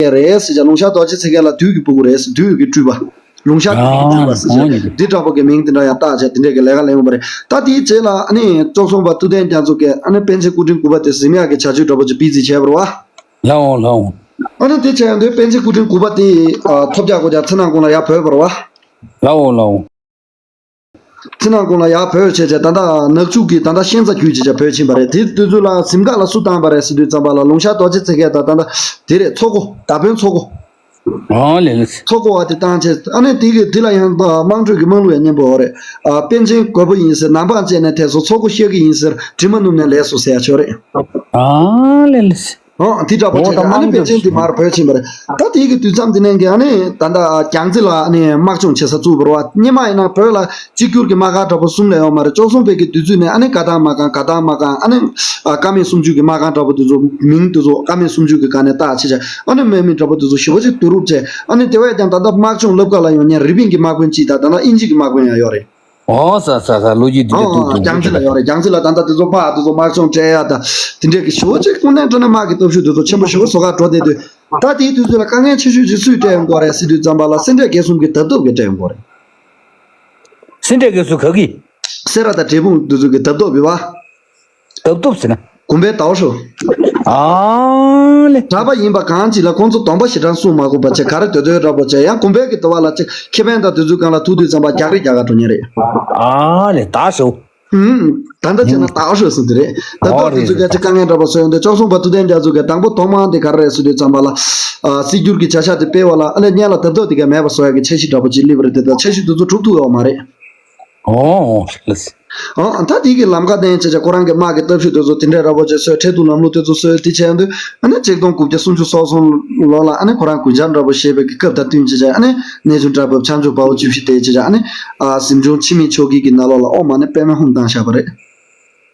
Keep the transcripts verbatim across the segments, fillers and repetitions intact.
རྒྱས་རེད་ཟེར་བྱས། ལུང་ཤར་རྡོ་རྗེ་ཚེ་རྒྱས་ལ་དུས་ཀྱི་སྤུ་གུ་རེད་ཟེར། དུས་ཀྱི་སྤྲུལ་པ། ལུང་ཤར་དུས་ཀྱི་སྤྲུལ་པ་ཟེར་བྱས། འདི་འདྲ་པོ་གི་མིང་དེ་འདྲ་ཡང་བཏགས་བྱས། དེ་འདྲས་ཀྱི་ལས་ཀ་ལས་ཡོང་བ་རེད། ད་དེའི་རྗེས་ལ་ཨ་ནི་བཅུ་གསུམ་པ་ཐུབ་བསྟན་རྒྱ་མཚོ་གིས་ཨ་ནི་པཎ་ཆེན་སྐུ་ཕྲེང་དགུ་པ་དེ་གཟིམ་ཡག་གི་བྱ་སྤྱོད་འདྲ་པོ་ཅིག་སྤེལ་རྩིས་བྱས་པ་རེད་བ། ལའོ་ལའོ། ཨ་ནི་དེ་བྱས་ཡོང་དུས་པཎ་ཆེན་སྐུ་ཕྲེང་དགུ་པ་དེ་ཨ་ཐོབ་རྒྱག་དགོས་ཀྱང་ཚེ་ནང་ཀུན་ལ་ཡར་བོད་པ་རེད་བ། ལའོ་ལའོ། ཚེ་ནང་ཀུན་ལ་ཡར་བོད་བྱས་བྱས། ད་ལྟ་ནག་ཆུ་གི་ད་ལྟ་ཤན་རྩ་བརྒྱུད་བྱས་བྱས་བོད་ཕྱིན་པ་རེད། དེ་དུས་ཚོད་ལ་གཟིམ་འགག་ལ་སུ་བཏང་པ་རེད་ཟེར་དུས་ཙམ་པ་ལ། ལུང་ཤར་རྡོ་རྗེ་ཚེ་རྒྱས་དང་། ད་ལྟ་དེ་རེད། མཚོ་སྒོ། མདའ་དཔོན་མཚོ་སྒོ། ཨོ་ལེ་ལེ། མཚོ་སྒོ་བ་དེ་བཏང་བྱས། ཨ་ནི་དེ་གི་དེ་ལ་ཡང་དམངས་ཁྲོད་ཀྱི་དམངས་གླུ་ཡང་སྙན་པོ་རེད། ཨ། པཎ་ཆེན་རྒོད་པོ་ཡིན་ཟེར། ནམ་འཕང་བཅད་ནས་དེ་སོ། མཚོ་སྒོ་བཤལ་གི་ཡིན་ཟེར། དྲི་མ་ནུབ་ནས་ལས་སོ་ཟེར་ཡ་ཆོག་རེད། ཨ་ལེ་ལེ། ཨོ། དེ་འདྲ་པོ་ཨོ་བྱས། ད་ཨ་ནི་དམངས་པཎ་ཆེན་དེ་མར་བོད་ཕྱིན་པ་རེད། ད་དེ་གི་དུས་མཚམས་དེ་ནས་གི་ཨ་ནི་ད་ལྟ་རྒྱལ་རྩེ་ལ་ཨ་ནི་དམག་སྦྱོང་བྱེད་ས་བཙུགས་པ་རེད་བ། སྔོན་མ་ཡིན་ན་བོད་ལ་གཅིག་གྱུར་གྱི་དམག་སྒར་འདྲ་པོ་གསུམ་ལས་ཡོད་མ་རེད། བཅུ་གསུམ་པའི་གི་དུས་ཚོད་ནས་ཨ་ནི་དགའ་ལྡན་དམག་ཁང་། དགའ་ལྡན་དམག་ཁང་། ཨ་ནི་ཨ། ཀ་མད་སུམ་ཅུ་གི་དམག་ཁང་འདྲ་པོ་དེ་ཚོ། མིང་དེ་ཚོ་ཀ་མད་སུམ་ཅུ་གི་སྒང་ནས་བཏགས་བྱས་བྱས། ཨ་ནི་དམག་མི་འདྲ་པོ་དེ་ཚོ་ཞེ་པོ་ཅིག་བསྡུ་རུབ་བྱས། ཨ་ནི་དེ་བས་ཀྱང་ད་ལྟ་དམག་སྦྱོང་སློབ་གར་ལ་ཡོང་མཁན་རི་པིན་གྱི་དམག་དཔོན་གཅིག་དང་། ད་ལྟ་དབྱིན་ཇི་གི་དམག་དཔོན་ཡང་ཡོད་རེད། ཨོ་ས་ས་ས། ལོ་རྒྱུས་འདི་འདྲ་ཨོ། འདུག་འདུག་རྒྱལ་རྩེ་ལ་ཡོད་རེད། རྒྱལ་རྩེ་ལ་ད་ལྟ་དེ་ཚོ་དམག་དེ་ཚོ་དམག་སྦྱོང་སྤྲད་ཡ་ད་དེ་འདྲས་ཀྱི་ཞེ་པོ་ཅིག། དངོས་གནས་དྲང་གནས་དམག་གི་སྟོབས་ཤུགས་དེ་ཚོ་ཆེན་པོ་ཞེ་པོ་བཟོ་གར་འགྲོ་བསྡད་དུས། ད་དེའི་དུས་ཚོད་ལ་དཀའ་ངལ་ཆེ་ཤོས་ཅིག་སུས་སྤྲད་ཡོང་གི་རེད་ཟེར་དུས་ཙམ་པ་ལ། སེ་འབྲས་དགེ་གསུམ་གྱི་དར་སྟོབས་ཀྱིས་སྤྲད་ཡོང་གི་རེད། སེ་འབྲས་དགེ་གསུམ་ག་གི། སེ་ར་དང་འབྲས་སྤུངས་དེ་ཚོ་གི་དར་སྟོབས་ཡོད་པ། དར་སྟོབས་ཟེར་ན། དགོན་པའི་ཟླ་བ་ཧྲུ། ཨ་ལེ། གྲྭ་པ་ཡིན་པ་གང་ཅིག་ལ་ཁོང་ཚོ་སྡོམ་པ་ཞེ་དྲག་སྲུང་མ་དགོས་པ་བྱས། ག་རེ་འདོད་འདོད་འདྲ་པོ་བྱས། ཡང་དགོན་པའི་གི་འདུལ་བ་ལ་ཅིག་ཁེ་ཕན་དང་དེ་ཚོའི་སྒང་ལ་ཐུག་དུས་ཙམ་པ་རྒྱག་རེས་རྒྱག་ག་འགྲོ་མཁན་རེད། ཨ་ལེ། ཟླ་བ་ཧྲུ། ཧུམ། ད་ལྟ་བྱས་ན་ཨོ། ཟླ་བ་ཧྲུ་ཟེར་དེ་རེད། ད་ལྟ་ཨོ་དེ་ཚོའི་རེད། སྐད་ཆ་དཀའ་ངལ་འདྲ་པོ་བཟོས་ཡོང་དུས། བཅུ་གསུམ་པ་ཐུབ་བསྟན་རྒྱ་མཚོ་གིས་དང་པོ་ཐོག་མར་དེ་ག་རེ་རེད་ཟེར་དུས་ཙམ་པ་ལ། ཨ། སྲིད་སྒྱུར་གྱི་བྱ་གཞག་དེ་སྤེལ་བ་ལ། ཨ་ལེ། སྔོན་ལ་དར་སྟོབས་དེ་ག་མེད་པ་བཟོ་ཡ་གི་འཆར་གཞི་འདྲ་པོ་ཅིག་སླེབས་པ་རེད་དེ། ད་འཆར་གཞི་དེ་ཚོ་གྲུབ་ཐུབ་ཡོད་མ་རེད། ཨོ་ལགས། ཨོ། ད་དེ་གི་ལམ་ཁ་བསྟན་བྱས་བྱས། ཁོ་རང་གི་དམག་གི་སྟོབས་ཤུགས་དེ་ཚོ་དེ་འདྲའི་འདྲ་པོ་ཅིག་བཟོས། ཁྲལ་བསྡུ་ལམ་ལུགས་དེ་ཚོ་བཟོས། དེ་བྱས་དུས་ཨ་ནི་ཆིག་སྟོང་དགུ་བརྒྱ་སུམ་ཅུ་སོ་གསུམ་ལོ་ལ། ཨ་ནི་ཁོ་རང་གུས་ཕྱག་འདྲ་པོ་བཞེས་པའི་གི་སྐབས་དང་བསྟུན་བྱས་བྱས། ཨ་ནི་གནས་ཆུང་གྲྭ་བབས་ཆབ་མཆོག་དཔའ་བོ་བཅུ་བཞི་དེ་བྱས་བྱས། ཨ་ནི། ཨ། གཟིམ་ཆུང་འཆི་མེད་ཆོས་དགེ་གི་ནང་ལོགས་ལ་དབུ་མ་ནས་པདྨ་ཧཱུྃ་བཏང་བཞག་པ་རེད།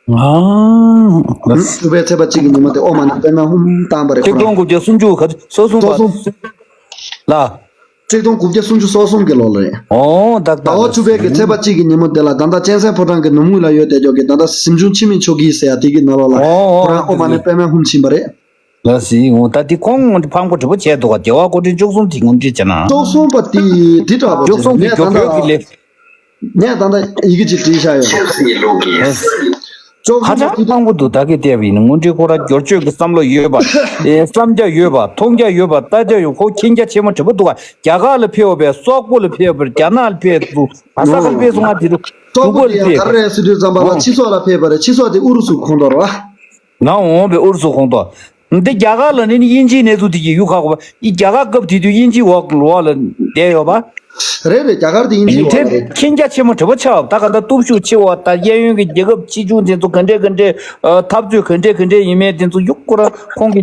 ཨ། དྲུག་པའི་ཚེས་པ་གཅིག་གི་ཉིན་མོ་དེ་དབུ་མ་ནས་པདྨ་ཧཱུྃ་བཏང་བ་རེད་ཁོ་རང་། ཆིག་སྟོང་དགུ་བརྒྱ་སུམ་ཅུ་ག་སོ་གསུམ་པ། སོ་གསུམ། ལ། ཆིག་སྟོང་དགུ་བརྒྱ་སུམ་ཅུ་སོ་གསུམ་གྱི་ལོ་ལ་རེད། ཨོ། ད་ཟླ་བ་བཅུ་པའི་གི་ཚེས་པ་གཅིག་གི་ཉིན་མོ་དེ་ལ། ད་ལྟ་གཅན་གཟན་ཕོ་བྲང་གི་ནུབ་ངོས་ལ་ཡོད་བསྡད་ཀྱོག་གི་ད་ལྟ་གཟིམ་ཆུང་འཆི་མེད་ཆོས་དགེ་ཟེར་ཡ་དེ་གི་ནང་ལོགས་ལ། ཨོ་ཨོ། ཁོ་རང་དབུ་མ་ནས་པདྨ་ཧཱུྃ་ཕྱིན་པ་རེད། ལ་སི་འོ། ད་དེ་ཁོང་ཕམ་གོ་གྲུ་པོ་བྱས་འདུག་ག་རྒྱལ་བ་སྐུ་ཕྲེང་བཅུ་གསུམ་དེ་ངོ་སྤྲོད་བྱས་ན། བཅུ་གསུམ་པ་དེ་དེ་འདྲ་པོ་བཅུ་གསུམ་གྱི་ངས་ད་མགྱོགས་བོད་ཀྱི་ལས། ལྟ་ངས་ད་ལྟ་ཡི་གེ་གཅིག་བྲིས་བཞག་ཡོད། ཆབ་སྲིད་ཀྱི་ལུགས་ཀྱི། བཅུ་གསུམ་པ་དེ་ད། ཕངས་པོ་འདུག་ད་གིན་བལྟས་པ་ཡིན་ན་དངོས་འབྲེལ་ཁོ་རང་སྒྱུར་བཅོས་ཀྱི་བསམ་བློ་ཡོད་པ། ཨེ། བསམ་རྒྱ་ཡོད་པ། མཐོང་རྒྱ་ཡོད་པ། ལྟ་རྒྱ་ཡོད། ཁོ་མཁྱེན་རྒྱ་ཆེན་པོ་གྲུ་པོ་འདུག་ག་རྒྱ་གར་ལ་ཕེབས་པ་བས། སོག་པོ་ལ་ཕེབས་པ་བས། རྒྱ་ནག་ལ་ཕེབས་འདུག་ཨ། ས་ག་ལ་ཕེབས་སོང་ང་དེ་རུ། སོག་པོ་དེ་ཡང་ག་རེ་རེད་ཟེར་དུས་ཙམ་པ་ལ། ཨོ། ཕྱི་སོག་ལ་ཕེབས་པ་རེད། ཕྱི་སོག་དེ་ཨུ་རུ་སུ་ཁོངས་གཏོགས་རེད་བ། ང་འོང་བའི་ཨུ་རུ་སུ་ཁོངས་གཏོགས། འདི་རྒྱ་གར་ལ་ནི་དབྱིན་ཇིའི་གནས་ཚུལ་དེ་གི་ཡུལ་ཁག་གོ་བ། ཡི་རྒྱ་གར་སྐབས་དེ་དུས་དབྱིན་ཇིའི་འོག་ལོགས་ལ་བསྡད་ཡོད་པ། རེད་རེད། རྒྱ་གར་དེ་དབྱིན་ཇིའི་འོག་ལ་རེད། མཁྱེན་རྒྱ་ཆེན་པོ་གྲུ་པོ་ཆགས་པ། ད་ག་ད་སྟོབས་ཤུགས་ཆེ་བ། ད་གཡས་གཡོན་གྱི་རྒྱལ་ཁབ་ཆེ་ཆུང་དེ་ཚོ་ག་འདྲས་ག་འདྲས་འཐབ་རྩོད་ག་འདྲས་ག་འདྲས་ཡིན་མིན་དེ་ཚོ་ཡུག་ཁོ་རང་ཁོང་གི་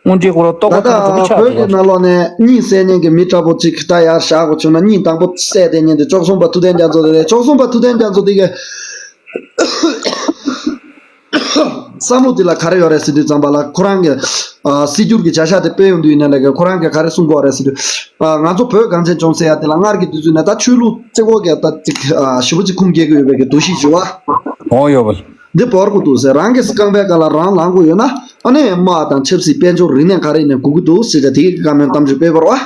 དངོས་འབྲེལ་ཁོ་རང་རྟོགས་པ་ད་ལྟ་ཐོག་ཏུ་ཆགས་བོད་ཀྱི་ཡོད་ནང་ལོགས་ནས་གཉིད་སད་མཁན་གྱི་མི་འདྲ་པོ་ཅིག་ད་ཡར་བཞག་དགོས་བྱུང་ན། གཉིད་དང་པོ་སད་བསྡད་མཁན་དེ་བཅུ་གསུམ་པ་ཐུབ་བསྟན་རྒྱ་མཚོ་དེ་རེད། བཅུ་གསུམ་པ་ཐུབ་བསྟན་རྒྱ་མཚོ་དེ་གི་བསམ་བློ་དེ་ལ་ག་རེ་ཡོད་རེད་ཟེར་དུས་ཙམ་པ་ལ། ཁོ་རང་གི་ཨ་སྲིད་སྒྱུར་གྱི་བྱ་གཞག་དེ་སྤེལ་ཡོང་དུས་ཡིན་ན་ལས་ཀ་ཁོ་རང་གིས་ག་རེ་གསུང་གི་ཡོད་རེད་ཟེར་དུས། ཨ་ང་ཚོ་བོད་གངས་ཅན་ལྗོངས་ཟེར་ཡ་དེ་ལ་སྔར་གྱི་དུས་ཚོད་ནས་ད་ཆོས་ལུགས་རྩེ་ཁོག་གི་ད་ཅིག་ཨ་ཞེ་པོ་ཅིག་ཁུངས་སྐྱེལ་གྱི་ཡོད་པའི་གི་འདུ་ཤེས་བྱུང་བ། ཨོ་ཡོད་པ། འདི་བོར་དགོས་འདུག་ཟེར། རང་གི་རྐང་པའི་སྒང་ལ་རང་ལངས་དགོས་ཡོད་ན། ཨ་ནི་དམག་དང་ཆབ་སྲིད་དཔལ་འབྱོར་རིག་གནས་ག་རེ་ཡིན་ནའི་དགོས་ཀྱི་འདུག་ཟེར་བྱས་དེ་གི་བཀའ་མོལ་གཏམ་བརྗོད་སྤེལ་བ་རེད་བ།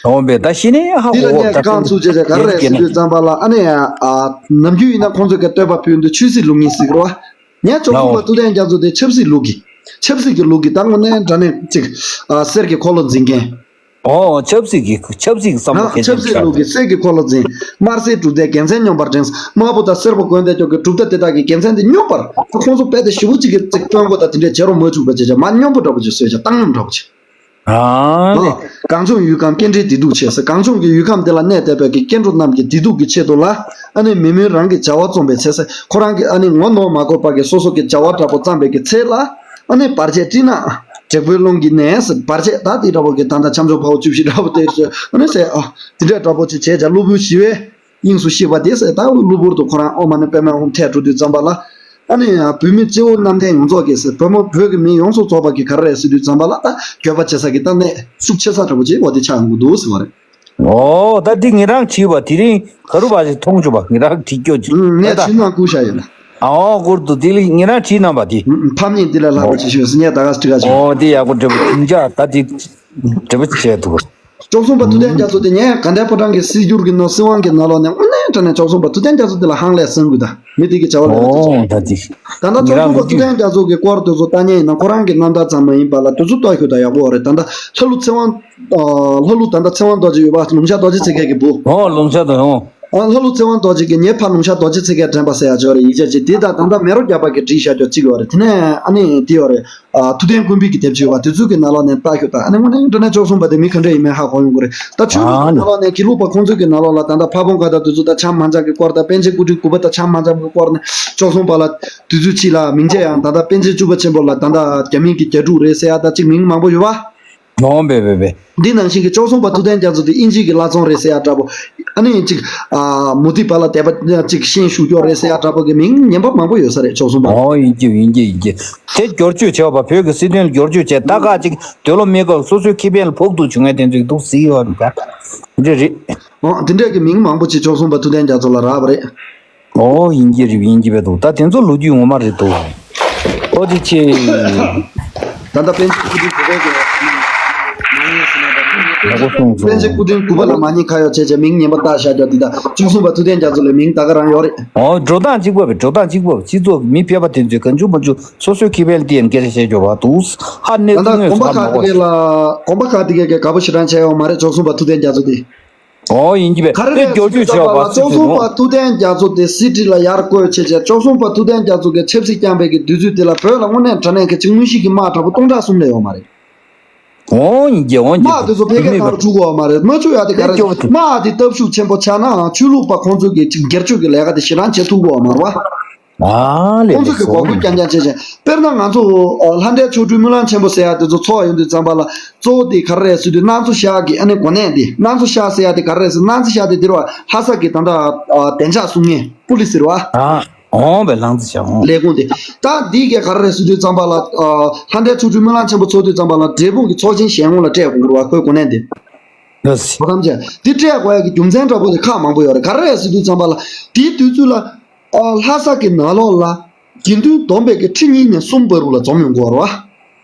འོན་པས་ད་གཞི་ནས་ཧ་འདི་ལ་གོ་ངས་གཏམ་གང་ཚུགས་བྱས་བྱས་ག་རེ་རེད་ཟེར་དུས་ཙམ་པ་ལ། ཨ་ནི་ཨ་ནམ་རྒྱུན་ཡིན་ན་ཁོང་ཚོས་གི་བསྟོད་པ་ཕུལ་དུས་ཆོས་སྲིད་ལུགས་གཉིས་ཟེར་གི་རེད་བ། ངས་བཅུ་གསུམ་པ་ཐུབ་བསྟན་རྒྱ་མཚོ་དེ་ཆབ་སྲིད་ལུགས་ཀྱི། ཆབ་སྲིད་ཀྱི་ལུགས་ཀྱི་ད་དངོས་གནས་དྲང་གནས་ཅིག་ཨ་གསེར་གྱི་འཁོར་ལོ་འཛིན་མཁན། ཨོ། ཆབ་སྲིད་ཀྱི་ཆབ་སྲིད་ཀྱི་བསམ་བློ་ཨ་གལ་ཆེན་ཆབ་སྲིད་ལུགས་ཀྱི་གསེར་གྱི་འཁོར་ལོ་འཛིན། དམར་སེར་གྲུབ་མཐའི་དགེ་མཚན་སྙོམས་པར་འདྲེན། དམར་པོ་དང་སེར་པོ་གོན་བསྡད་ཀྱོག་གི་གྲུབ་མཐའ་དེ་དག་གི་དགེ་མཚན་དེ་སྙོམས་པར། ཁོང་ཚོ་རྦད་དེ་ཞེ་པོ་ཅིག་གི་ཅིག་སྟོན་གོ་ད་དེ་འདྲའི་བྱེད་རོགས་མ་བཅུག་པ་བྱས་བྱས། མ་སྙོམས་པོ་འདྲ་པོ་ཅིག་བཟོས་བྱས། བཏང་སྙོམས་འདྲ་པོ་ཅིག་ཨ་ནི། ཨ། གངས་ལྗོངས་ཡུལ་ཁམས་སྐྱེ་འབྲིང་བདེ་སྡུག་ཆེ་ཟེར། གངས་ལྗོངས་ཀྱི་ཡུལ་ཁམས་འདི་ལ་གནས་བསྡད་པའི་གི་སྐྱེ་འགྲོ་རྣམས་ཀྱི་བདེ་སྡུག་གི་ཆེད་དུ་ལ། ཨ་ནི་མི་མོས་རང་གི་བྱ་བ་རྩོམ་པའི་ཚེ་ཟེར། ཁོ་རང་གི་ཨ་ནི་ངོ་ནོར་མ་གོ་བ་གི་སོ་སོ་གི་བྱ་བ་འདྲ་པོ་བརྩམས་པའི་གི་ཚེ་ལ། ཨ་ནི་བར་ཆད་སྤྲིན་ནག་དྲེག་པོའི་རླུང་གིས་ནས་ཟེར། བར་ཆད་ད་དེ་འདྲ་པོ་གི་ད་ལྟ་ཆབ་མཆོག་དཔའ་བོ་བཅུ་བཞི་འདྲ་པོ་དེ་ཚོས་ཨ་ནི་ཟེར། ཨ། དེ་འདྲ་འདྲ་པོ་ཅིག་བྱས་བྱས། གློ་བུར་ཞི་བའི་དབྱིངས་སུ་གཤེགས་པ་དེ་ཟེར། ད་གློ་བུར་དུ་ཁོ་རང་ཨོཾ་མ་ཎི་པདྨེ་ཧཱུྃ་ཐལ་འགྲོ་དུས་ཙམ་པ་ལ། ཨ་ནི་བོད་མི་སྤྱི་བོ་གནམ་བསྟན་ཡོངས་རྫོགས་ཀྱི་ཟེར། བོད་མི་བོད་ཀྱི་མི་ཡོངས་སུ་རྫོགས་པ་གི་ག་རེ་རེད་ཟེར་དུས་ཙམ་པ་ལ། ད་འགྱོད་པ་བྱེད་ས་གི་ད་གནས་ཤུགས་ཆེ་ས་འདྲ་པོ་ཅིག་འོ་དེ་ཆགས་ཡོང་གི་འདུག་ཟེར་བ་རེད། ཨོ། ད་འདི་ངེད་རང་བྲིས་པ་དེ་རིང་ག་རུ་བ་ཞིག་མཐོང་བྱུང་བ། ངེད་རང་བྲིས་སྐྱོ་ཅིག་ངས་ད་བྲིས་གནང་བསྐུར་བཞག་ཡོད། ཨོ། བསྐུར་འདུག་དེ་ལས་ངེད་རང་བྲིས་གནང་པ་དེ། ཕམ་ཉེས་དེ་ལས་ལྷག་པ་ཅིག་ཤོད་ཟེར། ངས་ད་ག་ཟེ་བྲིས་ག་བྱུང་། ཨོ། དེ་ཡག་པོ་འདྲ་པོ་བྱུང་། ད་དེ། འབྲེལ་པོ་བྱས་འདུག་བཅུ་གསུམ་པ་ཐུབ་བསྟན་རྒྱ་མཚོ་དེ་ངས་དགའ་ལྡན་ཕོ་བྲང་གི་སྲིད་སྒྱུར་གྱི་ནང་སྲིད་དབང་གི་ནང་ལོགས་ནས་དངོས་གནས་དྲང་གནས་བཅུ་གསུམ་པ་ཐུབ་བསྟན་རྒྱ་མཚོ་དེ་ལ་ཧང་ལས་གསོན་དགོས། ད་མི་དེ་གི་བྱ་བ་ལས་ཀ་ཅིག་ཨོ་ད་ཅིག་ད་ལྟ་བཅུ་གསུམ་པ་ཐུབ་བསྟན་རྒྱ་མཚོ་གི་སྐོར་དེ་ཚོ་ལྟ་མཁན་ཡིན་ན་ཁོ་རང་གི་རྣམ་ཐར་ཙམ་མ་ཡིན་པ་ལ་དེ་ཚོ་ལྟོས་ཤོག་ད་ཡག་པོ་རེད། ད་ལྟ་ལྷ་ཀླུ་ཚེ་དབང་ཨ་ལྷ་ཀླུ་ད་ལྟ་ཚེ་དབང་རྡོ་རྗེ་ཡོད་པ། ལུང་ཤར་རྡོ་རྗེ་ཚེ་རྒྱལ་གྱི་བུ། ཨོ་ལུང་ཤར་དང་ཨོ། ཨ་ལྷ་ཀླུ་ཚེ་དབང་རྡོ་རྗེ་གི་ཉེ་ཕ་ལུང་ཤར་རྡོ་རྗེ་ཚེ་རྒྱལ་དྲན་པ་ཟེར་ཡ་ཅིག་ཡོད་རེད། ཡིག་ཆ་ཅིག་དེ་དང་ད་ལྟ་མེ་རོ་རྒྱག་པ་གི་བྲིས་བཞག་རྒྱུ་གཅིག་ཡོད་རེད། དེ་ནས་ཨ་ནི་དེ་ཡོད་རེད། ཨ་ཐུབ་བསྟན་ཀུན་འཕེལ་གྱི་དེབ་ཅིག་ཡོད་པ། དེ་ཚོ་གི་ནང་ལོགས་ནས་ལྟ་ཤོག་ད། ཨ་ནི་དངོས་གནས་དྲང་གནས་བཅུ་གསུམ་པ་དེ་མི་ག་འདྲ་ཡིན་མིན་ཧ་གོ་ཡོང་གི་རེད། ད་ཆོས་ལུགས་ཀྱི་ནང་ལོགས་ནས་དགེ་ལུགས་པ་ཁོང་ཚོ་གི་ནང་ལོགས་ལ་ད་ལྟ་ཕ་བོང་ཁ་དང་དེ་ཚོ་ད་ཆམ་མ་འཇམ་གི་སྐོར་དང་པཎ་ཆེན་སྐུ་ཕྲེང་དགུ་པ་དང་ཆམ་མ་འཇམ་གི་སྐོར་ནས་བཅུ་གསུམ་པ་ལ་དུས་ཚོད་ཕྱིས་ལ་མིང་ཆད་ཡང་ད་ལྟ་པཎ་ཆེན་བཅུ་པ་ཆེན་པོ་ལ་ད་ལྟ་རྒྱ་མིང་གི་རྒྱ་ཕྲུག་རེད་ཟེར་ཡ་ད་ཅིག་མིང་མང་པོ་ཡོད་པ། ནོ་བེ་བེ་བེ། འདི་ནང་བཞིན་གྱི་བཅུ་གསུམ་པ་ཐུབ་བསྟན་རྒྱ་མཚོ་དེ་དབྱིན་ཇི་གི་བླ་བཙོང་རེད་ཟེར་ཡ་འདྲ་པོ། ཨ་ནི་ཅིག་ཨ་མུ་ཏིག་པ་ལ་དད་པ་ཅིག་ཤེས་ཞུ་སྐྱོར་རེད་ཟེར་ཡ་འདྲ་པོ་གི་མིང་ངན་པ་མང་པོ་ཡོད་ས་རེད་བཅུ་གསུམ་པ། ཨོ་ཡིན་གྱི་ཡིན་གྱི་ཡིན་གྱི། དེ་བསྒྱུར་བཅོས་བྱས་པ་བོད་ཀྱི་སྲིད་དོན་ལ་བསྒྱུར་བཅོས་བྱས་ད་ག་ཅིག་དུས་ལོ་མི་འགོར་སོ་སོའི་ཁེ་ཕན་ལ་ཕོག་ཐུག་བྱུང་ཡ་དེ་ཚོ་འདུག་ཟེར་ཡོད་རེད། འདི་རེད། ཨོ་དེ་འདྲས་ཀྱི་མིང་མང་པོ་ཅིག་བཅུ་གསུམ་པ་ཐུབ་བསྟན་རྒྱ་མཚོ་ལ་རག་པ་རེད། ཨོ་ཡིན་གྱི་རེད་ཡིན་གྱི་བས་འདུག་ད་དེ་ཚོ་ལོ་རྒྱུས་ངོ་མ་རེད་འདུག་ཨོ་ཅི་ཆེ། ད་ལྟ་པཎ་ཆེན་སྐུ་ཕྲེང་དགུ་པའི་གི་མ་ཉེས་ཟེར་ན་ད། ཡག་པོ་གསུངས་སོང་། པཎ་ཆེན་སྐུ་ཕྲེང་དགུ་པ་ལ་མ་ཉེས་ཁ་ཡོག་བྱས་བྱས་མིང་ངན་པ་བཏགས་བཞག་རྒྱུ་འདི་དང་བཅུ་གསུམ་པ་ཐུབ་བསྟན་རྒྱ་མཚོ་ལ་མིང་ད་ག་རང་ཡོད་རེད། ཨོ་འགྲོ་སྟངས་གཅིག་པ་བས་འགྲོ་སྟངས་གཅིག་པ་བས་སྤྱི་ཚོགས་ཀྱི་མི་ཕལ་པ་དེ་ཚོས་གང་བྱུང་མང་བྱུང་སོ་སོའི་ཁེ་ཕན་ལ་བརྟེན་སྐད་ཆ་བཤད་ཆོག་པ་འདུག་ཧ་གནས་ཚུལ་ད་དངོས་གོམ་པ་སུ་ཁ་མ་དེ་གོ་ག་ལ་གོམ་པ་ཁ་དེ་གས་གས་དགའ་པོ་ཞེ་དྲག་བྱས་ཡོད་མ་རེད་བཅུ་གསུམ་པ་ཐུབ་བསྟན་རྒྱ་མཚོ་དེ། ཨོ་ཡིན་གྱི་བས་ག་རེ་དེ་རེད་བསྒྱུར་ཟེར་བཅོས་བྱས་དུས་ཙམ་པ་ལ་པ་སི་བཅུ་ཏི་གསུམ་ནོ། པ་ཐུབ་བསྟན་རྒྱ་མཚོ་དེ་སྲིད་ཁྲི་ལ་ཡར་བསྐོས་བྱས་བྱས་བཅུ་གསུམ་པ་ཐུབ་བསྟན་རྒྱ་མཚོ་གི་ཆབ་སྲིད་བསྐྱངས་པའི་གི་དུས་ཚོད་དེ་ལ་བོད་ལ་དངོས་གནས་དྲང་གནས་ཀྱི་ཅིག་དངོས་གཞི་གི་དམག་དྲག་པོ་སྟོང་ཕྲག་གསུམ་ལས་ཡོད་མ་རེད། ཨོ་ཡིན་གྱི་ཨོ་ཡིན་དམག་དེ་ཚོ་ཕལ་སྐད་ནང་ལ་འཁྲུག་གི་ཡོད་མ་རེད། མ་འཁྲུག་ཡ་དེ་ག་རེ་དམག་དེ་སྟབས་ཤུགས་ཆེན་པོ་ཆགས་ན་ཆོས་ལུགས་པ་ཁོང་ཚོ་གི་ཅིག་སྒེར་གཅོད་ཀྱི་ལས་ཀ་དེ་ཞེ་དྲག་བྱེད་ཐུབ་གི་ཡོད་མ་རེད་བ། ཨ་ལས་ཁོང་ཚོ་གི་འགོག་རྒོལ་རྐྱང་རྐྱང་བྱས་བྱས་དཔེར་ན་ང་ཚོ་ལྷ་འདྲེ་ཆོ་འཕྲུལ་སྨོན་ལམ་ཆེན་པོ་ཟེར་ཡ་དེ་ཚོ་ཚོགས་ཡོང་དུས་ཙམ་པ་ལ་གཙོ་བོ་དེ་ག་རེ་རེད་ཟེར་དུས་གནམ་མཚོ་ཤར་གི་ཨ་ནི་གོ་གནས་དེ་གནམ་མཚོ་ཤར་ཟེར་ཡ་དེ་ག་རེ་རེད་ཟེར་གནམ་མཚོ་ཤར་དེ་དེ་རེད་བ། ལྷ་ས་གི་ད་ལྟ་བདེ་འཇགས་སྲུང་མཁན་པུ་ལི་སི་རེད་བ། ཨ་ཨོ་བས་ལྷ་མཚོ་ཤར་ཨོ། ལས་ཁུངས་དེ་ད་འདི་གས་ག་རེ་རེད་ཟེར་དུས་ཙམ་པ་ལ་ལྷ་འདྲེ་ཆོ་འཕྲུལ་སྨོན་ལམ་ཆེན་པོ་ཚོགས་དུས་ཙམ་པ་ལ་འབྲས་སྤུངས་ཀྱི་ཚོགས་ཆེན་ཞལ་ངོ་ལ་སྤྲད་དགོས་རེད་བ་ཁོའི་གོ་གནས་དེ། ལགས་སོ། ཐམས་ཅད་འདི་སྤྲད་དགོས་ཡ་གི་རྒྱུ་མཚན་འདྲ་པོ་དེ་ཁག་མང་པོ་ཡོད་རེད། ག་རེ་རེད་ཟེར་དུས་ཙམ་པ་ལ་དེའི་དུས་ཚོད་ལ། ཨ་ལྷ་ས་གི་ནང་ལོགས་ལ་དགེ་འདུན་སྡོམ་པའི་གི་ཁྲི་གཉིས་ནས་གསུམ་བར་རུ་ལ་འཛོམས་ཡོང་གི་ཡོད་རེད་བ།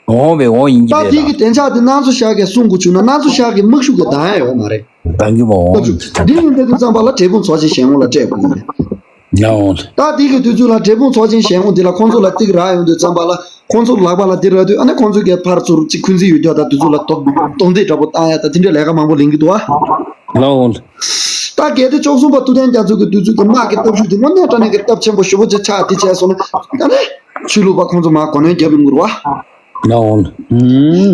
འོང་བས་འོང་ཡིན་གྱི་ད་རེད་དེ་ལ། གི་བདེ་འཇགས་དེ་གནམ་མཚོ་ཤར་གས་སྲུང་དགོས་བྱུང་ན་གནམ་མཚོ་ཤར་གི་དམག་ཤུགས་གི་འདང་ཡ་ཡོད་མ་རེད། འདང་གི་མ་འོང་། འདི་ཡིན་དེ་དུས་ཙམ་པ་ལ་འབྲས་སྤུངས་ཚོགས་ཆེན་ཞལ་ངོ་ལ་སྤྲད་དགོས་ཡིན། ཡ་འོང་། ད་དེ་གི་དུས་ཚོད་ལ་འབྲས་སྤུངས་ཚོགས་ཆེན་ཞལ་ངོ་འདི་ལ་ཁོང་ཚོ་ལ་ཏིག་རག་ཡོང་དུས་ཙམ་པ་ལ་ཁོང་ཚོ་ལག་པ་ལ་འདི་རག་དུས་ཨ་ནི་ཁོང་ཚོ་གི་ཕར་ཚུར་གཅིག་འཁོན་འཛིན་ཡོད་རྒྱུ་ད་དུས་ཚོད་ལ་རྡོག་རྡོག་འདེད་འདྲ་པོ་བཏང་ཡ་ད་དེ་འདྲའི་ལས་ཀ་མང་པོ་ལེན་གི་འདུག་ཨ། ལ་འོང་། ད་གལ་ཏེ་བཅུ་གསུམ་པ་ཐུབ་བསྟན་རྒྱ་མཚོ་གི་དུས་ཚོད་ཀྱི་དམག་གི་སྟོབས་ཤུགས་དེ་དངོས་གནས་དྲང་གནས་ཀྱི་སྟབས་ཆེན་པོ་ཞེ་པོ་ཅིག་ཆགས་དེ་བྱས་སོང་ན་ད་ནི་ཆོས་ལུགས་པ་ཁོང་ཚོ་མར་གོ་གནོན་རྒྱབ་ཡོང་གི་རེད་བ། ལ་འོང་།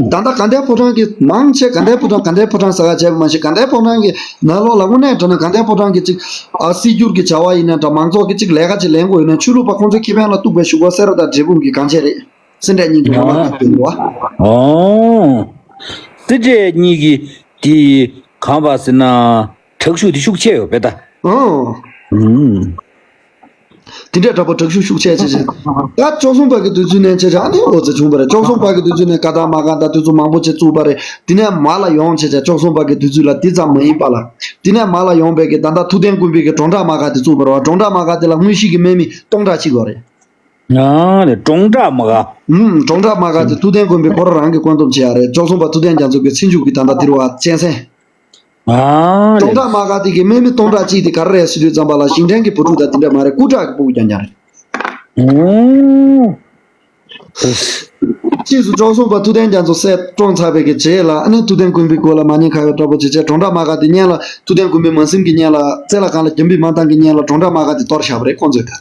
ད་ལྟ་དགའ་ལྡན་ཕོ་བྲང་གི་མང་ཆེ་དགའ་ལྡན་ཕོ་བྲང་དགའ་ལྡན་ཕོ་བྲང་ཟེར་ག་བྱས་པ་མ་ཤེས་དགའ་ལྡན་ཕོ་བྲང་གི་ནང་ལོགས་ལ་དངོས་གནས་དྲང་གནས་དགའ་ལྡན་ཕོ་བྲང་གི་ཅིག་ཨ་སྲིད་སྒྱུར་གྱི་བྱ་བ་ཡིན་ན་འདྲ་མང་ཚོགས་ཀྱི་ཅིག་ལས་ཀ་ཅིག་ལེན་དགོས་ཡོད་ན་ཆོས་ལུགས་པ་ཁོང་ཚོའི་ཁེ་ཕན་ལ་གཏུག་པའི་ཞུ་སྒོ་སེ་ར་དང་འབྲས་སྤུངས་ཀྱི་གང་བྱས་རེད། སེ་འབྲས་གཉིས་ཀྱི་ངོ་མ་ཨ། ག་དོན་བ། ཨོ། སེ་འབྲས་གཉིས་ཀྱི་དེ་གང་བ་ཟེར་ན་དྲག་ཤུགས་དེ་ཤུགས་ཆེ་ཡོད་པས་ད། ཨོ། ཨུམ། དེ་འདྲས་འདྲ་པོ་དྲག་ཤུགས་ཤུགས་ཆེ་ཆེ་ཆེ། ད་བཅུ་གསུམ་པ་གི་དུས་ཚོད་ནས་ཆེ་ཆེ་ཨ་ནི་ལོ་ཙེ་བྱུང་བ་རེད། བཅུ་གསུམ་པ་གི་དུས་ཚོད་ནས་ཀ་དག་མ་ག་དང་དུས་ཚོད་མང་པོ་ཆེ་བཙུགས་པ་རེད། དེ་ནས་མ་ལ་ཡོང་ཆེ་ཆེ་བཅུ་གསུམ་པ་གི་དུས་ཚོད་ལ་དེ་ཙམ་མ་ཡིན་པ་ལ། དེ་ནས་མ་ལ་ཡོང་པའི་གི་ད་ལྟ་ཐུབ་བསྟན་ཀུན་འཕེལ་གི་གྲོང་བྲག་མ་ག་དེ་བཙུགས་པ་རེད་བ། གྲོང་བྲག་མ་ག་དེ་ལ་དངོས་གཞི་གི་དམག་མི་སྟོང་ཕྲག་གཅིག་ཡོད་རེད། ཨ་ནི་གྲོང་བྲག་མ་ག་ཨུམ། གྲོང་བྲག་མ་ག་དེ་ཐུབ་བསྟན་ཀུན་འཕེལ་ཁོ་རང་རང་གིས་བཀོད་འདོམས་བྱས་ཡ་རེད། བཅུ་གསུམ་པ་ཐུབ་བསྟན་རྒྱ་མཚོ་གི་ཚེ་མཇུག་གི་ད་ལྟ་དེ་རུ་བ་གཅན་གཟན། ཨ་ནི་གྲོང་བྲག་མ་ག་དེ་གི་དམག་མི་སྟོང་ཕྲག་གཅིག་དེ་ག་རེ་རེད་ཟེར་དུས་ཙམ་པ་ལ་ཞིང་བྲན་གྱི་བུ་ཕྲུག་དང་དེ་འདྲ་མ་རེད། སྐུ་དྲག་གི་སྤུ་གུ་རྐྱང་རྐྱང་རེད། ཨོ། ཕྱིས་སུ་བཅུ་གསུམ་པ་ཐུབ་བསྟན་རྒྱ་མཚོ་བསད་བཀྲོངས་ཚར་བའི་གི་རྗེས་ལ་ཨ་ནི་ཐུབ་བསྟན་ཀུན་འཕེལ་སྐོར་ལ་མ་ཉེས་ཁ་ཡོག་འདྲ་པོ་བྱས་བྱས་གྲོང་བྲག་མ་ག་དེ་སྔོན་ལ་ཐུབ་བསྟན་ཀུན་འཕེལ་མ་ཟིན་གི་སྔོན་ལ་རྩེ་ལ་གང་ལ་རྒྱ་མི་མ་བཏང་གི་སྔོན་ལ་གྲོང་བྲག་མ་ག་དེ་གཏོར་བཞག་པ་རེད་ཁོང་ཚོས་ད།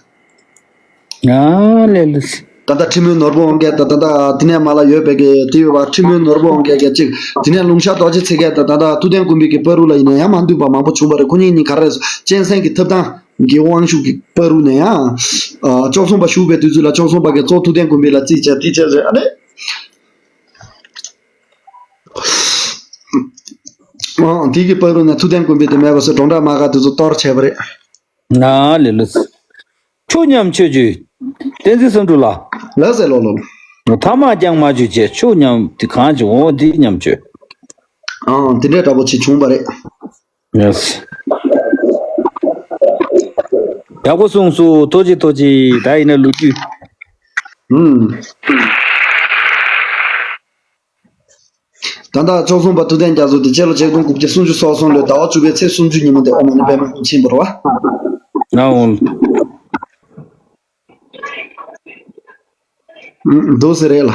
ཨ་ལས་ལས། ད་ལྟ་ཁྲི་མོའི་ནོར་བུ་དབང་རྒྱལ་དང་ད་ལྟ་དེ་ནས་མ་ལ་ཡོད་པའི་གི་དེ་ཡོད་པ་ཁྲི་མོའི་ནོར་བུ་དབང་རྒྱལ་གྱི་གཅིག་དེ་ནས་ལུང་ཤར་རྡོ་རྗེ་ཚེ་རྒྱལ་དང་ད་ལྟ་ཐུབ་བསྟན་ཀུན་འཕེལ་གྱི་བར་དུ་ལ་ཡིན་ན་ཡང་མ་འདུས་པ་མང་པོ་བྱུང་བ་རེད། ཁོ་གཉིས་གཉིས་ག་རེ་རེད་གཅན་གཟན་གྱི་ཐུབ་ཐང་གི་དབང་ཤུགས་ཀྱི་བར་དུ་ནས་ཡང་བཅུ་གསུམ་པ་བཞུགས་པའི་དུས་ཚོད་ལ་བཅུ་གསུམ་པ་གི་གཙོ་ཐུབ་བསྟན་ཀུན་འཕེལ་ལ་རྩིས་བྱས་དེ་བྱས་རེད་ཨ་ནི། ཨང་དེ་གི་བར་དུ་ནས་ཐུབ་བསྟན་ཀུན་འཕེལ་དེ་མེད་པ་སོགས་གྲོང་བྲག་མ་ག་དེ་ཚོ་གཏོར་བྱས་པ་རེད། ན་ལེ་ལོ། ཆོས་ཉམས་ཆོས་ཅིག་བསྟན་འཛིན་བསམ་འགྲུབ་ལགས། ལགས་སེ་ལོ་ལོ། ཐ་མག་རྐྱང་མ་བཅུག་བྱས་ཆོས་ཉམས་དེ་གང་ཅིག་འོ་དེ་ཉམས་བཅོས། ཨང་དེ་འདྲའི་འདྲ་པོ་ཅིག་བྱུང་བ་རེད། ཡེས། ཡག་པོ་གསུངས་སོང་། ཐུགས་རྗེ་ཐུགས་རྗེ། ད་ཡིན་ན་ལོ་རྒྱུས། ཨུམ། ད་ལྟ་བཅུ་གསུམ་པ་ཐུབ་བསྟན་རྒྱ་མཚོ་དེ་སྤྱི་ལོ་ཆིག་སྟོང་དགུ་བརྒྱ་སུམ་ཅུ་སོ་གསུམ་ལོའི་ཟླ་བ་བཅུ་པའི་ཚེས་སུམ་ཅུ་ཉིན་མོ་དེ་ཨོཾ་མ་ཎི་པདྨེ་ཧཱུྃ་ཆེན་པོ་རེད་བ། ཨ་འོ། ཨུམ། འདུག་སེ་རེད་ལ།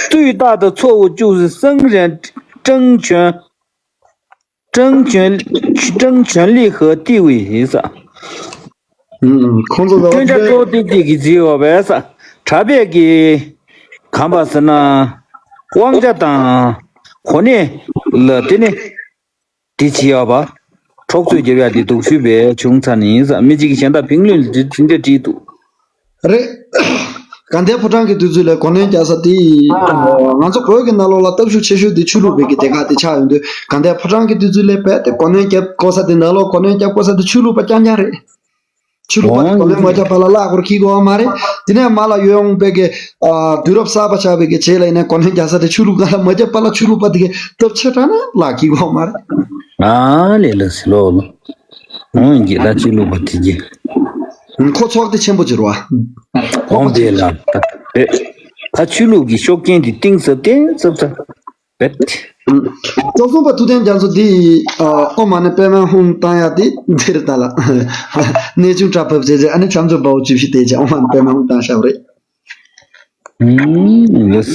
བཏུས་རྟག་ཏུ་ཚོགས་དབུ་བཅུ་གསུམ་སངས་རྒྱས་སྤྲང་བྱོན། སྤྲང་བྱོན། སྤྲང་བྱོན་ལི་ཧོ་ཏི་ཝི་ཧི་ས། ཁོང་ཚོ་ལ་སྐྱོན་ཆ་ཙོག་ཏིག་ཏིག་གི་རྫི་ཡོད་པས་ས། གྲྭ་པས་ཀྱི་གམ་པ་ཟེར་ན། དབང་ཆ་དང་གོ་གནས་ལ་དེ་ནི་དེ་བྱེད་ཡོད་པ། འཕྲོག་རྩོད་རྒྱབ་ཡ་དེ་སྡུག་ཤོས་པས་བྱུང་ཚར་ནི་ཡིན་ས། མི་གཅིག་གིས་གཞན་དག་ཕིང་ལོན་ལ་དེ་འདྲ་བྲིས་འདུག་རེད། དགའ་ལྡན་ཕོ་བྲང་གི་དུས་ཚོད་ལས་གོ་གནོན་རྒྱག་ས་དེ། ང་ཚོ་བོད་ཀྱི་ནང་ལོགས་ལ་སྟོབས་ཤུགས་ཆེ་ཤོས་དེ་ཆོས་ལུགས་པའི་གི་སྡེ་ཁག་དེ་ཆགས་ཡོང་དུས་དགའ་ལྡན་ཕོ་བྲང་གི་དུས་ཚོད་ལས་རྦད་དེ་གོ་གནོན་རྒྱབ་དགོས་ས་དེ་ནང་ལོགས་གོ་གནོན་རྒྱབ་དགོས་ས་དེ་ཆོས་ལུགས་པ་རྐྱང་རྐྱང་རེད། ཆོས་ལུགས་པ་དེ་གོ་གནོན་མ་རྒྱབ་པ་ལ་གླ་འཁོར་འཁྱེར་དགོས་པ་མ་རེད། དེ་ནས་མ་ལ་ཡོང་པའི་གི་དུས་རབས་གསར་པ་ཆགས་པའི་གི་རྗེས་ལ་ཡིན་ན་གོ་གནོན་རྒྱག་ས་དེ་ཆོས་ལུགས་པ་ལ་མ་རྒྱབ་པ་ལ་ཆོས་ལུགས་པ་དེ་གི་སྟོབས་ཆེ་དྲགས་ན་གླ་འཁྱེར་དགོས་པ་མ་རེད། ཨ་ལེ་ལེ་སི་ལོ་ལོ། འོང་གི་ད་ཆོས་ལུགས་པ་དེ་གི་ཁོ་ཚོགས་སྡེ་ཆེན་པོ་ཅིག་རེད་བ། འོང་དེ་ལ་ད་ཆོས་ལུགས་ཀྱི་ཤུགས་རྐྱེན་དེ་གཏིང་ཟབ་གཏིང་ཟབ་ད་བེད། བཅུ་གསུམ་པ་ཐུབ་བསྟན་རྒྱ་མཚོ་འདི་ཨོཾ་མ་ཎི་པདྨེ་ཧཱུྃ་བཏང་ཡ་དེ་འདིར་ད་ལ། གནས་ཆུང་གྲྭ་བབས་བྱས་རྗེས་ཨ་ནི་ཆམ་ཆོས་དཔའ་བོ་བཅུ་བཞི་དེ་རྗེས་ཨོཾ་མ་ཎི་པདྨེ་ཧཱུྃ་བཏང་བཞག་པ་རེད། ཨུམ། ལགས།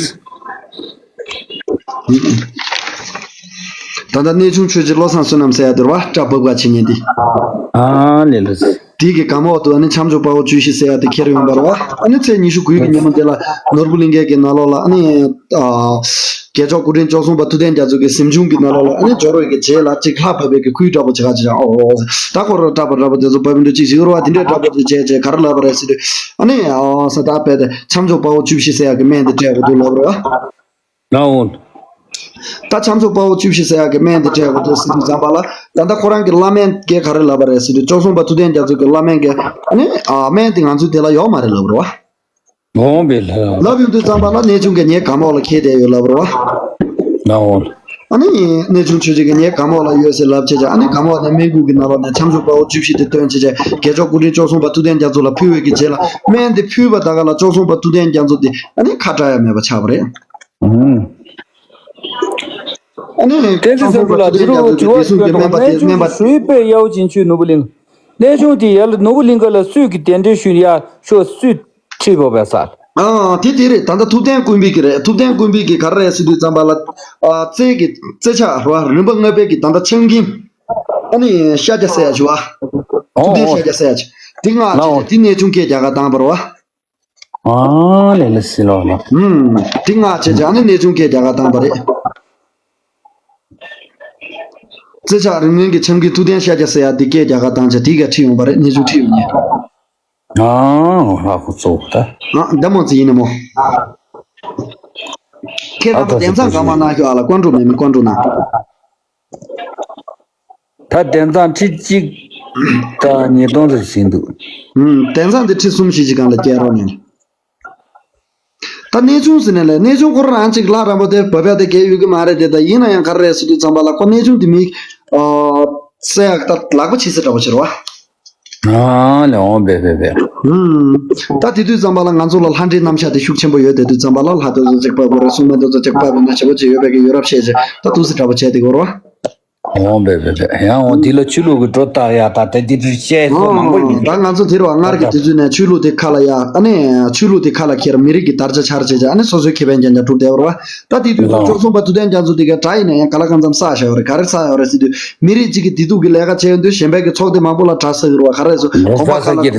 ད་ལྟ་གནས་ཆུང་ཆོས་རྗེ་བློ་བཟང་བསོད་ནམས་ཟེར་ཡ་དེ་རེད་བ། གྲྭ་བབས་ག་བྱེད་མཁན་དེ། ཨ་ལེ་ལགས། དེའི་གི་གམ་འོག་ཏུ་ཨ་ནི་ཆམ་ཆོས་དཔའ་བོ་བཅུ་བཞི་ཟེར་ཡ་དེ་འཁྱེར་ཡོང་བ་རེད་བ། ཨ་ནི་ཚེས་ཉི་ཤུ་དགུའི་གི་ཉིན་མོ་དེ་ལ་ནོར་བུ་གླིང་གའི་གི་ནང་ལོགས་ལ་ཨ་ནི། རྒྱལ་མཆོག་སྐུ་ཕྲེང་བཅུ་གསུམ་པ་ཐུབ་བསྟན་རྒྱ་མཚོ་གི་གཟིམ་ཆུང་གི་ནང་ལོགས་ལ་ཨ་ནི་སྦྱོར་བའི་གི་རྗེས་ལ་གཅིག་ལྷ་བབས་པའི་གི་ཁུལ་འདྲ་པོ་བྱེད་ག་བྱེད་ཀྱང་ཨོ། ད་ཁོ་རང་གྲྭ་པ་འདྲ་པོ་དེ་ཚོ་བབས་འདུག་ཅིག་བྱེད་ཀྱི་རེད་བ། དེ་འདྲའི་འདྲ་པོ་དེ་བྱས་བྱས་ག་རེ་ལབ་པ་རེད་ཟེར་དུས་ཨ་ནི་ཨོ་ས་ད་བས་ཏེ་ཆམ་ཆོས་དཔའ་བོ་བཅུ་བཞི་ཟེར་ཡག་གི་སྨན་དེ་སྤྲད་དགོས་འདུག་ལབ་རེད་བ། ན་འོ། ད་ཆམ་ཆོས་དཔའ་བོ་བཅུ་བཞི་ཟེར་ཡག་གི་སྨན་དེ་སྤྲད་དགོས་འདུག་ཟེར་དུས་ཙམ་པ་ལ་ད་ལྟ་ཁོ་རང་གི་བླ་སྨན་གྱིས་ག་རེ་ལབ་པ་རེད་ཟེར་དུས་བཅུ་གསུམ་པ་ཐུབ་བསྟན་རྒྱ་མཚོ་གི་བླ་སྨན་གྱིས་ཨ་ནི་ཨ་སྨན་དེ་ང་ཚོའི་དེ་ལ་ཡོད་མ་རེད་ལབ་རེད་བ། འོང་བས་ལྷ། ལབ་ཡོང་དུས་ཙམ་པ་ལ་གནས་ཆུང་གིས་ངའི་གམ་འོག་ལ་འཁྱེར་བསྡད་ཡོད་ལབ་རེད་བ། ན་འོ། ཨ་ནི་གནས་ཆུང་ཆོས་རྗེ་གིས་ངའི་གམ་འོག་ལ་ཡོད་ཟེར་ལབ་བྱས་ཙང་ཨ་ནི་གམ་འོག་ནས་སྨན་ཁུག་གི་ནང་ལོགས་ནས་ཆམ་ཆོས་དཔའ་བོ་བཅུ་བཞི་དེ་བཏོན་བྱས་ཙང་རྒྱལ་མཆོག་སྐུ་ཕྲེང་བཅུ་གསུམ་པ་ཐུབ་བསྟན་རྒྱ་མཚོ་ལ་ཕུལ་བའི་གི་རྗེས་ལ་སྨན་དེ་ཕུལ་བ་ད་ག་ལ་བཅུ་གསུམ་པ་ཐུབ་བསྟན་རྒྱ་མཚོ་དེ་ཨ་ནི་ཁ་བྲལ་ཡ་མེད་པ་ཆགས་པ་རེད། ཨ་ནི་བསྟན་འཛིན་བསམ་གྲུབ་ལགས་འདི་རུ་དྲི་བ་ཞིག་ཡོད་འདུག་གནས་ཆུང་ཞུས་པས་ཡའོ་ཅིན་ཆུས་ནོར་བུ་གླིང་། གནས་ཆུང་དེ་ཡར་ལ་ནོར་བུ་གླིང་ག་ལ་སུས་ཀྱི་གདན་འདྲེན་ཞུས་ཡ་ཤོག་སུས་ཁྲིད་བོ་བས་ས། ཨ་དེ་དེ་རེད། ད་ལྟ་ཐུབ་བསྟན་ཀུན་འབུལ་གྱི་རེད། ཐུབ་བསྟན་ཀུན་འབུལ་གྱི་ག་རེ་རེད་ཟེར་དུས་ཙམ་པ་ལ་ཨ་རྩེ་གི་རྩེ་ཕྱག་རེད་བ། རིམ་པ་ལྔ་པའི་གི་ད་ལྟ་ཆང་ཁྱིམ་ཨ་ནི་ཤཱཀྱ་ཟེར་ཡ་ཞུ་བ། ཐུབ་བསྟན་ཤཱཀྱ་ཟེར་ཡ་ཅི་དེ་སྔགས་ཅི་དེ་གནས་ཆུང་སྐད་རྒྱག་ག་བཏང་བ་རེད་བ། ཨ་ལེ་ལེ་སི་ལོ་ལོ། ཨུམ། དེ་སྔགས་བྱས་བྱས་ཨ་ནི་གནས་ཆུང་སྐད་རྒྱག་ག་བཏང་བ་རེད། རྩེ་ཕྱག་རིམ་ལྔའི་གི་ཆང་ཁྱིམ་ཐུབ་བསྟན་ཤཱཀྱ་ཟེར་ཡ་དེ་སྐད་རྒྱག་ག་བཏང་བྱས་དེ་ག་ཁྲིད་ཡོང་བ་རེད། གནས་ཆུང་ཁྲིད་ཡོང་ཉེ། ཨ་ཧ་ཁོ་ཚོ་ད། ཨ་ད་མོ་ཙི་ཡིན་ནི་མོ། ཁྱེད་རང་ཚོ་གདན་ཚང་གང་མ་གནང་ཤོག་ཨ་ལ་ཀོན་ཀྲུ་མེད་མི་ཀོན་ཀྲུ་ན། ད་གདན་ཚང་ཁྲི་གཅིག་དང་ཉིས་སྟོང་ཙམ་ཟིན་འདུག་ཨུམ། གདན་ཚང་འདི་ཁྲི་གསུམ་བཞི་གཅིག་སྒང་ལ་བསྐྱལ་རོགས་གནང་། ད་གནས་ཆུང་ཟེར་ནས་ལས་གནས་ཆུང་ཁོ་རང་གཅིག་ལྷ་རམ་པ་དེ་བབ་ཡ་དེ་གལ་ཡོད་ཀྱི་མ་རེད་དེ། ད་ཡིན་ན་ཡང་ག་རེ་རེད་ཟེར་དུས་ཙམ་པ་ལ་ཁོ་གནས་ཆུང་དེ་མི་ཨ་ཟེར་ཡག་ད་ལག་པ་ཕྱི་ས་འདྲ་པོ་ཕྱིར་བ། ཨ་ལས་འོང་བས་བས་བས། ཨུམ། ད་དེ་དུས་ཙམ་པ་ལ་ང་ཚོ་ལ་ལྷ་འདྲེའི་རྣམ་གཞག་དེ་ཤུགས་ཆེན་པོ་ཡོད་དེ་དུས་ཙམ་པ་ལ་ལྷ་དེ་ཚོ་གཅིག་བབ་དགོས་རེད། སྲུང་མ་དེ་ཚོ་གཅིག་བབ་ཡོད་ན་བྱེད་པོ་ཅིག་ཡོད་པའི་གི་ཡོད་རབས་བཤད་ཅིག་ད་ཏུ་སི་འདྲ་པོ་བྱས་དེ་དགོས་རོ། འོང་བས་བས་བས། ཡང་འོང་འདི་ལ་ཆོས་ལུགས་ཀྱི་སྒྲོ་བཏགས་ཡ་ད་དེ་འདི་འདྲ་བཤད་སོ་མང་པོ་ཡིན། ད་ང་ཚོ་དེ་རུ་སྔར་གྱི་དུས་ཚོད་ནས་ཆོས་ལུགས་དེ་ཁ་ལ་ཡ་ཨ་ནི་ཆོས་ལུགས་དེ་ཁ་ལ་འཁྱེར་མི་རིགས་ཀྱི་དར་ཆ་འཕྱར་བྱས་ཅིག་ཨ་ནི་སོ་སོའི་ཁེ་ཕན་རྐྱང་རྐྱང་སྒྲུབ་བསྡད་པ་རེད་བ། ད་དེ་དུས་ཚོད་བཅུ་གསུམ་པ་ཐུབ་བསྟན་རྒྱ་མཚོ་དེ་ག་དྲག་ཡིན་ན་ཡང་ག་ལ་གང་འཚམ་བསགས་བཞག་པ་རེད། ག་རེ་བསགས་ཡོད་རེད་ཟེར་དུས་མི་རིགས་གཅིག་གི་བདེ་སྡུག་གི་ལས་ཀ་བྱས་ཡོང་དུས་གཞན་པའི་གི་ཚོགས་སྡེ་མང་པོ་ལ་དྲག་ཟེར་གི་རེད་བ། ག་རེ་ཟེར་དགོན་པ་ཁག་ལ་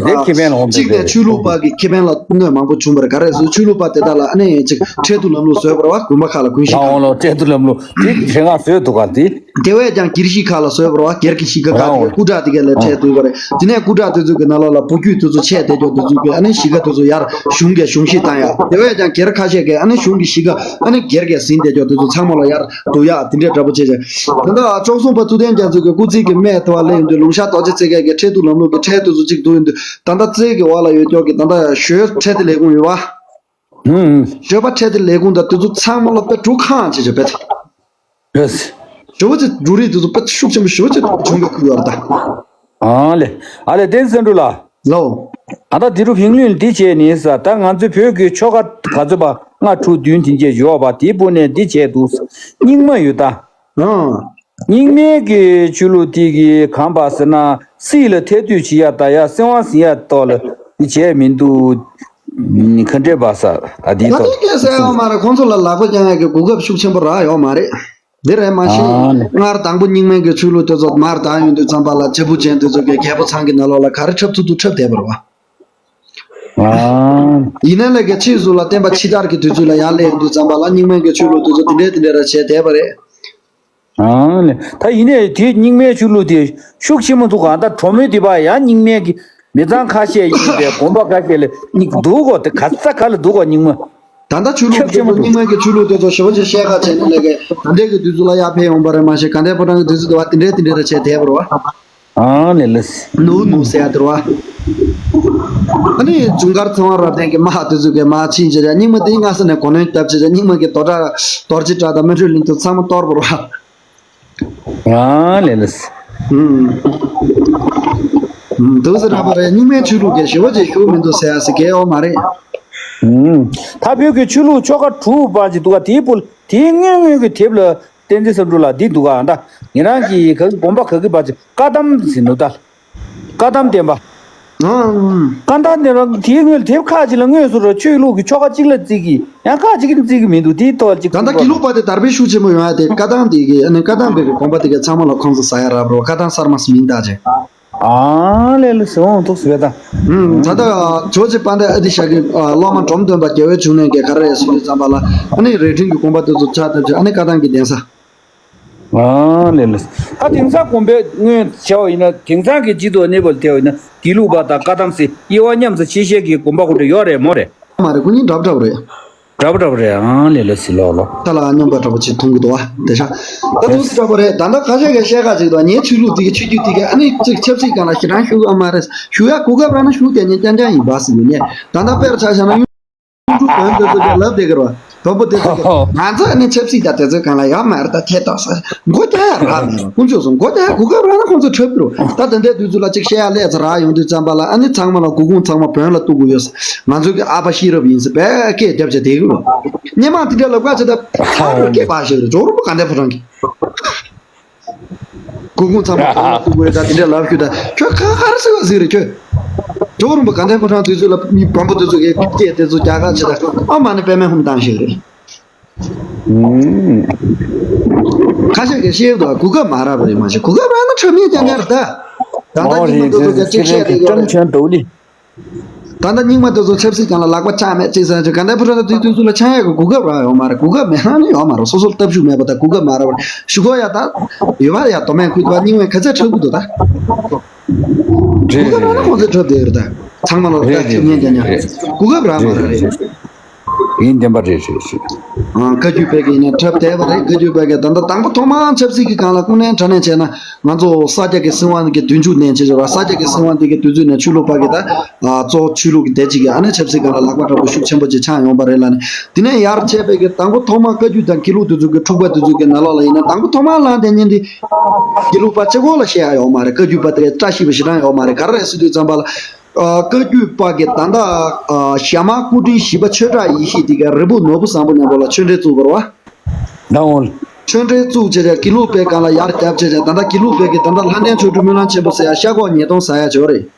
གཅིག་ནས་ཆོས་ལུགས་པ་གི་ཁེ་ཕན་ལ་གནོད་མང་པོ་བྱུང་བ་རེད། ག་རེ་ཟེར་ཆོས་ལུགས་པ་དེ་དག་ལ་ཨ་ནི་ཅིག་ཁྲལ་བསྡུ་ལམ་ལུགས་བཟོས་པ་རེད་བ། དགོན་པ་ཁག་ལ་དགོན་གཞིས་ཁག་ལའོ་ལོ་ཁྲལ་བསྡུ་ལམ་ལུགས་དེ་དེ་སྔ་བཟོས་འདུག་ག་དེ། དེ་བས་ཀྱང་སྒེར་གཞིས་ཁག་ལ་བཟོས་པ་རེད་བ། སྒེར་གྱི་གཞིས་ཀ་ཁག་དེ་སྐུ་དྲག་དེ་ག་ལ་ཁྲལ་བསྡུས་པ་རེད། དེ་ནས་སྐུ་དྲག་དེ་ཚོ་གི་ནང་ལོགས་ལ་བུ་རྒྱུད་དེ་ཚོ་ཆད་བསྡད་ཀྱོག་དེ་ཚོ་གི་ཨ་ནི་གཞིས་ཀ་དེ་ཚོ་ཡར་གཞུང་གིས་གཞུང་བཞེས་བཏང་ཡག་དེ་བས་ཀྱང་སྒེར་ཁ་ཤས་ཀྱིས་ཨ་ནི་གཞུང་གི་གཞིས་ཀ་ཨ་ནི་སྒེར་གྱིས་ཟིན་བསྡད་ཀྱོག་དེ་ཚོ་ཚང་མ་ལ་ཡར་བསྡུ་ཡག་དེ་འདྲའི་འདྲ་པོ་བྱས་བྱས། ད་ལྟ་བཅུ་གསུམ་པ་ཐུབ་བསྟན་རྒྱ་མཚོ་གི་སྐུ་ཚེ་གི་སྨད་དུ་བ་སླེབས་ཡོང་དུས་ལུང་ཤར་རྡོ་རྗེ་རྩེ་མཁན་གྱི་ཁྲལ་བསྡུ་ལམ་ལུགས་ཀྱི་ཁྲལ་དེ་ཚོ་གཅིག་བསྡུ་ཡོང་དུས་ད་ལྟ་རྩེ་གི་འོག་ལ་ཡོད་ཀྱོག་གི་ད་ལྟ་ཞོལ་ཁྲལ་བསྡུ་ལས་ཁུངས་ཡོད་བ། ཧུམ། ཞོལ་པ་ཁྲལ་བསྡུ་ལས་ཁུངས་དང་དེ་ཚོ་ཚང་མ་ལ་དཔེ་གྲུ་ཁང་བྱེད་ཆོག་པས། ཡེས། ཞོལ་པ་ཚོ་འབྲུ་རིགས་དེ་ཚོ་དཔེ་ཤུགས་ཆེན་པོ་ཞོལ་པ་ཚོ་བྱུང་གི་ཁུལ་ཡོད་རེད་ད། ཨ་ལེ། ཨ་ལེ་བསྟན་འཛིན་སེང་འབྲུག་ལགས། ལོ། ཨ་ད་དེ་རུ་ཕིང་ལུན་འདི་བྱས་ནི་ས། ད་ང་ཚོའི་བོད་ཀྱི་ཆོལ་ཁ་ག་ཚོད་པ་ལྔ་དྲུག་བདུན་དེ་འཇལ་ཡོད་པ། དེའི་སྤུ་ནས་འདི་བྱས་འདུག་རྙིང་མ་ཡོད་ད། ཨང་། རྙིང་མའི་གི་ཆོས་ལུགས་དེ་གི་གང་པ་ཟེར་ན། སྲིད་ལ་ཐེ་ཐུད་བྱེད་ཡ་ད་ཡ་སྲིད་དབང་ཟིན་ཡ་ཏོག་ལ་བྱས་མི་འདུག་ག་འདྲས་པ་ས། ད་དེའི་ང་ཐོག་དེ་སྐད་ཟེར་ཡ་མ་རེད། ཁོང་ཚོ་ལ་ལག་པ་བརྐྱང་ཡ་གི་གོ་སྐབས་ཤུགས་ཆེན་པོ་རག་ཡོད་མ་རེད། འདི་རེད་མ་གཞི། ཨ་ནི། སྔར་དང་པོ་རྙིང་མའི་གི་ཆོས་ལུགས་དེ་ཚོ་མར་དར་ཡོང་དུས་ཙམ་པ་ལ་རྒྱལ་པོ་ཅན་དེ་ཚོ་གི་རྒྱལ་པོ་ཚང་གི་ནང་ལོགས་ལ་ག་རེ་འཁྲབ་ཐུབ་ཐུབ་འཁྲབ་བསྡད་པ་རེད་བ། ཨ། ཡིན་ན་ལས་ཀའི་ཕྱིས་སུ་ལ་བསྟན་པ་ཕྱི་དར་གྱི་དུས་ཚོད་ལ་ཡར་སླེབས་ཡོང་དུས་ཙམ་པ་ལ་རྙིང་མའི་གི་ཆོས་ལུགས་དེ་ཚོ་དེ་འདྲས་དེ་འདྲས་ར་བྱས་བསྡད་པ་རེད། ཨ་ནི། ད་ཡིན་ནའི་དེ་རྙིང་མའི་ཆོས་ལུགས་དེ་ཤུགས་ཆེན་མོ་འདུག་ག་ད་གྲོ་མོའི་དེ་པ་ཡང་རྙིང་མའི་གི་མི་ཚང་ཁ་ཤས་ཡིན་པའི་དགོན་པ་ཁ་ཤས་ལ་རྙིང་འདུག་གོ་དེ་ག་ས་ག་ལ་འདུག་གོ་རྙིང་མ། ད་ལྟ་ཆོས་ལུགས་ཁྱབ་ཆེན་པོ་འདུག་རྙིང་མ་གི་ཆོས་ལུགས་དེ་ཚོ་ཞེ་པོ་ཅིག་བཤད་ཁ་བྱས་ནས་ལས་ཀའི་ད་ལྟའི་གི་དུས་ཚོད་ལ་ཡར་ཕེབས་ཡོང་པ་རེད་མ་ཤེས། དགའ་ལྡན་ཕོ་བྲང་གི་དུས་ཚོད་དུ་བ་དེ་འདྲས་དེ་འདྲས་ར་བྱས་བསྡད་པ་རེད་བ། ཨ་ནི་ལགས། ནུ་ནུ་ཟེར་ཡ་དེ་རེད་བ། ཨ་ནི་ཇུན་གར་ཚེ་དབང་རབ་བརྟན་གྱི་དམག་དེ་ཚོ་གི་དམག་ཕྱིན་བྱས་ར་རྙིང་མ་དེ་སྔ་ས་ནས་གོ་ནོན་བཏབ་བྱས་ར་རྙིང་མ་གི་རྡོ་བྲག་རྡོ་རྗེ་བྲག་དང་སྨིན་གྲོལ་གླིང་དུ་ཚང་མ་གཏོར་བ་རེད་བ། ཨ་ལས་ལས། ཨུམ། ཨུམ། འདུག་སེ་ར་བ་རེད། རྙིང་མའི་ཆོས་ལུགས་ཀྱི་ཞི་བ་ཅིག་ཞུགས་མི་འདུག་ཟེར་ཡ་ཟེར་གལ་ཡོད་མ་རེད། ཨུམ། ད་བོད་ཀྱི་ཆོས་ལུགས་ཆོ་ག་དྲུག་པ་ཅིག་འདུག་ག་དེའི་པོ་དེའི་སྔོན་སྔོན་གྱི་དེབ་ལ་བསྟན་འཛིན་བསམ་གྲུབ་ལགས་འདི་འདུག་ག་ད་ཉེ་རང་གི་ག་གི་དགོན་པ་ག་གི་པ་ཅིག་བཀའ་གདམས་ཟེར་འདུག་ད། བཀའ་གདམས་བསྟན་པ། ཨང་། བཀའ་གདམས་བསྟན་པ་དེའི་སྔོན་དེབ་ཁག་ཅིག་ལ་དངོས་སུ་ར་ཆོས་ལུགས་ཀྱི་ཆོ་ག་གཅིག་ལ་བརྩི་གི་ཡང་ཁག་ཅིག་གིས་བརྩི་གི་མི་འདུག་དེའི་ཐོག་ལ་ཅིག་ད་ལྟ་དགེ་ལུགས་པ་དེ་དར་སྤེལ་ཤུགས་ཆེན་པོ་ཡོང་ཡ་དེ་བཀའ་གདམས་དེ་གི་ཨ་ནི་བཀའ་གདམས་པའི་གི་དགོན་པ་དེ་གི་ཚང་མ་ལ་ཁོང་ཚོ་ཟ་ཡ་རབ་རོ་བཀའ་གདམས་གསར་མ་སུ་མིང་བཏགས་བྱས། ཨ་ལས་ལས་སོང་འདུག་ཟེར་བས་ད། ཨུམ། ད་ལྟ་ཇོ་རྗེ་དཔལ་ལྡན་ཨ་ཏི་ཤ་གི་སློབ་མ་འབྲོམ་སྟོན་པ་རྒྱལ་བའི་འབྱུང་གནས་ཀྱི་ག་རེ་ཟེར་དུས་ཙམ་པ་ལ་ཨ་ནི་རྭ་སྒྲེང་གི་དགོན་པ་དེ་ཚོ་ཕྱག་བཏབ་བྱས་ཨ་ནི་བཀའ་གདམས་ཀྱི་གདན་ས། ཨ་ལས་ལས། ད་དེང་སང་དགོན་པའི་སྔོན་བྱས་པ་ཡིན་ན་དེང་སང་གི་སྤྱི་ཚོགས་གནས་བབ་ལ་བལྟས་པ་ཡིན་ན་དགེ་ལུགས་པ་དང་བཀའ་གདམས་སེ་དབྱེ་བ་མཉམ་དུ་ཕྱེ་ཤེས་ཀྱི་དགོན་པ་ཁོ་འདྲ་ཡོད་རེད་མོ་རེད། མ་རེད་ཁོ་གཉིས་འདྲ་པོ་འདྲ་པོ་རེད། འདྲ་པོ་འདྲ་པོ་རེད། ཨ་ལས་ལས་སི་ལོ་ལོ། ད་ལ་སྙོམས་པ་འདྲ་པོ་ཅིག་མཐོང་གི་འདུག་བ་དེ་ཤ། ད་དུང་སི་འདྲ་པོ་རེད། ད་ལྟ་ཁ་ཤས་ཀྱིས་བཤད་ཁ་ཅིག་འདུག་ངའི་ཆོས་ལུགས་དེ་གི་ཆོས་བརྒྱུད་དེ་གི་ཨ་ནི་ཅིག་ཆབ་སྲིད་སྒང་ལ་ཞེ་དྲག་ཞུགས་ཨ་མ་རེད། ཞུགས་ཡ་གོ་སྐབས་རག་ན་ཞུགས་བསྡད་ཉན་རྐྱང་རྐྱང་ཡིན་པ་ཟེར་ཡོད་ནས་ད་ལྟ་དཔེར་ཆ་བཞག་ན། གཡུང་དྲུང་བོན་དེ་ཚོ་ཀྱང་ལབ་བསྡད་ཀྱི་རེད་བ། བོན་པོ་དེ་ཚོ་ཀྱང་ང་ཚོ་ཨ་ནི་ཆབ་སྲིད་དང་དེ་ཚོའི་སྒང་ལ་ཡོད་མ་རེད། ད་ཐད་གཏོང་ས་མགོ་རྒྱག་ཡ་རག་མེད་ར། དཀོན་མཆོག་གསུམ་མགོ་རྒྱག་ཡ་གོ་སྐབས་རག་ན་ཁོང་ཚོ་འཁྲབ་ཀྱི་རེད། ད་དེ་འདྲའི་དུས་ཚོད་ལ་ཅིག་བཤད་ཡ་སླེབས་ཚར་རག་ཡོང་དུས་ཙམ་པ་ལ་ཨ་ནི་ཚང་མ་ལ་གུར་གུམ་ཚང་མ་བོན་ལ་གཏུག་གི་ཡོད་ས། ང་ཚོ་གི་ཨ་ཕ་ཤེས་རབ་ཡིན་ས་བས་སྐད་རྒྱབ་བྱས་བསྡད་ཀྱི་རེད། སྔོན་མ་དེ་འདྲའི་ལབ་ཁ་བྱེད་ད་ཐག་རིང་སྐད་པ་ཞིག་རེད། ཇོ་རུ་པོ་དགའ་ལྡན་ཕོ་བྲང་གི་གུར་གུམ་ཚང་མ་བོན་ལ་གཏུག་གི་རེད། ད་དེ་འདྲའི་ལབ་ཤུགས་ད་ཁྱོད་ཁ་ཁར་ཟེར་བ་ཟིག་རེད་ཁྱོད། ཇོ་རུ་པོ་དགའ་ལྡན་ཕོ་བྲང་དུས་ཚོད་ལ་མི་བོན་པོ་དེ་ཚོ་གི་སྐད་དེ་ཚོ་རྒྱ་གར་བྱེད་ད་ཨ་མ་ནི་པད་མའི་ཧུམ་བཏང་ཞིག་རེད། ཁ་ཤས་ཀྱིས་བཤད་འདུག་གོ་སྐབས་མ་རག་པ་རེད་མ་གཞི་གོ་སྐབས་རག་ན་འཁྲབ་མཁན་རྐྱང་རྐྱང་རེད་ད། ད་ལྟ་རྙིང་མ་དེ་ཚོ་ག་ཅིག་བཤད་དེ་ཡོད་རེད། ད་ལྟ་རྙིང་མ་དེ་ཚོ་ཆབ་སྲིད་སྒང་ལ་ལག་པ་འཆང་མེད་ཅེས་ཟེར་ཅིག་དགའ་ལྡན་ཕོ་བྲང་དུས་དུས་ཚོད་ལ་འཆང་ཡག་གི་གོ་སྐབས་རག་ཡོད་མ་རེད། གོ་སྐབས་མེད་ན་ནི་ཡོད་མ་རེད། སོ་སོར་སྟབས་ཤུགས་མེད་པ་དང་གོ་སྐབས་མ་རག་པ་རེད། ཞུ་གོ་ཡ་ད་ཡོད་པ་ཡ་དོ་མེད་ཁུལ་དུ་བ་རྙིང་མས་ག་ཚད་འཁྲབ་གི་འདུག་ད། གོ་སྐབས་རག་ན་ཁོང་ཚོས་འཁྲབ་བསྡད་ཡོད་རེད་ད། ཚང་མ་ལ་ད་ཅིག་ཉན་རྒྱ་ཉན་གོ་སྐབས་རག་མ་རག་རེད། ཡིན་བདེན་པ་རེད་རེད་རེད། ཨང་བཀའ་བརྒྱུད་པའི་གི་ནས་འཁྲབ་བསྡད་པ་རེད། བཀའ་བརྒྱུད་པའི་གི་ད་ལྟ་དང་པོ་ཐོག་མར་ཆབ་སྲིད་ཀྱི་སྒང་ལ་ཁུངས་ལེན་དྲ་ལེན་བྱས་ན་ང་ཚོ་ས་སྐྱ་གི་སྲིད་དབང་གི་བདུན་ཅུ་ནས་བྱས་ཡོད་ར། ས་སྐྱ་གི་སྲིད་དབང་དེ་གི་དུས་ཚོད་ནས་ཆོས་ལུགས་པ་གི་ད་གཙོ་བོ་ཆོས་ལུགས་ཀྱི་སྡེ་གཅིག་གི་ཨ་ནི་ཆབ་སྲིད་སྒང་ལ་ལག་པ་འདྲ་པོ་ཤུགས་ཆེན་པོ་ཅིག་འཆང་ཡོང་པ་རེད་ལ་ནི། དེ་ནས་ཡར་བྱས་པའི་གི་དང་པོ་ཐོག་མར་བཀའ་བརྒྱུད་དང་དགེ་ལུགས་དེ་ཚོ་གི་འཁྲུག་པ་དེ་ཚོ་གི་ནང་ལོགས་ལ་ཡིན་ན་དང་པོ་ཐོག་མར་ལངས་བསྡད་མཁན་དེ་དགེ་ལུགས་པ་གཅིག་པོ་ལ་བཤད་ཡ་ཡོད་མ་རེད། བཀའ་བརྒྱུད་པ་དེ་རེད། བཀྲ་ཤིས་པ་ཞེ་དྲག་ཡོད་མ་རེད། ག་རེ་རེད་ཟེར་དུས་ཙམ་པ་ལ། ཨ་བཀའ་བརྒྱུད་པ་གི་ད་ལྟ་ཨ་ཞྭ་དམར་སྐུ་ཕྲེང་བཞི་པ་ཆོས་གྲགས་ཡེ་ཤེས་དེ་ག་རིལ་བུ་ནོར་བུ་བཟང་པོ་མཉམ་པོ་ལ་ཆོས་འབྲེལ་བཙུགས་པ་རེད་བ། ད་འོང་། ཆོས་འབྲེལ་བཙུགས་བྱས་བྱས་དགེ་ལུགས་པའི་སྒང་ལ་ཡར་རྒྱབ་བྱས་བྱས་ད་ལྟ་དགེ་ལུགས་པའི་གི་ད་ལྟ་ལྷ་ལྡན་ཆོ་འཕྲུལ་སྨོན་ལམ་ཆེན་པོ་ཟེར་ཡ་ཤ་ཁོག་ཉིས་སྟོང་ཟ་ཡ་ཅིག་ཡོད་རེད།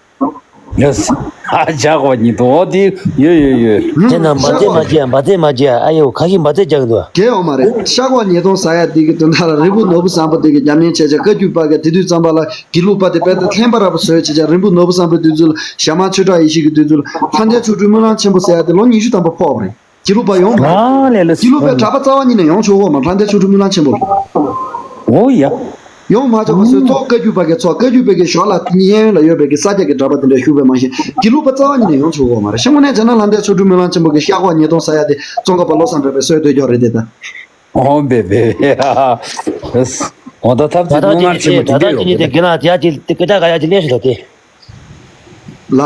ཡེས། ཨ་ཅག་པ་ཉིད་དུ་འོ་དེ་ཡོད་ཡོད་ཡོད། དེ་ན་འབར་རྫས་མ་བརྒྱབ་འབར་རྫས་མ་བརྒྱབ་ཨ་ཡོ་ཁ་ཤས་འབར་རྫས་རྒྱག་གི་འདུག་དེ་ཡོད་མ་རེད། ཤ་ཁོག་ཉིས་སྟོང་ཟ་ཡ་དེ་གི་དོན་དག་ལ་རིལ་བུ་ནོར་བུ་བཟང་པོ་དེ་གི་ཉམས་ལེན་བྱས་བྱས་བཀའ་བརྒྱུད་པ་གི་དེ་དུས་ཙམ་པ་ལ་དགེ་ལུགས་པ་དེ་དཔེ་ལྟ་ལྷན་པ་ར་བ་བཟོས་བྱས་བྱས་རིལ་བུ་ནོར་བུ་བཟང་པོའི་དུས་ཚོད་ལ་ཞྭ་དམར་ཆོས་གྲགས་ཡེ་ཤེས་ཀྱི་དུས་ཚོད་ལ་ལྷ་ལྡན་ཆོ་འཕྲུལ་སྨོན་ལམ་ཆེན་པོ་ཟེར་ཡ་དེ་ལོ་ཉི་ཤུ་ཐམ་པ་ཕོག་པ་རེད། དགེ་ལུགས་པ་ཡོང་མ་རེད། ཨ་ལས་ལ་དགེ་ལུགས་པའི་གྲྭ་པ་རྩ་བ་ཉིད་ནས་ཡོང་ཆོག་གོ་མ་ལྷ་ལྡན་ཆོ་འཕྲུལ་སྨོན་ལམ་ཆེན་པོ་ལ། འོ་ཡ། ཡོང་མ་ཆོག་པ་སོའི་ཐོག་བཀའ་བརྒྱུད་པ་གི་ཚོགས་བཀའ་བརྒྱུད་པའི་གི་ཞོར་ལ་གཡས་གཡོན་ལ་ཡོད་པའི་གི་ས་སྐྱ་གི་གྲྭ་པ་དེ་འདྲ་ཞུགས་པའི་མ་གཞི་དགེ་ལུགས་པ་རྩ་བ་ཉིད་ནས་ཡོང་ཆོག་གོ་མ་རེད། ཤེས་མོ་ནས་བྱས་ན་ལྷ་ལྡན་ཆོ་འཕྲུལ་སྨོན་ལམ་ཆེན་པོ་གི་ཤ་ཁོག་ཉིས་སྟོང་ཟ་ཡ་དེ་ཙོང་ཁ་པ་བློ་བཟང་གྲགས་པས་གསོལ་འདོད་ཀྱོག་རེད་དེ་ད། འོ་བེ་བེ། འོ་ད་ཐབས་ཇ་དང་ཅི་ནི་དེ་ཇ་དང་ཅི་ནི་དེ་གི་ན་དེ་ཡ་ཅི་དེ་ཀི་ཅག་ག་ཡ་ཅི་ལེན་ཞིག་ད་དེ། ལ།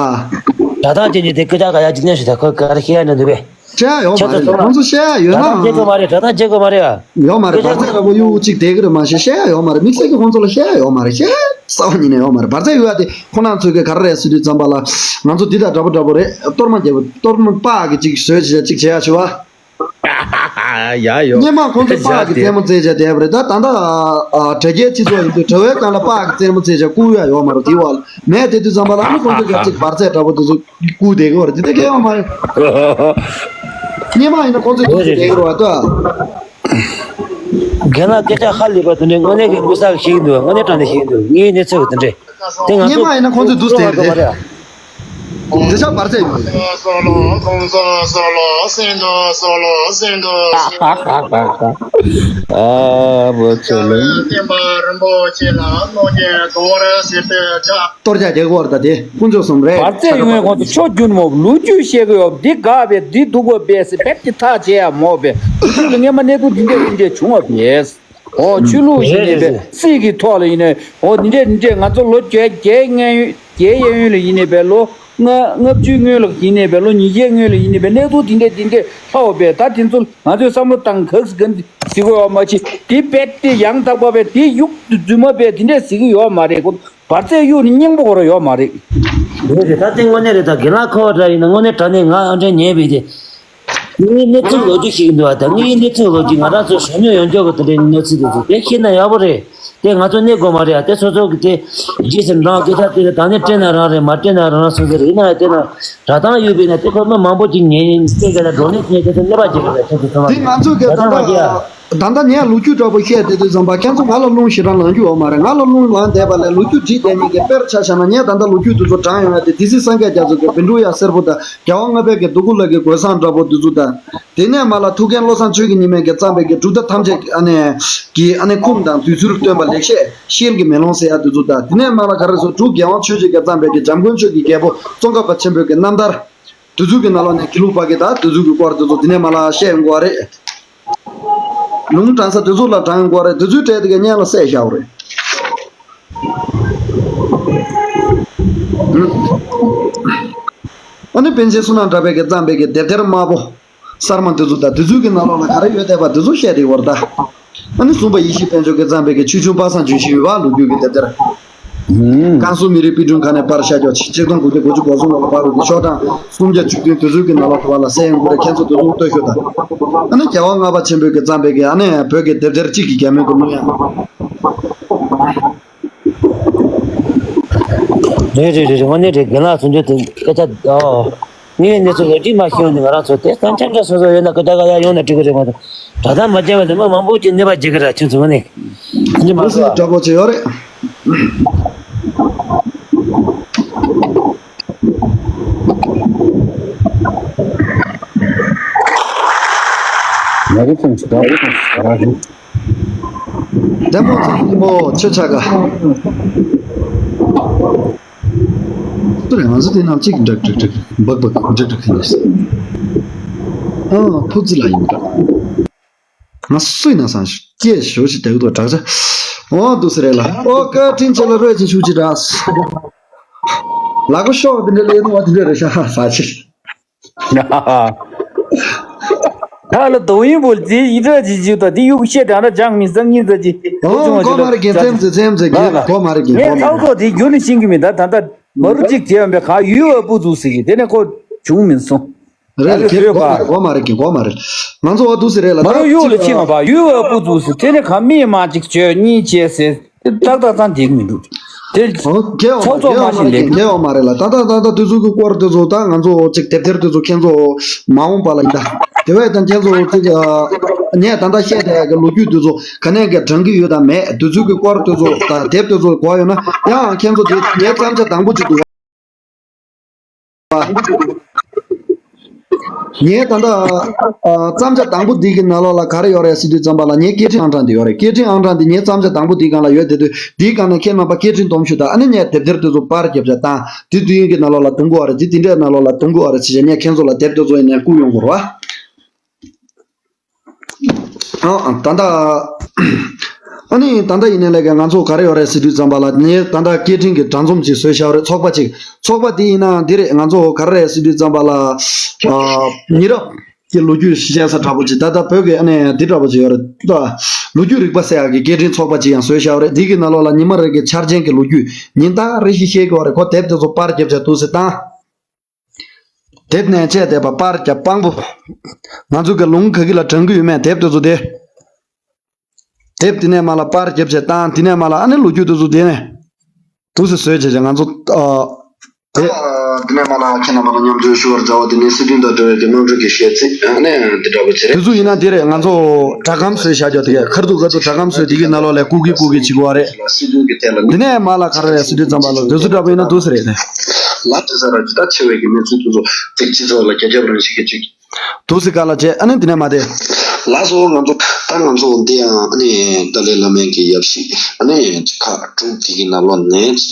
ཇ་དང་ཅི་ནི་དེ་ཀི་ཅག་ག་ཡ་ཅི་ལེན་ཞིག་ད་ཁོ་ག་རེ་ཤེས་ཡ་ན་འདུག་བེ། བཤད་ཡ་ཡོད་མ་རེད། ཁོང་ཚོ་བཤད་ཡ་ཡོད་ན། སྒྲ་གདངས་རྒྱག་དགོས་མ་རེད། སྒྲ་གདངས་རྒྱག་དགོས་མ་རེད་ཨ། ཡོད་མ་རེད། སྐད་ཆ་འབར་རྫས་འདྲ་པོ་གཡུག་གཅིག་བསྡད་ཀྱི་རེད། མ་གཞི་བཤད་ཡ་ཡོད་མ་རེད། དམིགས་བསལ་གྱི་ཁོང་ཚོ་ལ་བཤད་ཡ་ཡོད་མ་རེད། བཤད་ཡ་རྩ་བ་ཉིད་ནས་ཡོད་མ་རེད། འབར་རྫས་གཡུག་ཡ་དེ་ཁོ་རང་ཚོས་གི་ག་རེ་རེད་ཟེར་དུས་ཙམ་པ་ལ། ང་ཚོ་འདི་དང་འདྲ་པོ་འདྲ་པོ་རེད། གཏོར་མ་རྒྱབ། གཏོར་མ་སྤགས་ཀྱི་གཅིག་བཟོས་བྱས་གཅིག་བྱེད་ཡ་ཞུ་བ། ཡ་ཡོ། སྔོན་མ་ཁོང་ཚོ་སྤགས་ཀྱི་རྩེད་མོ་རྩེ་བྱས་བསྡད་པ་རེད། ད་ད་ལྟ་ཨ་དྲ་རྒྱའི་སྤྱི་ཚོགས་ཡིན་དུས་དྲ་བའི་སྒང་ལ་སྤགས་ཀྱི་རྩེད་མོ་རྩེ་བྱས་བཀུག་ཡ་ཡོད་མ་རེད། དེ་བ་ལ་མེད་དེ་དུས་ཙམ་པ་ལ་ཨ་ནི་ཁོང་ཚོ་ག་ཅིག་འབར་རྫས་འདྲ་པོ་དེ་ཚོ་བཀུག་བསྡད་ཀྱི་ཡོད་རེད། དེ་འདྲ་གང་ཡང་མ་རེད། སྔོན་མ་ཡིན་ན་ཁོང་ཚོས་བཀུག་བསྡད་ཀྱི་རེད་བ་ད། རྒན་ལགས་སྐད་ཆ་ཧ་ལས་པ་དེ་འདྲའི་དངོས་གནས་ཀྱི་མི་ས་གི་ཤེས་ཀྱི་འདུག་དངོས་གནས་དྲང་གནས་ཤེས་ཀྱི་འདུག་ངའི་གནས་ཚུལ་གྱི་དེ་འདྲས། དེ་ང་ཚོ་སྔོན་མ་ཡིན་ན་ཁོང་ཚོས་འདུག་ཟེར་གྱི་རེད། འདི་ཆ་བར་ཆད་ཡོད་རེད། ཨ་བོ་ཚོ་ལ་གཏོར་རྒྱག་རྒྱག་གི་ཡོད་རེད། ད་དེ་དཀོན་མཆོག་གསུམ་རེད། བར་ཆད་ཡོང་བའི་ཁོང་ཚོ་ཕྱོགས་རྒྱུན་མོ་ལོ་རྒྱུས་བཤད་གི་ཡོད། འདི་དགའ་བས་འདི་སྡུག་པ་བས་ཟེར་བེད་ཀྱི་ཐག་བཅད་ཡ་མོ་བས། ལོ་རྒྱུས་ལ་སྔོན་མ་གནས་ཚུལ་འདི་འདྲས་འདི་འདྲས་བྱུང་བ་བས། ཨོ་ཆོས་ལུགས་ཡིན་ནའི་བས་སྲིད་ཀྱི་ཐོག་ལ་ཡིན་ནའི་ཨོ་འདི་འདྲས་འདི་འདྲས་ང་ཚོ་ལོ་བརྒྱད་བརྒྱད་སྔོན་བརྒྱད་གཡས་གཡོན་ལ་ཡིན་ནའི་བས་ལོ་ལྔ་ལྔ་བཅུའི་སྔོན་ལ་ཡིན་ནའི་བས་ལོ་ཉིས་བརྒྱའི་སྔོན་ལ་ཡིན་ནའི་བས་གནས་ཚུལ་འདི་འདྲས་འདི་འདྲས་ལྷག་བས། ད་དེ་ཚོ་ང་ཚོས་བསམ་བློ་བཏང་གག་སི་གན་ཟི་གོ་ཡོད་མ་ཆི་དེ་བས་དེ་ཡང་དག་པ་བས་དེ་ཡུག་རྫུན་མ་བས་དེ་འདྲས་ཟི་གི་ཡོད་མ་རེད། ཁོ་བར་ཆད་གཡུག་ནི་སྙིང་པོ་ཁོ་ར་ཡོད་མ་རེད། རེད་རེད། ད་དེ་དངོས་གནས་རེད། ད་རྒན་ལགས་ཁོ་འདྲ་ཡིན་ན་དངོས་གནས་དྲང་གནས་ང་ཨ་འདྲས་ཉན་པས་དེ། ངའི་གནས་ཚུལ་ལོ་རྒྱུས་ཤིག་འདུག་བ། ད་ངའི་གནས་ཚུལ་ལོ་རྒྱུས་ང་རང་ཚོ་གཞོན་ནུ་ཡོང་འཇོག་གི་དེ་འདྲའི་གནས་ཚུལ་དེ་ཚོ་དེ་ཤེས་ན་ཡག་པོ་རེད། དེ་ང་ཚོ་གནས་དགོས་མ་རེད་ཨ། དེ་སོ་སོ་གི་དེ་རྗེས་སུ་འབྲང་སྐད་ཆ་དེ་རེད། ད་ནི་དྲན་ན་རང་རེད། མ་དྲན་ན་རང་རང་སོ་སོ་རེད། ཡིན་ན་ཡང་དེ་ན་སྒྲ་གདངས་ཡོད་པས་ན་དེ་ཁོ་མི་མང་པོ་ཅིག་ཉན་སྐད་ཆ་ལ་བགྲོ་གླེང་བྱས་དེ་ཚོ་གནོད་པ་བྱེད་གི་རེད། ཁྱེད་ཚོ་ཚང་མ་དེ་ང་ཚོས་གི་ད་སྒྲ་གདངས་མ་ལྟ་རྒྱག་ཨ། ད་ལྟ་ངས་ལོ་རྒྱུས་འདྲ་པོ་བཤད་བསྡད་དུས་ཙམ་པ་ཁྱེད་ཚོ་ང་ལ་རླུང་ཞེ་དྲག་ལངས་རྒྱུ་ཡོད་མ་རེད། ང་ལ་རླུང་ལངས་བསྡད་པ་ལས་ལོ་རྒྱུས་བྲིས་བསྡད་མཁན་གྱི་དཔེར་ཆ་བཞག་ན་ངས་ད་ལྟ་ལོ་རྒྱུས་དེ་ཚོ་དྲངས་ཡོང་ཡ་དེ་སྡེ་སྲིད་སངས་རྒྱས་རྒྱ་མཚོ་གི་བཻ་ཌཱུརྱ་སེར་པོ་དང་རྒྱལ་དབང་ལྔ་པའི་གི་དུ་ཀུ་ལ་གི་གོས་བཟང་འདྲ་པོ་དེ་ཚོ་དང་། དེ་ནས་མར་ལ་ཐུའུ་བཀྭན་བློ་བཟང་ཆོས་ཀྱི་ཉི་མས་གི་བརྩམས་པའི་གི་གྲུབ་མཐའ་ཐམས་ཅད་ཨ་ནི་གི་ཨ་ནི་ཁུངས་དང་བསྡུས་ཚུལ་སྟོན་པ་ལེགས་བཤད་ཤེལ་གྱི་མེ་ལོང་ཟེར་ཡ་དེ་ཚོ་དང་། དེ་ནས་མར་ལ་ག་རེ་ཟེར་འབྲུག་རྒྱལ་དབང་ཆོས་རྗེ་གིས་བརྩམས་པའི་གི་འཇམ་མགོན་ཆོས་ཀྱི་རྒྱལ་པོ་ཙོང་ཁ་པ་ཆེན་པོའི་གི་རྣམ་ཐར། དེ་ཚོའི་གི་ནང་ལོགས་ནས་དགེ་ལུགས་པ་གི་ད་དེ་ཚོའི་གི་སྐོར་དེ་ཚོ་དེ་ནས་མར་ལ་བཤད་ཡོང་གི་ཡོད་རེད། ལུང་དྲངས་ས་དེ་ཚོ་ལ་དྲངས་ཡོང་གི་ཡོད་རེད། དེ་ཚོའི་གྲས་དེ་ག་སྔོན་ལ་བསད་བཞག་ཡོད་རེད། ཨ་ནི་པཎ་ཆེན་བསོད་ནམས་གྲགས་པས་གི་བརྩམས་པའི་གི་དེབ་ཐེར་དམར་པོ་གསར་མ་དེ་ཚོ་དང་དེ་ཚོའི་གི་ནང་ལོགས་ལ་ག་རེ་ཡོད་བསྡད་པ་དེ་ཚོ་བཤད་བསྡད་ཡོད་རེད་ད། ཨ་ནི་གསུམ་པ་ཡེ་ཤེས་དཔལ་འབྱོར་གྱིས་བརྩམས་པའི་གི་ཆོས་འབྱུང་པ་སངས་ལྗོན་ཤིང་ཡོད་པ་ལོ་རྒྱུས་ཀྱི་དེབ་ཐེར། ཀན་སུའུ་མི་རིགས་དཔེ་སྐྲུན་ཁང་ནས་པར་ཤར་ཀྱོག་ཆིག་སྟོང་དགུ་བརྒྱ་དགུ་བཅུ་གོ་གསུམ་ལོར་པར་རུ་གི་ཤོག་གྲངས་སུམ་བརྒྱ་བཅུ་བདུན་དེ་ཚོའི་གི་ནང་ལོགས་དུ་བ་ལ་གསན་ཡོང་གི་རེད། ཁྱེད་ཚོ་དེ་ཚོ་ལྟོས་ཤོག་དང་། ཨ་ནི་རྒྱལ་དབང་ལྔ་པ་ཆེན་པོས་གི་བརྩམས་པའི་གི་ཨ་ནི་བོད་ཀྱི་དེབ་ཐེར་གཅིག་གི་རྒྱ་མིའི་གི་གླུ་དབྱངས། རེད་རེད་རེད་རེད། དངོས་གནས་རེད། རྒན་ལགས་གསུང་རྒྱུ་དེ་སྐད་ཆ་ཨོ། ངས་གནས་ཚུལ་ལོ་རྒྱུས་མ་ཤེས་ཡོང་དུས་ང་རང་ཚོ་དེ་ཙམ་འཆམ་འཆམ་སོ་སོ་ཡོད་ན་སྐད་ཆ་ག་ཡ་ཡོང་ན་འགྲིག་གི་རེད་མ་གཏོགས། དྲ་ཐག་མ་བརྒྱབ་པ་ལས་མི་མང་པོ་ཅིག་གནོད་པ་བྱེད་ཀྱི་རེད། ཁྱོད་ཚོ་ངོ་ནས་འདི་མ་གོ་ཨ། འདྲ་པོ་ཅིག་ཡོད་རེད། ང་རེ་ཙམ་ཞིག་ག་རེ་ཙམ་ཞིག་ག་རེ། བདེ་མོ་ཚེ་རིང་མོ་ཆོས་ཆ་ག་སུ་རེད། ང་ཚོ་དེ་ནང་གཅིག་འགྲིག་འགྲིག་འགྲིག་འབག་འབག་འགྲིག་འགྲིག་ཁེལ་ལེ། ཨ་ཕུ་ཙི་ལ་ཡིན་འདྲ། ང་སུ་ཡིན་ན་སང་སྐྱེས་ཞོ་ཞིག་དེ་གི་དོ་དྲག་ཆ། འོ་འདུག་སེ་རེད་ལ། ཨོ་བཀའ་དྲིན་ཆེ་ལ་རོས་ཅིག་ཞུ་ཅི་དྲག་ལག་པ་ཤོག་དེ་འདྲ་ལས་ནུ་བ་དེ་འདྲ་རེད་ཤག་ས་ཆེ། ད་ལ་抖音་པོ་དེ་ཡི་འདྲ་ཅིག་ཅིག་དང་དེ་གཡུག་བཤད་དྲང་ར་ཅང་མི་སང་ཉིན་ཙ་ཅིག་ཨོ་གོ་མ་རེད་གི་ཚེམ་ཚེ་ཚེམ་ཚེ་གི་གོ་མ་རེད་གི་ངས་གོ་མ་ཚང་ཚོ་རེད། དེ་རྒྱུ་ནི་ཤེས་གི་མི་འདུག་ད་ལྟ་མ་རུ་གཅིག་བྱས་ཡོང་པའི་ག་ཡུལ་བ་སྤུ་འཛུགས་ཟེར་གི་དེ་ནས་ཁོ་བྱུང་མིན་སོང་། རེད་ལ་ཁྱོད་གོ་མ་རེད་གོ་མ་རེད་གོ་མ་རེད། ང་ཚོ་འོ་འདུག་སེ་རེད་ལ། མ་རུ་ཡུལ་ལ་ཕྱིན་ང་བ་ཡུལ་བ་སྤུ་འཛུགས་ཟེར་དེ་ནས་ག་མི་མ་གཅིག་བྱོས་གཉིས་བྱས་ཟེར་ཏག་ཏག་ཙང་བསྡད་གི་མི་འདུག་དེ་ཚོགས་ཚོགས་མ་ཤེས་ལས་རྒྱུ་ཡོད་མ་རེད་ལ། ད་ད་ད་ད་དུས་ཚོད་ཀྱི་སྐོར་དུས་ཚོད་ད་ང་ཚོ་ཅིག་དེབ་ཐེར་དུས་ཚོད་ཁྱེད་ཚོ་མ་འོངས་པ་ལ་ཡིན་ད་དེ་བས་ཀྱང་ཁྱེད་ཚོ་ཅིག་ངས་ད་ལྟ་བཤད་བསྡད་ཡ་གི་ལོ་རྒྱུས་དུས་ཚོད་ག་ནས་གི་དྲང་གི་ཡོད་དམ་མེད་དུས་ཚོད་ཀྱི་སྐོར་དུས་ཚོད་ད་དེབ་དུས་ཚོད་གོ་ཡོད་ན་ཡང་ཁྱེད་ཚོ་དེ་ངའི་བརྩམས་བྱ་དང་པོ་ཅིག་འདུག་ངས་ད་ལྟ་ཨ་བརྩམས་བྱ་དང་པོ་འདི་གི་ནང་ལོགས་ལ་ག་རེ་ཡོད་རེད་ཟེར་དུས་ཙམ་པ་ལ་ངའི་སྐད་འཕྲིན་ཨང་གྲངས་འདི་ཡོད་རེད། སྐད་འཕྲིན་ཨང་གྲངས་འདི་ངའི་བརྩམས་བྱ་དང་པོ་འདིའི་སྒང་ལ་ཡོད་དེ་དུས་འདིའི་སྒང་ནས་ཁྱེད་རྣམ་པ་སྐད་འཕྲིན་སྡོམ་ཞུ་དང་། ཨ་ནི་ངས་དེབ་ཐེར་དེ་ཚོ་པར་རྒྱབ་བྱ་དང་དེ་དུས་ཡིན་གྱི་ནང་ལོགས་ལ་གཏོང་གི་ཡོད་རེད། དེ་དེ་འདྲའི་ནང་ལོགས་ལ་གཏོང་གི་ཡོད་རེད་ཟེར་བྱས་ངས་ཁྱེད་ཚོ་ལ་དེབ་དེ་ཚོ་ཡིན་ནས་བསྐུར་ཡོང་དགོས་རེད་བ། ཨ་ད་ལྟ་ཨ་ནི་ད་ལྟ་ཡིན་ནའི་ལས་ཀ་ང་ཚོ་ག་རེ་ཡོད་རེད་ཟེར་དུས་ཙམ་པ་ལ་ངས་ད་ལྟ་སྐད་འཕྲིན་གྱི་དྲ་འཛོམས་ཅིག་བཟོས་བཞག་ཡོད་རེད། ཚོགས་པ་ཅིག་ཚོགས་པ་དེ་ཡིན་ན་འདི་རེད། ང་ཚོ་ག་རེ་རེད་ཟེར་དུས་ཙམ་པ་ལ་ཨ་མི་རབས་ ཀྱི་ལོ་རྒྱུས་བཤད་ས་འདྲ་པོ་ཅིག་ད་ལྟ་བོད་ཀྱི་ཨ་ནི་འདི་འདྲ་པོ་ཅིག་ཡོད་རེད། ད་ལོ་རྒྱུས་རིག་པ་ཟེར་ཡག་གི་སྐད་འཕྲིན་ཚོགས་པ་ཅིག་ཡང་བཟོས་བཞག་པ་རེད། འདི་གི་ནང་ལོགས་ལ་ཉི་མ་རེ་གི་འཆར་ཅན་གྱི་ལོ་རྒྱུས་ཉིན་ལྟར་རེ་བཞིན་བཤད་དགོས་པ་རེད། ཁོ་དེབ་དེ་ཚོ་པར་རྒྱབ་བྱས་འདུག་སེ་བཏང་། དེབ་ནས་བཅད་བསྡད་པ་པར་རྒྱབ་དཔང་པོ། ང་ཚོ་གི་ལུང་ག་གི་ལ་དྲངས་གི་ཡོད་མེད་དེབ་དེ་ཚོ་དེ། དེབ་དེ་ནས་མར་ལ་པར་རྒྱབ་བྱས་བཏང་། དེ་ནས་མར་ལ་ཨ་ནི་ལོ་རྒྱུས་དེ་ཚོ་དེ་ནས་འདུག་སེ་བཟོས་བྱས་བྱས་ང་ཚོ་ཨ། དེ། དེ་ནས་མར་ལ་ཁྱེད་རྣམ་པ་ལ་མཉམ་སྤྱོད་ཞུ་བར་མཛའ་བ་དེ་ནས་སྲིད་དོན་དང་འབྲེལ་བའི་དེ་དམངས་ཁྲོད་ཀྱི་བཤད་ཚིག་ཨ་ནི་འདི་འདྲ་པོ་ཅིག་རེད། དེ་ཚོ་ཡིན་ན་འདི་རེད། ང་ཚོ་སྒྲ་སྒམ་བཟོས་བཞག་རྒྱུ་དེ་ག་ཁར་འདུག་ག་འདུག་སྒྲ་སྒམ་བཟོས་དེ་གི་ནང་ལོགས་ལ་བཀུག་གི་བཀུག་གི་བྱེད་དགོས་པ་རེད། སྲིད་དོན་གྱི་ཐད་ལ་འདི་ནས་མར་ལ་ག་རེ་རེད་ཟེར་དུས་ཙམ་པ་ལ་དེ་ཚོ་འདྲ་པོ་ཡིན་ན་འདུག་སེ་རེད་དེ། ལ་དེ་ས་ར་ཇི་ལྟར་ཆེ་བའི་གི་གནས་ཚུལ་དེ་ཚོ་ཅིག་སྤྱི་ཚོགས་ལ་རྒྱ་ཁྱབ་རང་བཞིན་གྱི་ཅིག་འདུག་སེ་ག་ལ་བྱས་ཨ་ནི་འདི་ནས་མ་དེ། ལགས་སོ། ང་ཚོ་ད་ང་ཚོ་འདི་ཡང་ཨ་ནི་ཏཱ་ལའི་བླ་མའི་གི་ཡབ་གཞིས་ཨ་ནི་ཁག་དྲུག་དེ་གི་ནང་ལོགས་ནས་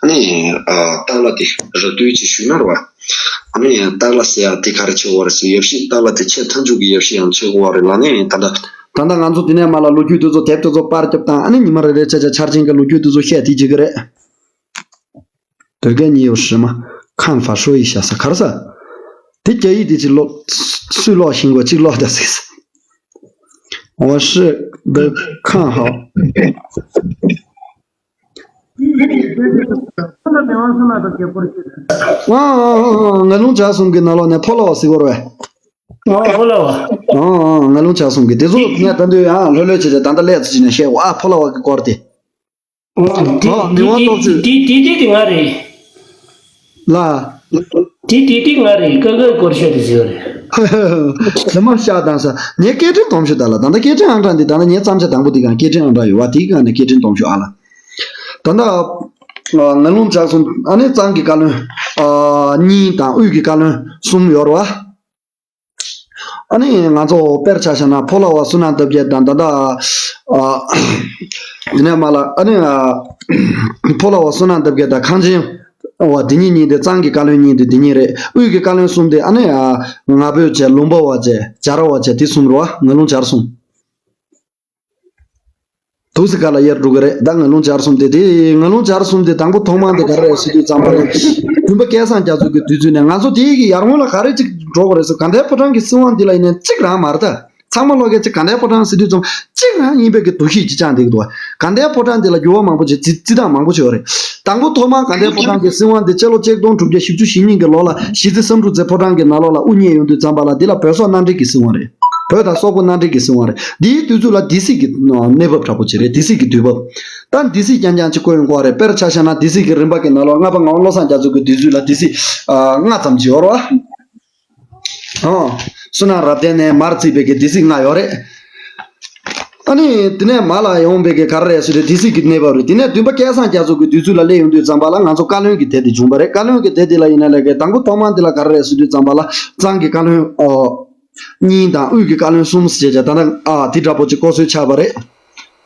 ཨ་ནི་ཨ་སྟག་ལྷ་དེ་ར་སྟོད་ཅིག་ཞུས་ན་རེད་བ། ཨ་ནི་སྟག་ལྷ་ཟེར་ཡག་དེ་ག་རེ་ཆེ་བ་རེད་ཟེར། ཡབ་གཞིས་སྟག་ལྷ་དེ་ཆེས་མཐའ་མཇུག་གི་ཡབ་གཞིས་ཡང་ཆེ་བ་རེད་ལ་ནི་ད་ལྟ། ད་ལྟ་ང་ཚོ་འདི་ནས་མར་ལ་ལོ་རྒྱུས་དེ་ཚོ་དེབ་དེ་ཚོ་པར་རྒྱབ་དང་ཨ་ནི་ཉི་མ་རེ་རེ་བྱས་བྱས་འཆར་ཅན་གྱི་ལོ་རྒྱུས་དེ་ཚོ་བཤད་དེ་བྱེད་ཀྱི་རེད། དོལ་རྒྱལ་ཉེ་བོ་ཧྲི་མ་ཁམས་ཧྥ་ཧྲོ་ཡི་ཤ་ས་གར་ས། དེ་རྒྱ་ཡིག་དེ་ཅིག་ཀློག་སུས་ཀློག་ཤེས་གོ་ཅིག་ཀློག་ད་ཟིག་ས། 我是的看好。 ཨང་ཨང་ཨང་ཨང་། ངན་ལུང་ཇག་གསུམ་གྱི་ནང་ལོགས་ནས་ཕོ་ལ་བ་ཟིག་བོར་བས། ཨང་ཕོ་ལ་བ། ཨང་ཨང་ངན་ལུང་ཇག་གསུམ་གྱི་དེ་ཚོ་ངས་ད་འདོད་ཡང་ལྷོད་ལྷོད་བྱས་ཏེ་ད་ལྟ་ལས་ཚོ་ཅིག་ནས་བཤད་འོ་ཨ་ཕོ་ལ་བ་གི་སྐོར་དེ། དེ་ཨ་མི་དབང་སྟོབས་ཆེ། དེ་དེ་དེ་དེ་ང་རེད། ལ། དེ་དེ་དེ་ང་རེད། ཀ་ཀའི་སྐོར་བཤད་དེ་ཟེར་བ་རེད། ལ་མ་ཤ་དང་ས། ངའི་སྐད་འཕྲིན་སྡོམ་ཤོག་ད་ལ་ད་ལྟ་སྐད་འཕྲིན་ཨང་གྲངས་འདི་ད་ལྟ་ངའི་བརྩམས་བྱ་དང་པོ་འདི་གང་སྐད་འཕྲིན་ཨང་གྲངས་ཡོད་བ་དེའི་སྒང་ནས་སྐད་འཕྲིན་སྡོམ་ཤོག་ཨ་ལ། ད་ལྟ། ངན་ལུང་ཇག་གསུམ་ཨ་ནི་གཙང་གི་བཀའ་བློན། གཉིས་དང་དབུས་ཀྱི་བཀའ་བློན་གསུམ་ཡོད་རེད་བ། ཨ་ནི་ང་ཚོ་དཔེར་ཆ་བཞག་ན་ཕོ་ལ་བ་བསོད་ནམས་སྟོབས་རྒྱལ་དང་ད་ལྟ། དེ་ནས་མ་ལ་ཨ་ནི། ཕོ་ལ་བ་བསོད་ནམས་སྟོབས་རྒྱལ་དང་གངས་ཅན་བ་དེ་གཉིས་གཉིས་དེ་གཙང་གི་བཀའ་བློན་གཉིས་དེ་དེ་གཉིས་རེད། དབུས་ཀྱི་བཀའ་བློན་གསུམ་དེ་ཨ་ནི། ང་ཕོད་བྱས་ལུང་པ་བ་བྱས་ཇ་ར་བ་བྱས་དེ་གསུམ་རེད་བ་ངན་ལུང་ཇག་གསུམ། དུ་སི་ཀ་ལ་ཡར་འགྲོ་གི་རེད་ད་ངན་ལུང་ཇག་གསུམ་དེ་དེ་ངན་ལུང་ཇག་གསུམ་དེ་དང་པོ་ཐོག་མ་འདི་ག་རེ་རེད་ཟེར་དུས་ཙམ་པ་ལ། བདུན་པ་སྐལ་བཟང་རྒྱ་མཚོ་གི་དུས་ཚོད་ནས་ང་ཚོ་དེའི་གི་ཡར་སྔོན་ལ་ག་རེ་ཅིག་འགྲོ་གི་རེད་ཟེར་དགའ་ལྡན་ཕོ་བྲང་གི་སྲིད་དབང་འདི་ལ་ཡིན་ནའི་གཅིག་རང་མ་རེད་ད། ཚང་མ་ལོག་གི་ཅིག་དགའ་ལྡན་ཕོ་བྲང་ཟེར་དུས་ཙམ་གཅིག་རང་ཡིན་པའི་གི་འདུ་ཤེས་ཅིག་བཅངས་བསྡད་ཀྱི་འདུག་བ། དགའ་ལྡན་ཕོ་བྲང་འདི་ལ་འགྱུར་བ་མང་པོ་ཅིག་རྩི་རྩི་སྟངས་མང་པོ་ཅིག་ཡོད་རེད། དང་པོ་ཐོག་མར་དགའ་ལྡན་ཕོ་བྲང་གི་སྲིད་དབང་འདི་སྤྱི་ལོ་ཆིག་སྟོང་དྲུག་བརྒྱ་བཞི་བཅུ་ཞེ་གཉིས་ཀྱི་ལོ་ལ་གཞིས་རྩེ་བསམ་གྲུབ་རྩེ་ཕོ་བྲང་གི་ནང་ལོགས་ལ་དབུ་བརྙེས་ཡོང་དུས་ཙམ་པ་ལ་འདི་ལ་བོད་སོག་མནའ་འབྲེལ་གྱི་སྲིད་དབང་རེད། བོད་དང་སོག་པོ་མནའ་འབྲེལ་གྱི་སྲིད་དབང་རེད། འདིའི་དུས་ཚོད་ལ་སྡེ་སྲིད་ཀྱི་གནས་བབ་འདྲ་པོ་ཅིག་རེད། སྡེ་སྲིད་ཀྱི་དུས་བབ། ད་སྡེ་སྲིད་རྐྱང་རྐྱང་ཅིག་བསྐོས་ཡོང་གི་རེད། དཔེར་ཆ་བཞག་ན་སྡེ་སྲིད་ཀྱི་རིམ་པ་གི་ནང་ལོགས་ལྔ་པ་ངག་དབང་བློ་བཟང་རྒྱ་མཚོ་གི་དུས་ཚོད་ལ་སྡེ་སྲིད་ལྔ་ཙམ་ཅིག་ཡོད་རེད་བ། ཨོ། བསོད་ནམས་རབ་བརྟན་ནས་མར་བརྩིས་པའི་གི་སྡེ་སྲིད་ལྔ་ཡོད་རེད། ཨ་ནི་དེ་ནས་མར་ལ་ཡོང་བའི་གི་ག་རེ་རེད་ཟེར་དུས་སྡེ་སྲིད་ཀྱི་གནས་བབ་རེད། དེ་ནས་བདུན་པ་སྐལ་བཟང་རྒྱ་མཚོ་གི་དུས་ཚོད་ལ་སླེབས་ཡོང་དུས་ཙམ་པ་ལ་ང་ཚོ་བཀའ་བློན་གྱི་དེབ་དེ་བྱུང་བ་རེད། བཀའ་བློན་གྱི་དེབ་དེ་ལ་ཡིན་ན་ལས་ཀའི་དང་པོ་ཐོག་མར་འདི་ལ་ག་རེ་རེད་ཟེར་དུས་ཙམ་པ་ལ་གཙང་གི་བཀའ་བློན་ཨོ། གཉིས་དང་དབུས་ཀྱི་བཀའ་བློན་གསུམ་ཟེར་བྱས་ད་ལྟ་ཨ་དེ་འདྲ་པོ་ཅིག་བསྐོ་སྲོལ་ཆགས་པ་རེད།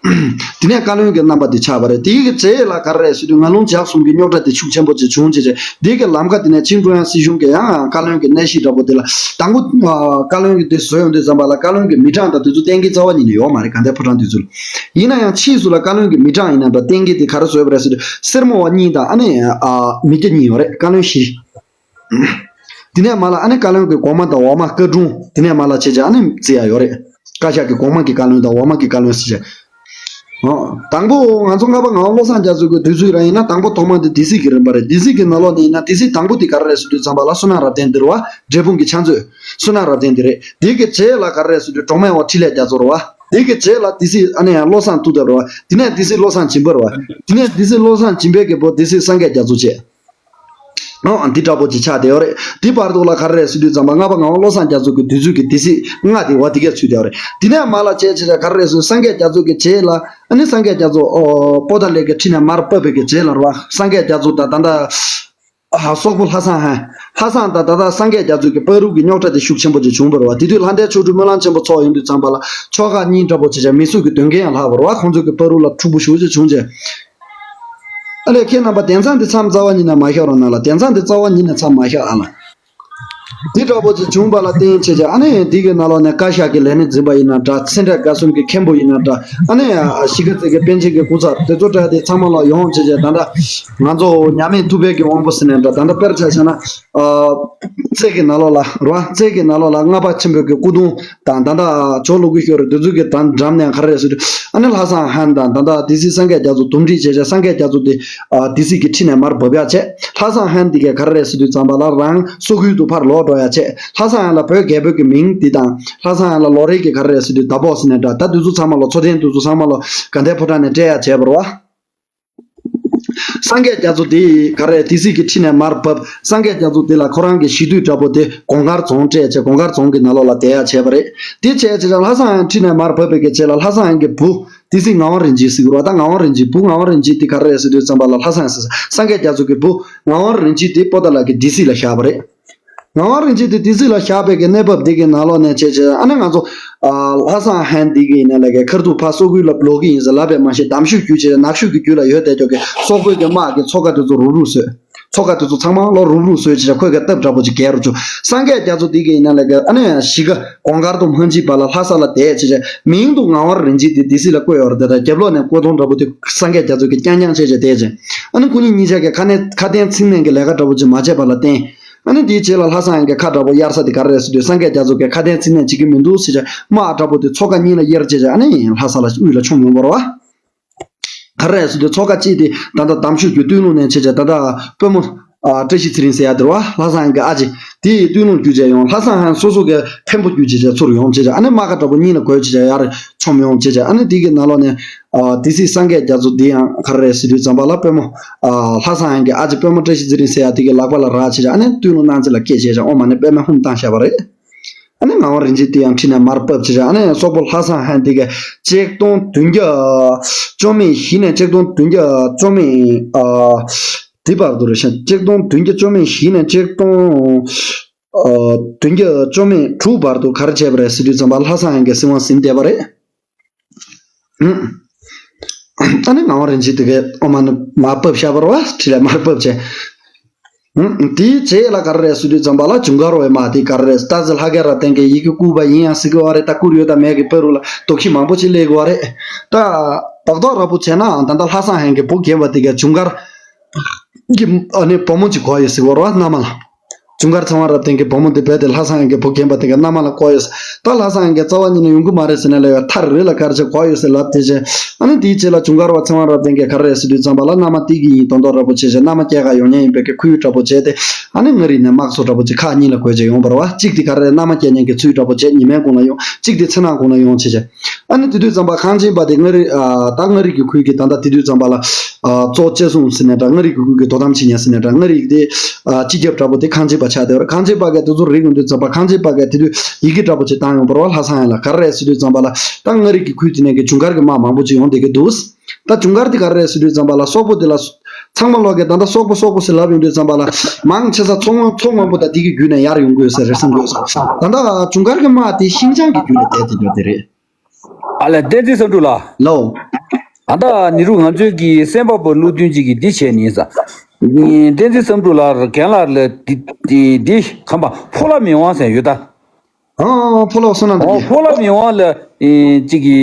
དེ་ནས་བཀའ་བློན་གྱི་རྣམ་པ་དེ་ཆགས་པ་རེད། དེའི་གི་རྗེས་ལ་ག་རེ་རེད་ཟེར་དུས་ངན་ལུང་ཇག་གསུམ་གྱི་རྙོག་དྲ་དེ་ཤུགས་ཆེན་པོ་ཅིག་བྱུང་བྱས་བྱས་དེའི་གི་ལམ་ཁ་དེ་ནས་ཆིང་ཀྲུང་དབྱང་སྲིད་གཞུང་གི་ཡང་བཀའ་བློན་གྱི་གནས་གཞི་འདྲ་པོ་དེ་ལ་དང་པོ་ཨ་བཀའ་བློན་གྱི་དེ་བཟོས་ཡོང་དུས་ཙམ་པ་ལ་བཀའ་བློན་གྱི་མི་གྲངས་དང་དེ་ཚོ་གཏན་འཁེལ་རྩ་བ་ཉིད་ནས་ཡོད་མ་རེད། དགའ་ལྡན་ཕོ་བྲང་དེ་ཚོ་ལ། ཡིན་ན་ཡང་ཕྱིས་སུ་ལ་བཀའ་བློན་གྱི་མི་གྲངས་ཡིན་ན་འདྲ་གཏན་འཁེལ་དེ་ག་རེ་བཟོས་པ་རེད་ཟེར་དུས་སེར་མོ་བ་གཉིས་དང་ཨ་ནི་ཨ་མི་སྐྱ་གཉིས་ཡོད་རེད། བཀའ་བློན་བཞི། དེ་ནས་མར་ལ་ཨ་ནི་བཀའ་བློན་གྱི་གོང་མ་དང་འོག་མ་བཀའ་དྲུང་། དེ་ནས་མར་ལ་བྱས་བྱས་ཨ་ནི་བརྩི་ཡ་ཡོད་རེད། བཀའ་ཤག་གི་གོང་མ་གི་བཀའ་བློན་དང་འོག་མ་གི་བཀའ་བློན་ཟེར་བྱས། ཨོ། དང་པོ་ང་ཚོ་ལྔ་པ་ངག་དབང་བློ་བཟང་རྒྱ་མཚོ་གི་དུས་ཚོད་རང་ཡིན་ན་དང་པོ་ཐོག་མ་འདི་སྡེ་སྲིད་ཀྱི་རིམ་པ་རེད། སྡེ་སྲིད་ཀྱི་ནང་ལོགས་ནས་ཡིན་ན་སྡེ་སྲིད་དང་པོ་འདི་ག་རེ་རེད་ཟེར་དུས་ཙམ་པ་ལ་བསོད་ནམས་རབ་བརྟན་འདི་རེད་བ། འབྲས་སྤུངས་ཀྱི་ཕྱག་མཛོད། བསོད་ནམས་རབ་བརྟན་འདི་རེད། དེ་གི་རྗེས་ལ་ག་རེ་རེད་ཟེར་དུས་གྲོང་སྨན་བ་འཕྲིན་ལས་རྒྱ་མཚོ་རེད་བ། དེ་གི་རྗེས་ལ་སྡེ་སྲིད་ཨ་ནི་ཡང་བློ་བཟང་ཐུབ་བསྟན་རེད་བ། དེ་ནས་སྡེ་སྲིད་བློ་བཟང་སྦྱིན་པ་རེད་བ། དེ་ནས་སྡེ་སྲིད་བློ་བཟང་སྦྱིན་པའི་གི་བུ་སྡེ་སྲིད་སངས་རྒྱས་རྒྱ་མཚོ་བྱས། ཨང་འདི་འདྲ་པོ་ཅིག་ཆགས་བསྡད་ཡོད་རེད། འདི་བར་དུ་ལ་ག་རེ་རེད་ཟེར་དུས་ཙམ་པ་ལྔ་པ་ངག་དབང་བློ་བཟང་རྒྱ་མཚོ་གི་དུས་ཚོད་ཀྱི་སྡེ་སྲིད་ལྔ་དེ་བ་དེ་གས་ཚུད་བསྡད་ཡོད་རེད། དེ་ནས་མར་ལ་བྱས་བྱས་ད་ག་རེ་རེད་ཟེར་སངས་རྒྱས་རྒྱ་མཚོ་གི་རྗེས་ལ་ཨ་ནི་སངས་རྒྱས་རྒྱ་མཚོ་ཨོ་པོ་ཏཱ་ལའི་གི་ཁྲི་ནས་མར་བབས་པའི་གི་རྗེས་ལ་རེད་བ། སངས་རྒྱས་རྒྱ་མཚོ་དང་ད་ལྟ་ཨ་སོག་པོ་ལྷ་བཟང་ཧན་ལྷ་བཟང་དང་ད་ལྟ་སངས་རྒྱས་རྒྱ་མཚོ་གི་བར་དུ་གི་རྙོག་དྲ་དེ་ཤུགས་ཆེན་པོ་ཅིག་བྱུང་བ་རེད་བ། དེ་དུས་ལྷ་ལྡན་ཆོ་འཕྲུལ་སྨོན་ལམ་ཆེན་པོ་ཚོགས་ཡོང་དུས་ཙམ་པ་ལ་ཆོལ་ཁ་གཉིས་འདྲ་པོ་བྱས་བྱས་མི་གསོད་ཀྱི་དོན་རྐྱེན་ཡང་ལྷག་པ་རེད་བ། ཁོང་ཚོ་གི་བར་དུ་ལ་འཁྲུག་པོ་ཞེ་པོ་ཅིག་བྱུང་རྗེས། ཨ་ལས་ཁྱེད་རྣམ་པ་དེང་སང་འདི་མཚམས་རྩ་བ་ཉིད་ནས་མ་བཞག་རོགས་གནང་ལ། དེང་སང་འདི་རྩ་བ་ཉིད་ནས་མཚམས་མ་བཞག་ཨ་ལ། འདི་འདྲ་པོ་ཅིག་བྱུང་བ་ལ་བརྟེན་བྱས་བྱས། ཨ་ནི་འདི་གི་ནང་ལོགས་ནས་བཀའ་ཤག་གི་ལས་སྣེ་འཛིན་པ་ཡིན་ན་འདྲ། སེ་འབྲས་དགའ་གསུམ་གྱི་མཁན་པོ་ཡིན་ན་འདྲ། ཨ་ནི་གཞིས་ཀ་རྩེ་གི་པཎ་ཆེན་གྱི་སྐུ་ཚབ་དེ་ཚོ་འདྲ་དེ་ཚང་མ་ལ་ཡོང་བྱས་བྱས། ད་ལྟ་ང་ཚོ་མཉམ་མེད་ཐུབ་པའི་གི་དབང་པོ་ཟེར་ནས་འདྲ། ད་ལྟ་དཔེར་ཆ་བཞག་ན། ཨ། རྩེ་གི་ནང་ལོགས་ལ་རོ། རྩེ་གི་ནང་ལོགས་ལ་ལྔ་པ་ཆེན་པོའི་གི་སྐུ་གདུང་དང་། ད་ལྟ་ཇོ་ལུ་གུ་ཤོར་འདི་ཚོ་གི་ད་འགྲམ་ནས་ག་རེ་རེད་ཟེར་དུས། ཨ་ནི་ལྷ་བཟང་ཧན་དང་། ད་ལྟ་སྡེ་སྲིད་སངས་རྒྱས་རྒྱ་མཚོ་དུམ་སྒྲིག་བྱས་བྱས། སངས་རྒྱས་རྒྱ་མཚོ་དེ་ཨ་སྡེ་སྲིད་ཀྱི་ཁྲི་ནས་མར་བབས་ཡ་བྱས། ལྷ་བཟང་ཧན་འདི་གས་ག་རེ་རེད་ཟེར་དུས་ཙམ་པ་ལ་རང་སོ་ཁུལ་དུ་ཕར་ལོག་འགྲོ་ཡ་བྱས། ལྷ་བཟང་ཧན་ལ་བོད་རྒྱལ་པོའི་གི་མིང་འདི་དང་། ལྷ་བཟང་ཧན་ལ་ལོ་རེ་གི་ག་རེ་རེད་ཟེར་དུས་ཟླ་ཕོགས་ཟེར་ནས་འདྲ། ད་དུས་ཚོད་ཚང་མ་ལ་འཚོ་རྟེན་དུས་ཚོད་ཚང་མ་ལ་དགའ་ལྡན་ཕོ་བྲང་ནས་སྤྲད་ཡ་བྱས་པ་རེད་བ། སངས་རྒྱས་རྒྱ་མཚོ་དེ་ག་རེ་སྡེ་སྲིད་ཀྱི་ཁྲི་ནས་མར་བབས། སངས་རྒྱས་རྒྱ་མཚོ་དེ་ལ་ཁོ་རང་གི་གཞིས་སྡོད་འདྲ་པོ་དེ་གོང་དཀར་རྫོང་སྤྲད་བྱས། གོང་དཀར་རྫོང་གི་ནང་ལོགས་ལ་བསྡད་ཡ་བྱས་པ་རེད། དེ་བྱས་བྱས་ལྷ་བཟང་ཧན་ཁྲི་ནས་མར་བབས་པའི་གི་རྗེས་ལ་ལྷ་བཟང་ཧན་གྱི་བུ་སྡེ་སྲིད་ངག་དབང་རིན་ཆེན་ཟེར་གི་རེད་བ། ད་ངག་དབང་རིན་ཆེན་བུ་ངག་དབང་རིན་ཆེན་དེ་ག་རེ་རེད་ཟེར་དུས་ཙམ་པ་ལ་ལྷ་བཟང་ཧན་ཟེར། སངས་རྒྱས་རྒྱ་མཚོ་གི་བུ་ངག་དབང་རིན་ཆེན་དེ་པོ་ཏཱ་ལ་གི་སྡེ་སྲིད་ལ་བཞག་པ་རེད། ངག་དབང་རིན་ཆེན་དེ་སྡེ་སྲིད་ལ་བཞག་པའི་གི་གནས་བབ་འདི་གི་ནང་ལོགས་ནས་བྱས་བྱས། ཨ་ནི་ང་ཚོ་ཨ་ལྷ་བཟང་ཧན་འདི་གི་ཡིན་ན་ལས་ཀའི་ཁར་ཐུག་ཕ་སོག་ཁུལ་ལ་ལོག་གི་ཡིན་ཟེར་ལབ་པས་མ་ཤེས། གཏམ་ཤོད་རྒྱུ་བྱས། ནག་ཤོད་ཀྱི་རྒྱུད་ལ་ཡོད་བསྡད་ཀྱོག་གི་སོག་པོའི་གི་དམག་གི་ཚོགས་ཁག་དེ་ཚོ་རུབ་རུབ་བཟོས། ཚོགས་ཁག་དེ་ཚོ་ཚང་མ་ལོ་རུབ་རུབ་བཟོས་བྱས། ཁོས་གི་སྟབས་འདྲ་པོ་ཅིག་བརྒལ་རུ་བཅུག་སངས་རྒྱས་རྒྱ་མཚོ་འདི་གི་ཡིན་ན་ལས་ཀའི་ཨ་ནི་གཞིས་ཀ་གོང་དཀར་དུ་མ་འཇིག་པ་ལ་ལྷ་ས་ལ་བསྡད་བྱས་བྱས། མིང་དུ་ངག་དབང་རིན་ཆེན་དེ་སྡེ་སྲིད་ལ་བསྐོས་ཡོད་རེད། ད་རྒྱབ་ལོགས་ནས་བསྐོས་གཏོང་འདྲ་པོ་དེ་སངས་རྒྱས་རྒྱ་མཚོ་གི་རྐྱང་རྐྱང་བྱས་བྱས་བསྡད་བྱས། ཨ་ནི་ཁོ་གཉིས་གཉིས་ཆ་གི་ཁ་ནས་ཁ་དན་ཚིག་ནན་གྱི་ལས་ཀ་འདྲ་པོ་ཅིག་མ་བྱས་པ་ལ་བརྟེན། ཨ་ནི་དེའི་རྗེས་ལ་ལྷ་བཟང་ཧན་གྱི་ཁ་འདྲ་པོ་གཡར་ས་དེ་ག་རེ་རེད་ཟེར་དུས། སངས་རྒྱས་རྒྱ་མཚོ་གི་ཁ་དན་ཚིག་ནན་བྱེད་ཀྱི་མི་འདུག་ཟེར་བྱས། དམག་འདྲ་པོ་དེ་ཚོགས་ཁག་གཉིས་ལ་གཡར་བྱས་བྱས། ཨ་ནི་ལྷ་ས་ལ་དབུས་ལ་མཆོངས་ཡོང་བ་རེད་བ། ག་རེ་རེད་ཟེར་དུས་ཚོགས་ཁག་གཅིག་དེ་ད་ལྟ་གཏམ་ཤོད་རྒྱུ་སྟོད་ལུང་ནས་བྱས་བྱས། ད་ལྟ་དཔོན་མོ་ཨ་བཀྲ་ཤིས་ཚེ་རིང་ཟེར་ཡ་དེ་རེད་བ། ལྷ་བཟང་ཧན་གྱི་ཨ་ཅེ་དེ་ཡི་སྟོད་ལུང་བརྒྱུད་བྱས་ཡོང་། ལྷ་བཟང་ཧན་སོ་སོ་གི་འཕན་པོ་བརྒྱུད་བྱས་བྱས་ཚུར་ཡོང་བྱས་བྱས། ཨ་ནི་དམག་སྒར་འདྲ་པོ་གཉིས་ལ་བགོས་བྱས་བྱས་ཡར་མཆོངས་ཡོང་བྱས་བྱས། ཨ་ནི་དེ་གི་ནང་ལོགས་ནས། ཨ་སྡེ་སྲིད་སངས་རྒྱས་རྒྱ་མཚོ་འདི་ཡང་ག་རེ་རེད་ཟེར་དུས་ཙམ་པ་ལ་དཔོན་མོ་ཨ་ལྷ་བཟང་ཧན་གྱི་ཨ་ཅེ་དཔོན་མོ་བཀྲ་ཤིས་ཚེ་རིང་ཟེར་ཡ་དེ་གི་ལག་པ་ལ་རག་བྱས་བྱས། ཨ་ནི་སྟོད་ལུང་གནངས་ཚེ་ལ་སྐད་བྱས་བྱས། ཨོཾ་མ་ཎི་པདྨེ་ཧཱུྃ་བཏང་བཞག་པ་རེད། ཨ་ནི་ངག་དབང་རིན་ཆེན་དེ་ཡང་ཁྲིད་ནས་མར་ཕབ་བྱས་བྱས། ཨ་ནི་སོག་པོ་ལྷ་བཟང་ཧན་དེ་གི་ཆིག་སྟོང་བདུན་བརྒྱ་བཅུ་མེད་བཞི་ནས་ཆིག་སྟོང་བདུན་བརྒྱ་བཅུ་མེད་ཨ་དེ་བར་དུ་རེད་ཤག་ཆིག་སྟོང་བདུན་བརྒྱ་བཅུ་མེད་བཞི་ནས་ཆིག་སྟོང་ཨ་བདུན་བརྒྱ་བཅུ་མེད་དྲུག་བར་དུ་ག་རེ་བྱས་པ་རེད་ཟེར་དུས་ཙམ་པ་ལྷ་བཟང་ཧན་གྱི་སྲིད་དབང་ཟིན་བསྡད་པ་རེད། ཨ་ནི་ངག་དབང་རིན་ཆེན་དེ་གའི་ཨོཾ་མ་ཎི་མར་ཕབ་བཞག་པ་རེད་བ། ཁྲིད་ལས་མར་ཕབ་བྱས། དེའི་རྗེས་ལ་ག་རེ་རེད་ཟེར་དུས་ཙམ་པ་ལ་ཇུན་གར་བའི་དམག་དེ་ག་རེ་རེད། སྟག་རྩེ་ལྷ་སྐལ་རབ་བརྟན་གྱིས་ཡི་གེ་བསྐུར་བ་ཡིན་ཡང་ཟེར་གི་བ་རེད། ད་བསྐུར་ཡོད་དམ་མེད་ཀྱི་བར་དུ་ལ་རྡོག་ཁྱི་མང་པོ་ཅིག་སླེབས་གི་བ་རེད། ད་རྡོག་རྡོག་ར་བུ་བྱས་ནའང་ད་ལྟ་ལྷ་བཟང་ཧན་གྱི་བུ་རྒན་པ་དེ་གའི་ཇུན་གར་གྱི་ཨ་ནི་བུ་མོ་ཅིག་གོ་ཡོད་ཟེར་གི་བ་རེད་བ། མནའ་མ་ལ། ཇུན་གར་ཚེ་དབང་རབ་བརྟན་གྱི་བུ་མོ་དེ་རྦད་དེ་ལྷ་བཟང་ཧན་གྱི་བུ་རྒན་པ་དེ་གའི་མནའ་མ་ལ་བསྐོས་ཡོད། ད་ལྷ་བཟང་ཧན་གྱི་རྩ་བ་ཉིད་ནས་ཡོང་གི་མ་རེད་ཟེར་ནས་ལབ་ཡོད། མཐར་རི་ལ་དཀར་ཆེ་གོ་ཡོད་ཟེར་ལབ་དེ་བྱས། ཨ་ནི་དེའི་རྗེས་ལ་ཇུན་གར་བ་ཚེ་དབང་རབ་བརྟན་གྱིས་ག་རེ་རེད་ཟེར་དུས་ཙམ་པ་ལ་མནའ་མ་སྟེར་གྱི་ཡིན་མདོག་མདོག་འདྲ་པོ་བྱས་བྱས། མནའ་མ་སྐྱེལ་ག་ཡོང་མཁན་ཡིན་པའི་གི་ཁུར་ཡུག་འདྲ་པོ་བྱས་ཏེ། ཨ་ནི་མངའ་རིས་ནས་དམག་ཚོ་འདྲ་པོ་ཅིག་ཁག་གཉིས་ལ་བགོས་བྱས་ཡོང་བ་རེད་བ། གཅིག་དེ་ག་རེ་རེད། མནའ་མ་སྐྱེལ་མཁན་གྱི་ཚུལ་འདྲ་པོ་བྱས་ཉི་མའི་དགུང་ལ་ཡོང་། གཅིག་དེ་མཚན་ནག་དགུང་ལ་ཡོང་བྱས་བྱས། ཨ་ནི་དེ་དུས་ཙམ་པ་ཁང་ཆེན་པ་དེ་མངའ་རིས་ཨ་ད་མངའ་རིས་ཀྱི་ཁུལ་གྱི་ད་ལྟ་དེ་དུས་ཙམ་པ་ལ་ཨ་གཙོ་བཅད་བཟུང་ཟེར་ནས་འདྲ། མངའ་རིས་ཀྱི་ཁུལ་གྱི་དོ་དམ་བྱེད་མཁན་ཟེར་ནས་འདྲ། མངའ་རིས་དེ་ཨ་སྤྱི་ཁྱབ་འདྲ་པོ་དེ་ཁང་ཆེན་པ་ཆགས་བསྡད་པ་རེད། ཁང་ཆེན་པ་གིས་དེ་ཚོ་རིག་ཡོང་དུས་ཙམ་པ་ཁང་ཆེན་པ་གིས་དེ་དུས་ཡི་གེ་འདྲ་པོ་ཅིག་བཏང་ཡོང་བ་རེད་བ། ལྷ་བཟང་ཧན་ལ་ག་རེ་རེད་ཟེར་དུས་ཙམ་པ་ལ་ད་མངའ་རིས་ཀྱི་ཁུལ་དེ་ནས་ཀྱི་ཇུན་གར་གྱི་དམག་མང་པོ་ཅིག་ཡོང་བསྡད་ཀྱི་འདུག་ད་ཇུན་གར་དེ་ག་རེ་རེད་ཟེར་དུས་ཙམ་པ་ལ་སོག་པོ་དེ་ལ་ཚང་མ་ལོག་གིས་ད་ལྟ་སོག་པོ་སོག་པོ་ཟེར་ལབ་ཡོང་དུས་ཙམ་པ་ལ་མང་ཆེ་ས་ཚོགས་མང་ཚོགས་མང་པོ་ད་དེ་གི་བརྒྱུད་ནས་ཡར་ཡོང་གི་ཡོད་ས་རེད་བསམ་གྱི་ཡོད་ས། ད་ལྟ་ཇུན་གར་གྱི་དམག་དེ་ཤིན་ཅང་གི་རྒྱུད་ལ་བསྡད་དེ་འདྲ་དེ་རེད། ཨ་ལས། བསྟན་འཛིན་བསམ་གྲུབ་ལགས། ལོ། ཨ་ད་ནི་རུ་ང་ཚོའི་གི་སེམས་པ་པོ་བློ་མཐུན་གཅིག་གིས་འདི་བྱས་ནི་ཡིན་ས། བསྟན་འཛིན་བསམ་གྲུབ་ལགས་རྒན་ལགས་ལ་འདི་འདི་འདི་ཁམས་པ་ཕོ་ལྷ་མི་དབང་ཟེར་ཡོད་ད། ཨ་ཕོ་ལྷ་བསོད་ནམས་ཨོ་ཕོ་ལྷ་མི་དབང་ལ་ཨེ་གཅིག་གི་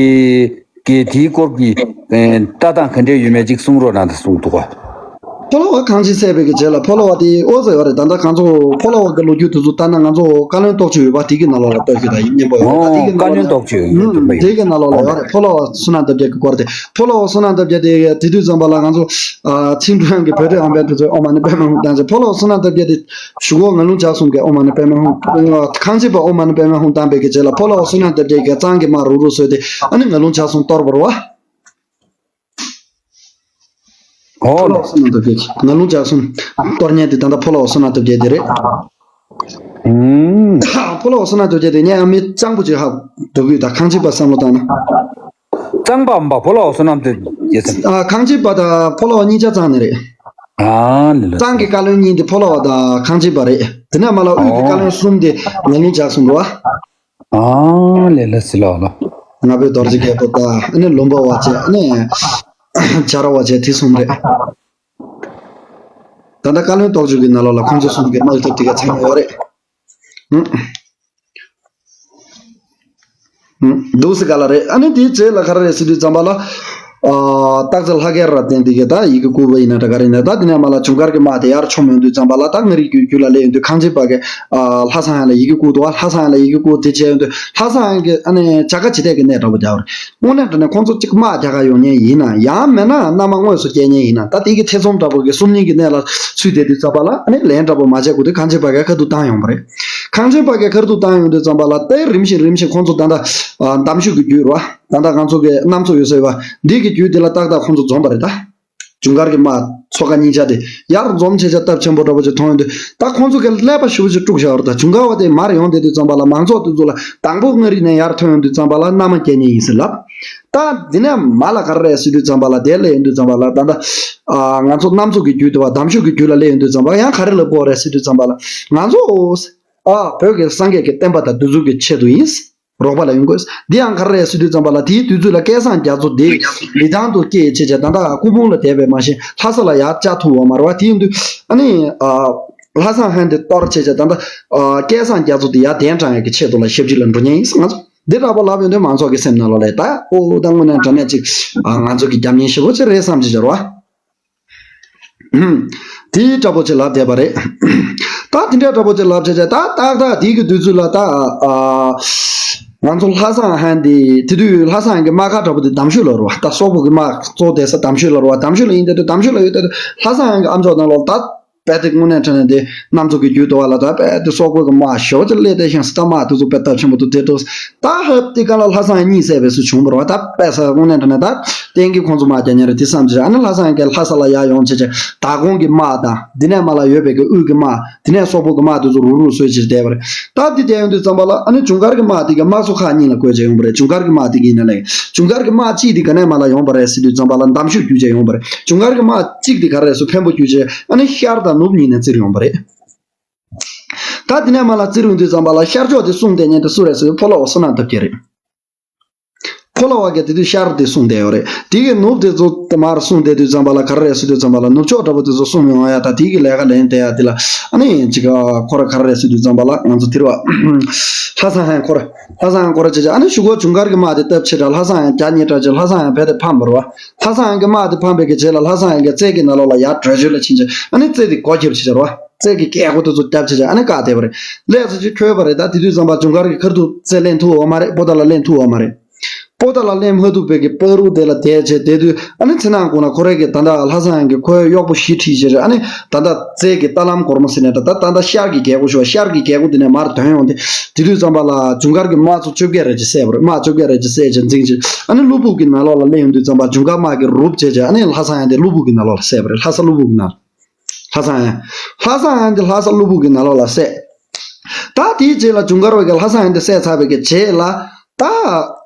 གི་དེའི་སྐོར་གྱི་ཨེ་ལྟ་སྟངས་ག་འདྲས་ཡོད་མེད་ཅིག་གསུང་རོགས་གནང་དང་གསུངས་འདུག་ག་ཕོ་ལྷ་བ་གང་ཅི་བསད་པའི་གི་རྗེས་ལ་ཕོ་ལྷ་བ་དེ་ཨོ་ཙི་ཡོད་རེད། ད་ལྟ་གང་ཚོ་ཕོ་ལྷ་བ་གི་ལོ་རྒྱུས་དེ་ཚོ་ལྟ་ན་ང་ཚོ་བཀའ་བློན་རྟོགས་བརྗོད་ཡོད་པ་དེ་གི་ནང་ལོགས་ལ་ལྟོས་ཤིག་དང་ཡིན་སྙན་པོ་ཡོད་རེད། ད་ཨོ་དེ་གི་ནང་བཀའ་ལོགས་བློན་ལ་རྟོགས་བརྗོད་ཡོད་ཡོད་ཨུམ་དེ་གི་ནང་ལོགས་ལ་ཡོད་རེད། ཕོ་ལྷ་བ་བསོད་ནམས་སྟོབས་རྒྱལ་གི་སྐོར་དེ། ཕོ་ལྷ་བ་བསོད་ནམས་སྟོབས་རྒྱལ་དེ་དེ་དུས་ཙམ་པ་ལ་ང་ཚོ་ཨ་ཆིང་ཀྲུའུ་ཡང་གི་བོད་དོན་ཨམ་བན་དེ་ཚོས་ཨོཾ་མ་ཎི་པདྨེ་ཧཱུྃ་བཏང་རྗེས་ཕོ་ལྷ་བ་བསོད་ནམས་སྟོབས་རྒྱལ་དེ་གཞུག་གུ་ངག་ལུང་ལྗགས་གསུམ་གྱི་ཨོཾ་མ་ཎི་པདྨེ་ཧཱུྃ། ཁང་ཆེན་པ་ཨོཾ་མ་ཎི་པདྨེ་ཧཱུྃ་བཏང་པའི་གི་རྗེས་ལ་ཕོ་ལྷ་བ་བསོད་ནམས་སྟོབས་རྒྱལ་གྱིས་གཙང་གི་དམག་རུག་རུག་བཟོས་ཏེ་ཨ་ནི་ངག་ལུང་ལྗགས་གསུམ་གཏོར་བ་རེད་བ། ཨོ། ཕོ་ལྷ་བ་བསོད་ནམས་སྟོབས་རྒྱལ་གྱིས་ངག་ལུང་ལྗགས་གསུམ་གཏོར་མཁན་དེ་ད་ལྟ་ཕོ་ལྷ་བ་བསོད་ནམས་སྟོབས་རྒྱལ་དེ་རེད། ཨུམ། ཕོ་ལྷ་བ་བསོད་ནམས་སྟོབས་རྒྱལ་དེ་ངས་ཨ་མི་གཙང་པོ་ཅིག་ཧ་འདུག་གི། ད་ཁང་ཆེན་པ་བསམ་བློ་བཏང་ན། གཙང་པ་ཨམ་པ་ཕོ་ལྷ་བ་བསོད་ནམས་སྟོབས་རྒྱལ་ཟེར། ཨ་ཁང་ཆེན་པ་དང་ཕོ་ལྷ་བ་གཉིས་ཆ་གཙང་ནས་རེད། ཨ་ལེ་ལེ། གཙང་གི་བཀའ་བློན་གཉིས་དེ་ཕོ་ལྷ་བ་དང་ཁང་ཆེན་པ་རེད། དེ་ནས་མ་ལ་དབུས་ཀྱི་བཀའ་བློན་གསུམ་དེ་ངག་ལུང་ལྗགས་གསུམ་རེད་བ། ཨ་ལེ་ལེ་སི་ལ་ལ། ང་ཕོད་རྡོ་རྗེ་རྒྱལ་པོ་དང་ཨ་ནི་ལུང་པ་བ་བྱས་ཨ་ནི་བྱ་ར་བ་བྱས་དེ་གསུམ་རེད། ད་ལྟ་བཀའ་བློན་རྟོགས་བརྗོད་ཀྱི་ནང་ལོགས་ལ་ཁོང་ཚོ་གསུམ་གྱི་དམག་འཐབ་དེ་ག་ཚང་མ་ཡོད་རེད། ཨུ། ཨུ། འདུག་སེ་ག་ལ་རེད། ཨ་ནི་དེའི་རྗེས་ལ་ག་རེ་རེད་ཟེར་དུས་ཙམ་པ་ལ། ཨ། སྟག་རྩེ་ལྷ་སྐལ་རབ་བརྟན་དེ་གས་ད་ཡི་གེ་བསྐུར་བ་ཡིན་ན་འདྲ་ག་རེ་ཡིན་ན་ད་དེ་ནས་མར་ལ་ཇུན་གར་གྱི་དམག་དེ་ཡར་མཆོངས་ཡོང་དུས་ཙམ་པ་ལ་ད་མངའ་རིས་རྒྱུད་རྒྱུད་ལ་སླེབས་ཡོང་དུས་ཁང་ཆེན་པ་གས། ཨ། ལྷ་བཟང་ཡང་ལ་ཡི་གེ་བསྐུར་འདུག་ཨ། ལྷ་བཟང་ཡང་ལ་ཡི་གེ་བསྐུར་དེ་བྱས་ཡོང་དུས་ལྷ་བཟང་ཡང་གིས་ཨ་ནི་བྱ་དགའ་ཇི་ལྟར་གྱི་གནས་འདྲ་པོ་རྒྱག་པ་རེད། དངོས་གནས་དྲང་གནས་ཁོང་ཚོ་གཅིག་དམག་རྒྱག་ག་ཡོང་མཁན་ཡིན་ན་ཡང་མིན་ན་མནའ་མ་དངོས་སུ་སྐྱེལ་མཁན་ཡིན་ན་ད་དེ་གི་ཐེ་ཚོམ་འདྲ་པོ་གི་སོམ་ཉི་གི་གནས་ལ་ཚུད་བསྡད་དུས་ཙམ་པ་ལ་ཨ་ནི་ལན་འདྲ་པོ་མ་བྱས་གོང་དུ་ཁང་ཆེན་པ་གས་ཁ་ཐུག་བཏང་ཡོང་བ་རེད། ཁང་ཆེན་པ་གས་ཁ་ཐུག་བཏང་ཡོང་དུས་ཙམ་པ་ལ་དེ་རིམ་བཞིན་རིམ་བཞིན་ཁོང་ཚོ་ད་ལྟ་འདམ་ཤོད་ཀྱི་རྒྱུད་རེད་བ། ད་ལྟ་ང་ཚོ་གི་གནམ་མཚོ་ཡོད་ས་ཡོད་བ་འདི་གི་རྒྱུད་དེ་ལ་ཏག་ཏག་ཁོང་ཚོ་འཛོམས་པ་རེད་ད། ཇུན་གར་གྱི་དམག་ཚོ་ཁག་གཉིས་ཆ་དེ་ཡར་འཛོམས་བྱས་བྱས་སྟབས་ཆེན་པོ་འདྲ་པོ་ཅིག་མཐོང་ཡོང་དུས་ད་ཁོང་ཚོ་གི་ཀླད་པ་ཞེ་པོ་ཅིག་དཀྲུགས་བཞག་པ་རེད་ད། ཇུན་གར་བ་དེ་མར་ཡོང་བསྡད་དུས་ཙམ་པ་ལ་མང་ཚོགས་དེ་ཚོ་ལ་དང་པོ་མངའ་རིས་ནས་ཡར་ཐོན་ཡོང་དུས་ཙམ་པ་ལ་མནའ་མ་སྐྱེལ་མཁན་ཡིན་ཟེར་ལབ། ད་འདི་ནས་མར་ལ་ག་རེ་རེད་ཟེར་དུས་ཙམ་པ་ལ་དེ་སླེབས་ཡོང་དུས་ཙམ་པ་ལ་ད་ལྟ་ཨ། ང་ཚོ་གནམ་མཚོ་གི་རྒྱུད་དུ་བ་འདམ་ཤོད་ཀྱི་རྒྱུད་ལ་སླེབས་ཡོང་དུས་ཙམ་པ་ཡང་ག་རེ་ལབ་དགོས་རེད་ཟེར་དུས་ཙམ་པ་ལ་ང་ཚོ་ཨ། བོད་ཀྱི་སངས་རྒྱས་ཀྱི་བསྟན་པ་དང་འདུ་འཛོམས་ཀྱི་ཆེད་དུ་ཡིན། རོགས་པ་ལ་ཡོང་དགོས། འདི་ཡང་ག་རེ་རེད་ཟེར་དུས་ཙམ་པ་ལ་དེའི་དུས་ཚོད་ལ་སྐལ་བཟང་རྒྱ་མཚོ་དེ་ལི་ཐང་དུ་སྐྱེས་བྱས་བྱས་ད་ལྟ་སྐུ་ཕུང་ལ་བསྡད་པས་མ་ཤེས་ལྷ་ས་ལ་ཡར་བཅར་ཐུབ་པ་མ་རེད་བ། དེ་ཡིན་དུས་ཨ་ནི་ཨ། ལྷ་བཟང་ཧན་དེ་གཏོར་བྱས་བྱས་ད་ལྟ་ཨ། སྐལ་བཟང་རྒྱ་མཚོ་དེ་ཡར་གདན་དྲངས་ཡག་གི་ཆེད་དུ་ལ་ཞབས་ཕྱི་ལ་འགྲོ་མཁན་ཡིན་ང་ཚོ། འདི་འདྲ་པོ་ལབ་ཡོང་དུས་མང་ཚོགས་ཀྱི་སེམས་ནང་ལོགས་ལ་ད་ཨོ་ད་དངོས་གནས་དྲང་གནས་ཅིག་ཨ། ང་ཚོ་གི་རྒྱབ་གཉེར་ཞེ་པོ་ཅིག་རེད་བསམ་གྱི་བྱ་རོགས། དེའི་འདྲ་པོ་ཅིག་ལབ་བསྡད་པ་རེད། ད་དེ་འདྲའི་འདྲ་པོ་ཅིག་ལབ་བྱས་བྱས་ད་ཏག་ཏག་དེའི་གི་དུས་ཚོད་ལ་ད་ཨ། ང་ཚོ་ལྷ་བཟང་ཧན་དེ་དེ་དུས་ལྷ་བཟང་ཧན་གྱི་དམག་སྒར་འདྲ་པོ་དེ་འདམ་ཤོད་ལ་རེད་བ། ད་སོག་པོ་གི་དམག་གཙོ་བསྡད་ས་འདམ་ཤོད་ལ་རེད་བ། འདམ་ཤོད་ལ་ཡིན་དུས་དུས་འདམ་ཤོད་ལ་ཡོད་དུས་དུས་ལྷ་བཟང་ཧན་གྱི་ཨ་མཆོག་ནང་ལོགས་ད། དཔེ་དེ་དངོས་གནས་དྲང་གནས་དེ་གནམ་མཚོ་གི་རྒྱུད་དུ་བ་ལ་ད་དཔེ་དེ་སོག་པོ་གི་དམག་ཞེ་པོ་ཅིག་སླེབས་བསྡད་ཤིང་སི་ད་དམག་དེ་ཚོ་དཔེ་སྟབས་ཆེན་པོ་འདུག་དེ་འདུག་ད་ཧབ་དེ་ག་ལ་ལྷ་བཟང་གཉིད་སད་པའི་སུ་བྱུང་བ་རེད་བ། ད་དཔེ་ས་དངོས་གནས་དྲང་གནས་ད་གཏན་གྱི་ཁོང་ཚོ་དམག་རྒྱག་མཁན་རེད་དེ་བསམ་ཅིག་ཨ་ནི་ལྷ་བཟང་གིས་ལྷ་ས་ལ་ཡར་ཡོང་བྱས་བྱས་ད་གོང་གི་དམག་དང་དེ་ནས་མར་ལ་ཡོད་པའི་གི་དབུས་ཀྱི་དམག་དེ་ནས་སོག་པོ་གི་དམག་དེ་ཚོ་རུག་རུག་བཟོས་བྱས་བསྡད་པ་རེད། ད་དེ་བསྡད་ཡོང་དུས་ཙམ་པ་ལ་ཨ་ནི་ཇུན་གར་གི་དམག་དེ་གི་དམག་ཚོ་ཁག་གཉིས་ལ་བགོས་བྱས་ཡོང་བ་རེད། ཇུན་གར་གི་དམག་དེ་གི་ཡིན་ན་ལས་ཇུན་གར་གི་དམག་གཅིག་དེ་ག་ནས་མར་ལ་ཡོང་བ་རེད་ཟེར་དུས་ཙམ་པ་ལ་འདམ་ཤོད་བརྒྱུད་བྱས་ཡོང་བ་རེད། ཇུན་གར་གི་དམག་གཅིག་དེ་ག་རེ་རེད་ཟེར་འཕན་པོ་བརྒྱུད་བྱས་ཨ་ནི་ཤར་དང་ནུབ་གཉིས་ནས་བཙིར་ཡོང་བ་རེད། ད་དེ་ནས་མར་ལ་བཙིར་ཡོང་དུས་ཙམ་པ་ལ་ཤར་ཕྱོགས་དེ་སྲུང་བསྡད་མཁན་དེ་སུ་རེད་ཟེར་ཕོ་ལོ་བ་བསོད་ནམས་སྟོབས་རྒྱལ་རེད། ཕོ་ལོ་བ་གིས་དེ་དུས་ཤར་དེ་སྲུང་བསྡད་ཡོད་རེད། དེ་གི་ནུབ་དེ་ཚོ་དེ་མར་སྲུང་བསྡད་དུས་ཙམ་པ་ལ་ག་རེ་རེད་ཟེར་དུས་ཙམ་པ་ལ་ནུབ་ཕྱོགས་འདྲ་པོ་དེ་ཚོ་སྲུང་ཡོང་ཡ་ད་དེ་གི་ལས་ཀ་ལེན་བསྡད་ཡ་དེ་ལ་ཨ་ནི་ཅིག་ཁོ་ར་ག་རེ་རེད་ཟེར་དུས་ཙམ་པ་ལ་ང་ཚོ་དེ་རུ་བ་ལྷ་བཟང་ཧན་ཁོ་ར་ལྷ་བཟང་ཧན་ཁོ་ར་བྱས་བྱས་ཨ་ནི་གཞུག་གུ་ཇུན་གར་གི་དམག་དེ་སྟབས་ཆེ་དྲགས་ལྷ་བཟང་ཧན་རྒྱ་ཉེ་དྲགས་བྱས་ལྷ་བཟང་ཧན་བས་དེ་ཕམ་པ་རེད་བ། ལྷ་བཟང་ཧན་གི་དམག་དེ་ཕམ་པའི་གི་རྗེས་ལ་ལྷ་བཟང་ཧན་གི་རྩལ་གི་ནང་ལོགས་ལ་ཡར་བྲོས་བྱོལ་ལ་ཕྱིན་བྱས་ཨ་ནི་རྩལ་དེ་སྒོ་བརྒྱབ་བྱས་བྱས་རེད་བ། རྩལ་གི་རྒྱལ་སྒོ་དེ་ཚོ་བརྒྱབ་བྱས་བྱས་ཨ་ནི་བཀག་བསྡད་པ་རེད། ལས་ཚོ་ཅིག་འཁྱོལ་བ་རེད། ད་དེ་དུས་ཙམ་པ་ཇུན་གར་གི་ཁ་ཐུག་རྩལ་ལེན་ཐུབ་ཡོད་མ་རེད། པོ་ཏ་ལ་ལེན་ཐུབ་ཡོད་མ་རེད། པོ་ཏ་ལ་ལེན་མ་ཐུབ་པའི་གི་པ་རུ་དེ་ལ་བསྡད་བྱས་བསྡད་དུས་ཨ་ནི་ཚེ་ནང་ཁོ་ན་ཁོ་རེ་གི་ད་ལྟ་ལྷ་བཟང་ཧན་གི་ཁོའི་གཡོག་པོ་བཞི་ཁྲིད་བྱས་རེད། ཨ་ནི་ད་ལྟ་རྩལ་གི་རྟ་ལམ་སྒོར་མོ་ཟེར་ནས་ད་ད་ད་ལྟ་ཤར་གི་རྒྱལ་སྒོ་ཞུ་བ་ཤར་གི་རྒྱལ་སྒོ་དེ་ནས་མར་ཐོན་ཡོང་དེ་དེ་དུས་ཙམ་པ་ལ་ཇུན་གར་གི་དམག་ཚོ་བཅོ་བརྒྱད་རེ་ཅིག་བསད་པ་རེད། དམག་བཅོ་བརྒྱད་རེ་ཅིག་བསད་བྱས་འཛིང་བྱས་ཨ་ནི་གློ་བུར་གི་ནང་ལོགས་ལ་སླེབས་ཡོང་དུས་ཙམ་པ་ཇུན་གར་དམག་གི་རུབ་བྱས་བྱས་ཨ་ནི་ལྷ་བཟང་ཧན་དེ་གློ་བུར་གི་ནང་ལོགས་ལ་བསད་པ་རེད། ལྷ་ས་གློ་བུར་གི་ནང་ལྷ་བཟང་ཧན། ལྷ་བཟང་ཧན་དེ་ལྷ་ས་གློ་བུར་གི་ནང་ལོགས་ལ་བསད། ད་དེའི་རྗེས་ལ་ཇུན་གར་བ་གིས་ལྷ་བཟང་ཧན་དེ་བསད་ཚར་བའི་གི་རྗེས་ལ་ད་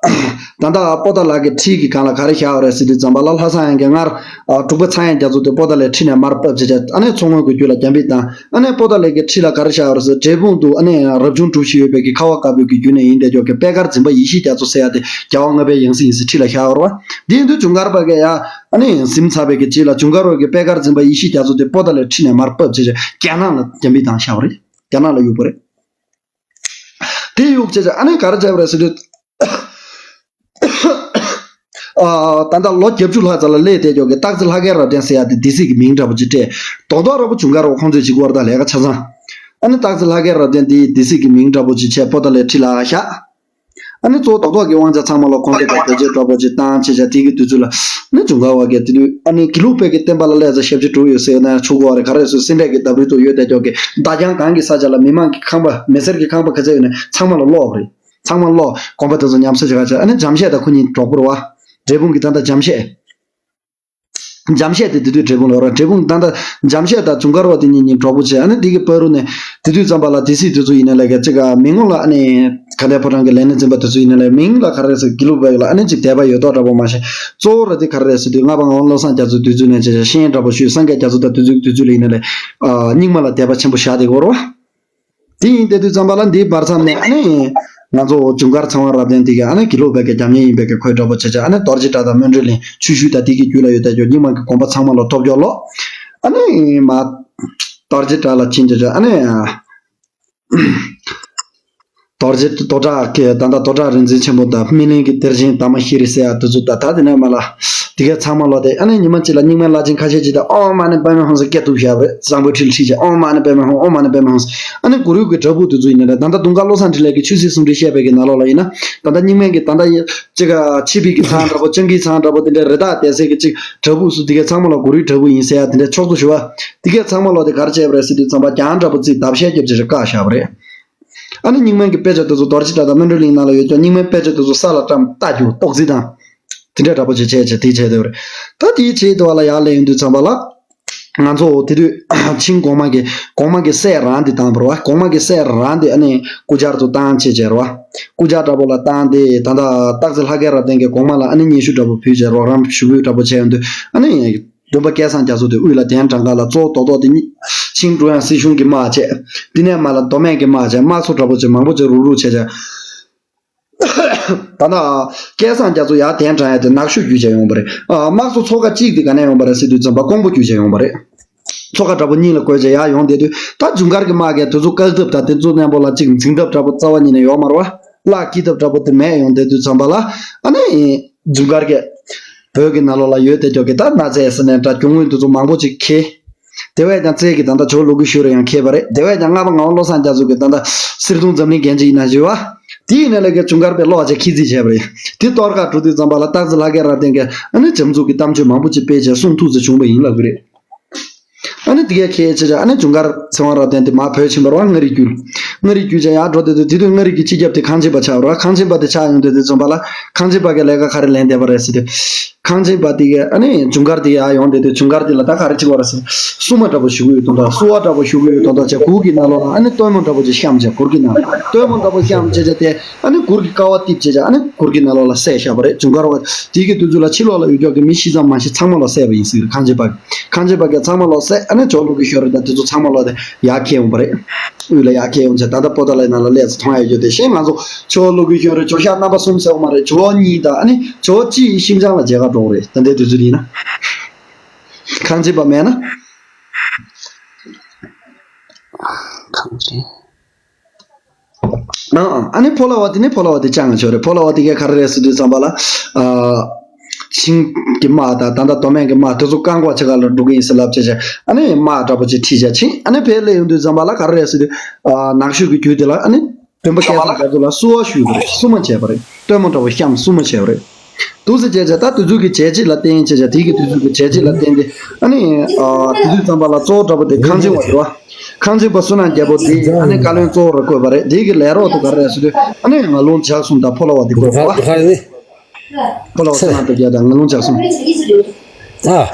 ད་ལྟ་པོ་ཏ་ལ་གི་ཁྲི་གི་སྒང་ལ་ག་རེ་བཞག་པ་རེད་ཟེར་དུས་ཙམ་པ་ལ་ལྷ་བཟང་ཧན་གིས་སྔར་ཨ་འབྲུག་པ་ཚངས་དབྱངས་རྒྱ་མཚོ་དེ་པོ་ཏ་ལའི་ཁྲི་ནས་མར་ཕབ་བྱས་བྱས་ཨ་ནི་མཚོ་སྔོན་གྱི་རྒྱུད་ལ་རྒྱ་མི་བཏང་ཨ་ནི་པོ་ཏ་ལའི་གི་ཁྲི་ལ་ག་རེ་བཞག་པ་རེད་ཟེར་འབྲས་སྤུངས་དུ་ཨ་ནི་རབ་བྱུང་གྲུ་བཞི་ཡོད་པའི་གི་ཁ་བ་དཀར་པོའི་གི་རྒྱུད་ནས་ཡིན་བསྡད་ཀྱོག་གི་པད་དཀར་འཛིན་པ་ཡེ་ཤེས་རྒྱ་མཚོ་ཟེར་ཡ་དེ་རྒྱལ་བ་ལྔ་པའི་ཡང་སྲིད་ཡིན་ཟེར་ཁྲི་ལ་བཞག་པ་རེད་བ། དེ་ཡིན་དུས་ཇུན་གར་བ་གིས་ཡ། ཨ་ནི་ཟིན་ཚར་བའི་གི་རྗེས་ལ་ཇུན་གར་བ་གིས་པད་དཀར་འཛིན་པ་ཡེ་ཤེས་རྒྱ་མཚོ་དེ་པོ་ཏ་ལའི་ཁྲི་ནས་མར་ཕབ་བྱས་བྱས་རྒྱ་ནག་ལ་རྒྱ་མི་བཏང་བཞག་པ་རེད། རྒྱ་ནག་ལ་གཡུགས་པ་རེད། དེ་གཡུགས་བྱས་བྱས་ཨ་ནི་ག་རེ་བྱས་པ་རེད་ཟེར་དུས། ཨ་ད་ལྟ་ལོ་བརྒྱད་ཅུ་ལྷག་ཙམ་ལ་སླེབས་བསྡད་ཀྱོག་གི་སྟག་རྩེ་ལྷ་སྐལ་རབ་བརྟན་ཟེར་ཡ་དེ་སྡེ་སྲིད་ཀྱི་མིང་འདྲ་པོ་ཅིག་སྤྲད། རྡོག་རྡོག་ར་པོ་ཇུན་གར་བ་ཁོང་ཚོས་བྱེད་ཀྱི་ཡོད་རེད་ད་ལས་ཀ་ཆ་ཚང་། ཨ་ནི་སྟག་རྩེ་ལྷ་སྐལ་རབ་བརྟན་དེ་སྡེ་སྲིད་ཀྱི་མིང་འདྲ་པོ་ཅིག་བྱས་པོ་ཏ་ལའི་ཁྲི་ལ་བཞག་ཨ་ནི་གཙོ་བོ་རྡོག་རྡོག་གི་དབང་ཆ་ཚང་མ་ལ་ཁོང་ཚོས་ད་བེད་སྤྱོད་འདྲ་པོ་ཅིག་བཏང་བྱས་བྱས་དེ་གི་དུས་ཚོད་ལ་ཨ་ནི་ཇུན་གར་བ་གིས་དེ་དུས་ཨ་ནི་དགེ་ལུགས་པའི་གི་བསྟན་པ་ལ་སླེབས་ཚར་ཞེ་པོ་ཅིག་འགྲོ་གི་ཡོད་ཟེར་ན་ཆོག་གི་རེད། ག་རེ་ཟེར་སེ་འབྲས་ཀྱི་ལྡབ་རིལ་དུ་ཡོད་བསྡད་ཀྱོག་གི་མདའ་རྒྱང་གང་གི་ས་ཆ་ལ་མི་མང་གི་ཁང་པ་མི་སེར་གྱི་ཁང་པ་ག་ཚད་ཡོད་ན་ཚང་མ་ལ་སློག་པ་རེད། ཚང་མ་སློག་དགོན་པ་དེ་ཚོ་ཉམས་གསོ་བྱེད་ག་བྱས་ཨ་ནི་འཇམ་བཤད་དང་ཁོ་གཉིས་གྲོགས་པོ་རེད་བ། འབྲས་སྤུངས་ཀྱི་ད་ལྟ་འཇམ་བཤད། འཇམ་བཤད་དེ་དེ་དུས་འབྲས་སྤུངས་ལ་ཡོད་རེད། འབྲས་སྤུངས་ད་ལྟ་འཇམ་བཤད་དང་ཇུན་གར་བ་དེ་གཉིས་གཉིས་གྲོགས་པོ་བྱས་ཨ་ནི་དེ་གི་བར་དུ་ནས་དེ་དུས་ཙམ་པ་ལ་སྡེ་སྲིད་དེ་ཚོ་ཡིན་ན་ལས་ཀ་ཅིག་ག་མི་ངོ་ལ་ཨ་ནི་ག་འདྲ་ཕོ་བྲང་གི་ལས་སྣེ་འཛིན་པ་དེ་ཚོ་ཡིན་ན་ལས་མིང་ལ་ག་རེ་ཟེར་དགེ་ལུགས་པའི་ལ་ཨ་ནི་ཅིག་དད་པ་ཡོད་མདོག་འདྲ་པོ་མ་ཤེས། གཙོ་བོ་ར་དེ་ག་རེ་རེད་ཟེར་དུས་ལྔ་པ་ངག་དབང་བློ་བཟང་རྒྱ་མཚོ་དུས་ཚོད་ནས་བྱས་བྱས་ཤེས་ཡོན་འདྲ་པོ་ཞུས་སངས་རྒྱས་རྒྱ་མཚོ་དང་དུས་ཚོད་དུས་ཚོད་ལ་ཡིན་ན་ལས་ཨ་རྙིང་མ་ལ་དད་པ་ཆེན་པོ་བཞག་བསྡད་ཀྱི་ཡོད་རེད་བ། དེ་ཡིན་དེ་དུས་ཙམ་པ་ལ་འདིའི་བར་མཚམས་ནས་ཨ་ནི་ང་ཚོ་ཇུན་གར་ཚངས་དབང་རབ་བརྟན་དེ་ག་ཨ་ནི་དགེ་ལུགས་པའི་གི་རྒྱབ་གཉེར་ཡིན་པའི་གི་ཁོའི་འདྲ་པོ་བྱས་བྱས་ཨ་ནི་རྡོ་རྗེ་བྲག་དང་སྨིན་གྲོལ་གླིང་ཆུ་ཤུལ་དང་དེ་གི་རྒྱུད་ལ་ཡོད་བསྡད་ཀྱོག་རྙིང་མ་གི་དགོན་པ་ཚང་མ་ལ་ཐོབ་ཀྱོག་ལོ། ཨ་ནི་མ་རྡོ་རྗེ་བྲག་ལ་ཕྱིན་བྱས་བྱས་ཨ་ནི་ རྡོ་རྗེ་རྡོ་བྲག་གི་ད་ལྟ་རྡོ་བྲག་རིག་འཛིན་ཆེན་པོ་དང་སྨིན་གླིང་གི་གཏེར་ཆེན་དར་མ་ཤྲཱི་ཟེར་ཡ་དེ་ཚོ་ད་ད་དེ་ནས་མ་ལ་དེ་གའི་ཚང་མ་ལོ་དེ། ཨ་ནི་ཉི་མ་གཅིག་ལ་རྙིང་མའི་བླ་ཆེན་ཁ་ཤས་ཅིག་དང་ཨོཾ་མ་ཎི་པདྨེ་ཧཱུྃ་ཟེར་སྐད་བཏུབ་བཞག་པ་རེད། གཙང་པོའི་ཁྲིད་ལ་ཁྲིད་བྱས་ཨོཾ་མ་ཎི་པདྨེ་ཧཱུྃ། ཨོཾ་མ་ཎི་པདྨེ་ཧཱུྃ་ཟེར། ཨ་ནི་གུ་རུ་གི་བྲག་ཕུག་དེ་ཚོ་ཡིན་ན་རེད། ད་ལྟ་དུང་དཀར་བློ་བཟང་འཕྲིན་ལས་ཀྱི་ཆོས་སྲིད་ཟུང་འབྲེལ་བཤད་པའི་གི་ནང་ལོགས་ལ་ཡིན་ན། ད་ལྟ་རྙིང་མའི་གི་ད་ལྟ་ཡི་ཅིག་ཆིབས་པའི་གི་ཚང་འདྲ་པོ། སྤྱང་ཀིའི་ཚང་འདྲ་པོ། དེ་འདྲའི་རི་དྭགས་བསྡད་སའི་གི་ཅིག་བྲག་ཕུག་སུ་དེ་གའི་ཚང་མ་ལ་གུ་རུའི་བྲག་ཕུག་ཡིན་ཟེར་ཡ་དེ་འདྲའི་ཕྱོགས་གཏོགས་ཞུ་བ། དེ་གའི་ཚང་མ་ལོ་དེ་ག་རེ་བྱས་པ་རེད་ཟེར་དུས་ཙམ་པ་གྱང་འདྲ་པོ་བརྩིགས་བརྡབ་བཤལ་རྒྱབ་བྱས་བཀག་བཞག་པ་རེད། ཨ་ནི་རྙིང་མའི་གི་དཔེ་ཆ་དེ་ཚོ་རྡོ་རྗེ་བྲག་དང་སྨིན་གྲོལ་གླིང་ནང་ལ་ཡོད་ཀྱང་རྙིང་མའི་དཔེ་ཆ་དེ་ཚོ་ས་ལ་བཀྲམ་ལྟ་རྒྱུ་ཏོག་ཙི་དང་། དེ་འདྲ་འདྲ་པོ་ཅིག་བྱས་བྱས་དེ་བྱས་དེ་བ་རེད། ད་དེའི་ཆེད་དུ་བ་ལ་ཡར་སླེབས་ཡོང་དུས་ཙམ་པ་ལ། ང་ཚོ་དེ་དུས་ཆིང་གོང་མ་གི་གོང་མ་གི་སྲས་རང་དེ་བཏང་བ་རེད་བ། གོང་མ་གི་སྲས་རང་དེ་ཨ་ནི་སྐུ་བཅར་དུ་བཏང་བྱས་བྱས་རེད་བ། སྐུ་བཅར་འདྲ་པོ་ལ་བཏང་སྟེ་ད་ལྟ་སྟག་རྩེ་ལྷ་སྐལ་རབ་བརྟན་གྱིས་གོང་མ་ལ་ཨ་ནི་སྙན་ཞུ་འདྲ་པོ་ཕུལ་བྱས་རོགས་རམ་ཞུ་ཕུལ་འདྲ་པོ་བྱས་ཡོང་དུས། ཨ་ནི་སྟོན་པ་སྐལ་བཟང་རྒྱ་མཚོ་དེ་དབུས་ལ་གདན་དྲངས་ག་ལ་གཙོ་བོ་རྡོག་རྡོག་དེ་ཉིད་ཆིང་ཀྲུང་དབྱང་སྲིད་གཞུང་གི་དམག་བྱས། དེ་ནས་མར་ལ་མདོ་སྨད་ཀྱི་དམག་བྱས། དམག་ཚོ་འདྲ་པོ་ཅིག་མང་པོ་ཅིག་རུག་རུག་བྱས་བྱས། ད་ལྟ་སྐལ་བཟང་རྒྱ་མཚོ་ཡར་གདན་དྲངས་ཡ་དེ་ནག་ཤོད་བརྒྱུད་བྱས་ཡོང་བ་རེད། ཨ། དམག་ཚོ་ཚོ་ཁག་གཅིག་དེ་ག་ནས་ཡོང་བ་རེད་ཟེར་དུས་ཙམ་པ་ཀོང་པོ་བརྒྱུད་བྱས་ཡོང་བ་རེད། ཚོ་ཁག་འདྲ་པོ་གཉིས་ལ་བགོས་བྱས་ཡར་ཡོང་བསྡད་དུས། ད་ཇུན་གར་གྱི་དམག་གིས་དེ་ཚོ་བཀག་ཐབས་དང་དེ་ཚོ་མཉམ་པོ་ལ་ཅིག་འཛིང་ཐབས་འདྲ་པོ་རྩ་བ་ཉིད་ནས་ཡོད་མ་རེད་བ། གླགས་འཁྱེར་ཐབས་འདྲ་པོ་དེ་མེད། ཡོང་བསྡད་དུས་ཙམ་པ་ལ་ཨ་ནི་ཇུན་གར་གྱིས་བོད་ཀྱི་ནང་ལོགས་ལ་ཡོད་དེ་ཅོག་གི་ད་གནའ་རྫས་ཟེར་ནས་འདྲ་རྒྱུ་དངོས་དེ་ཚོ་མང་པོ་ཅིག་ཁྱེར། དེ་བས་ཀྱང་རྩལ་གྱི་ད་ལྟ་ཇོ་བོ་ལོ་ཀེ་ཤྭ་ར་ཡང་ཁྱེར་བ་རེད། དེ་བས་ཀྱང་ལྔ་པ་ངག་དབང་བློ་བཟང་རྒྱ་མཚོ་གིས་ད་ལྟ་གསེར་གདུང་འཛམ་གླིང་རྒྱན་ཅིག་ཡིན་ན་ཞུས་བ། དེ་ཡིན་ན་ལས་ཀའི་ཇུན་གར་པས་ཀློག་བྱས་ཁྱི་རྫིས་བྱས་པ་རེད། དེ་གཏོར་ཁ་འགྲོ་དུས་ཙམ་པ་ལ་སྟག་རྩེ་ལྷ་སྐལ་རབ་བརྟན་གྱིས་ཨ་ནི་རྒྱ་མཚོ་གི་གཏམ་བརྗོད་མང་པོ་ཅིག་སྤེལ་བྱས་གསུང་ཐུགས་སུ་བྱུང་བ་ཡིན་ལབ་ཀྱི་རེད། ཨ་ནི་དེ་གས་ཁྱེད་ཅག་ཨ་ནི་ཇུན་གར་ཚེ་དབང་རབ་བརྟན་དེ་མར་བོད་ཕྱིན་པ་རེད་བ། མངའ་རིས་བརྒྱུད། མངའ་རིས་བརྒྱུད་བྱས་ཡར་འགྲོ་དེ་དུས་དེ་དུས་མངའ་རིས་ཀྱི་སྤྱི་ཁྱབ་དེ་ཁང་ཆེན་པ་ཆགས་ཡོང་དུས་དེ་ཙམ་པ་ལ་ཁང་ཆེན་པ་གི་ལས་ཀ་ག་རེ་ལེན་བསྡད་པ་རེད་ཟེར་དུས། ཁང་ཆེན་པ་དེ་གས་ཨ་ནི་ཇུན་གར་དེ་ཡར་ཡོང་དེ་དུས་ཇུན་གར་དེ་ལ་ད་ག་རེ་བྱེད་པ་རེད་ཟེར། བསུ་མ་འདྲ་པོ་ཞུ་གི་ཡོད་དོན་དག་བསུ་བ་འདྲ་པོ་ཞུ་གི་ཡོད་དོན་དག་བྱས་གུར་གྱི་ནང་ལོགས་ལ་ཨ་ནི་སྟོན་མོ་འདྲ་པོ་ཅིག་བཤམས་བྱས་གུར་གྱི་ནང་ལ་སྟོན་མོ་འདྲ་པོ་བཤམས་བྱས་བྱས་ཏེ། ཨ་ནི་གུར་གྱི་ཀ་བ་རྡིབ་བྱས་བྱས་ཨ་ནི་གུར་གྱི་ནང་ལོགས་ལ་བསྲེགས་བཞག་པ་རེད། ཇུན་གར་བ་དེ་གི་དུས་ཚོད་ལ་ཕྱི་ལོགས་ལ་ཡོད་ཀྱོག་གི་མི་ཤི་ཙམ་མ་ཤི་ཚང་མ་ལ་བསྲེགས་པ་ཡིན་ཟེར་གི་རེད། ཁང་ཆེན་པ་གིས། ཁང་ཆེན་པ་གིས་ཚང་མ་ལོག་བསད། ཨ་ནི་ཇོ་བོ་ལོ་ཀེ་ཤྭ་ར་དང་དེ་ཚོ་ཚང་མ་ལོག་དེ་ཡར་འཁྱེར་ཡོང་བ་རེད། དབུས་ལ་ཡར་འཁྱེར་ཡོང་བྱས་ད་ལྟ་པོ་ཏཱ་ལའི་ནང་ལ་སླེབས་ཚེ་མཐོང་ཡ་ཡོད་དེ་ཤེས། ང་ཚོ་ཇོ་བོ་ལོ་ཀེ་ཤྭ་ར་ཇོ་ཤཱཀ་རྣམ་པ་གསུམ་ཟེར་བ་མ་རེད། ཇོ་བོ་གཉིས་དང་ཨ་ནི་ཇོ་བོ་གཅིག་ཤིན་ཅང་ལ་མཇལ་ཁ་འགྲོ་གི་རེད། ད་ལྟའི་དུས་ཚོད་ཡིན་ན། ཁང་ཆེན་པ་མེད་ན། ཁང་ཆེན། ཨང་ཨང་། ཨ་ནི་ཕོ་ལ་བ་དེ་ནི་ཕོ་ལ་བ་དེ་ཅང་ཆོག་རེད། ཕོ་ལ་བ་དེ་གས་ག་རེ་རེད་ཟེར་དུས་ཙམ་པ་ལ། ཨ། ཆིང་གི་དམག་དང་ད་ལྟ་མདོ་སྨད་ཀྱི་དམག་དེ་ཚོ་བཀག་འགོག་བྱེད་ག་ལ་འགྲོ་གི་ཡིན་ཟེར་ལབ་བྱས་བྱས། ཨ་ནི་དམག་འདྲ་པོ་ཅིག་ཁྲིད་བྱས་ཕྱིན། ཨ་ནི་ཕར་སླེབས་ཡོང་དུས་ཙམ་པ་ལ་ག་རེ་རེད་ཟེར་དུས། ཨ། ནག་ཤོད་ཀྱི་རྒྱུད་དེ་ལ་ཨ་ནི་སྟོན་པ་སྐལ་བཟང་རྒྱ་མཚོ་ལ་བསུ་བ་ཞུས་པ་རེད། བསུ་མ་བྱས་པ་རེད། སྟོན་མོ་འདྲ་པོ་བཤམས་བསུ་མ་བྱས་པ་རེད། འདུག་སེ་བྱས་བྱས་ད་དུས་ཚོད་ཀྱི་བྱས་རྗེས་ལ་བརྟེན་བྱས་བྱས་དེ་གི་དུས་ཚོད་ཀྱི་བྱས་རྗེས་ལ་བརྟེན་ཏེ། ཨ་ནི། ཨ། དེ་དུས་ཙམ་པ་ལ་གཙོ་བོ་འདྲ་པོ་དེ་ཁང་ཆེན་པ་རེད་བ། ཁང་ཆེན་པ་བསོད་ནམས་རྒྱལ་པོ་དེ་ཨ་ནི་བཀའ་བློན་གཙོ་བོ་རུ་བསྐོས་པ་རེད། དེ་གི་ལས་རོགས་དེ་ག་རེ་རེད་ཟེར་དུས་ཨ་ནི་ངག་དབང་ལྗགས་གསུམ་དང་ཕོ་ལ་བ་དེ་བསྐོས་པ་རེད་བ། ཕོ་ལ་བ་བསོད་ནམས་སྟོབས་རྒྱལ་དང་ངག་དབང་ལྗགས་གསུམ། ཨ།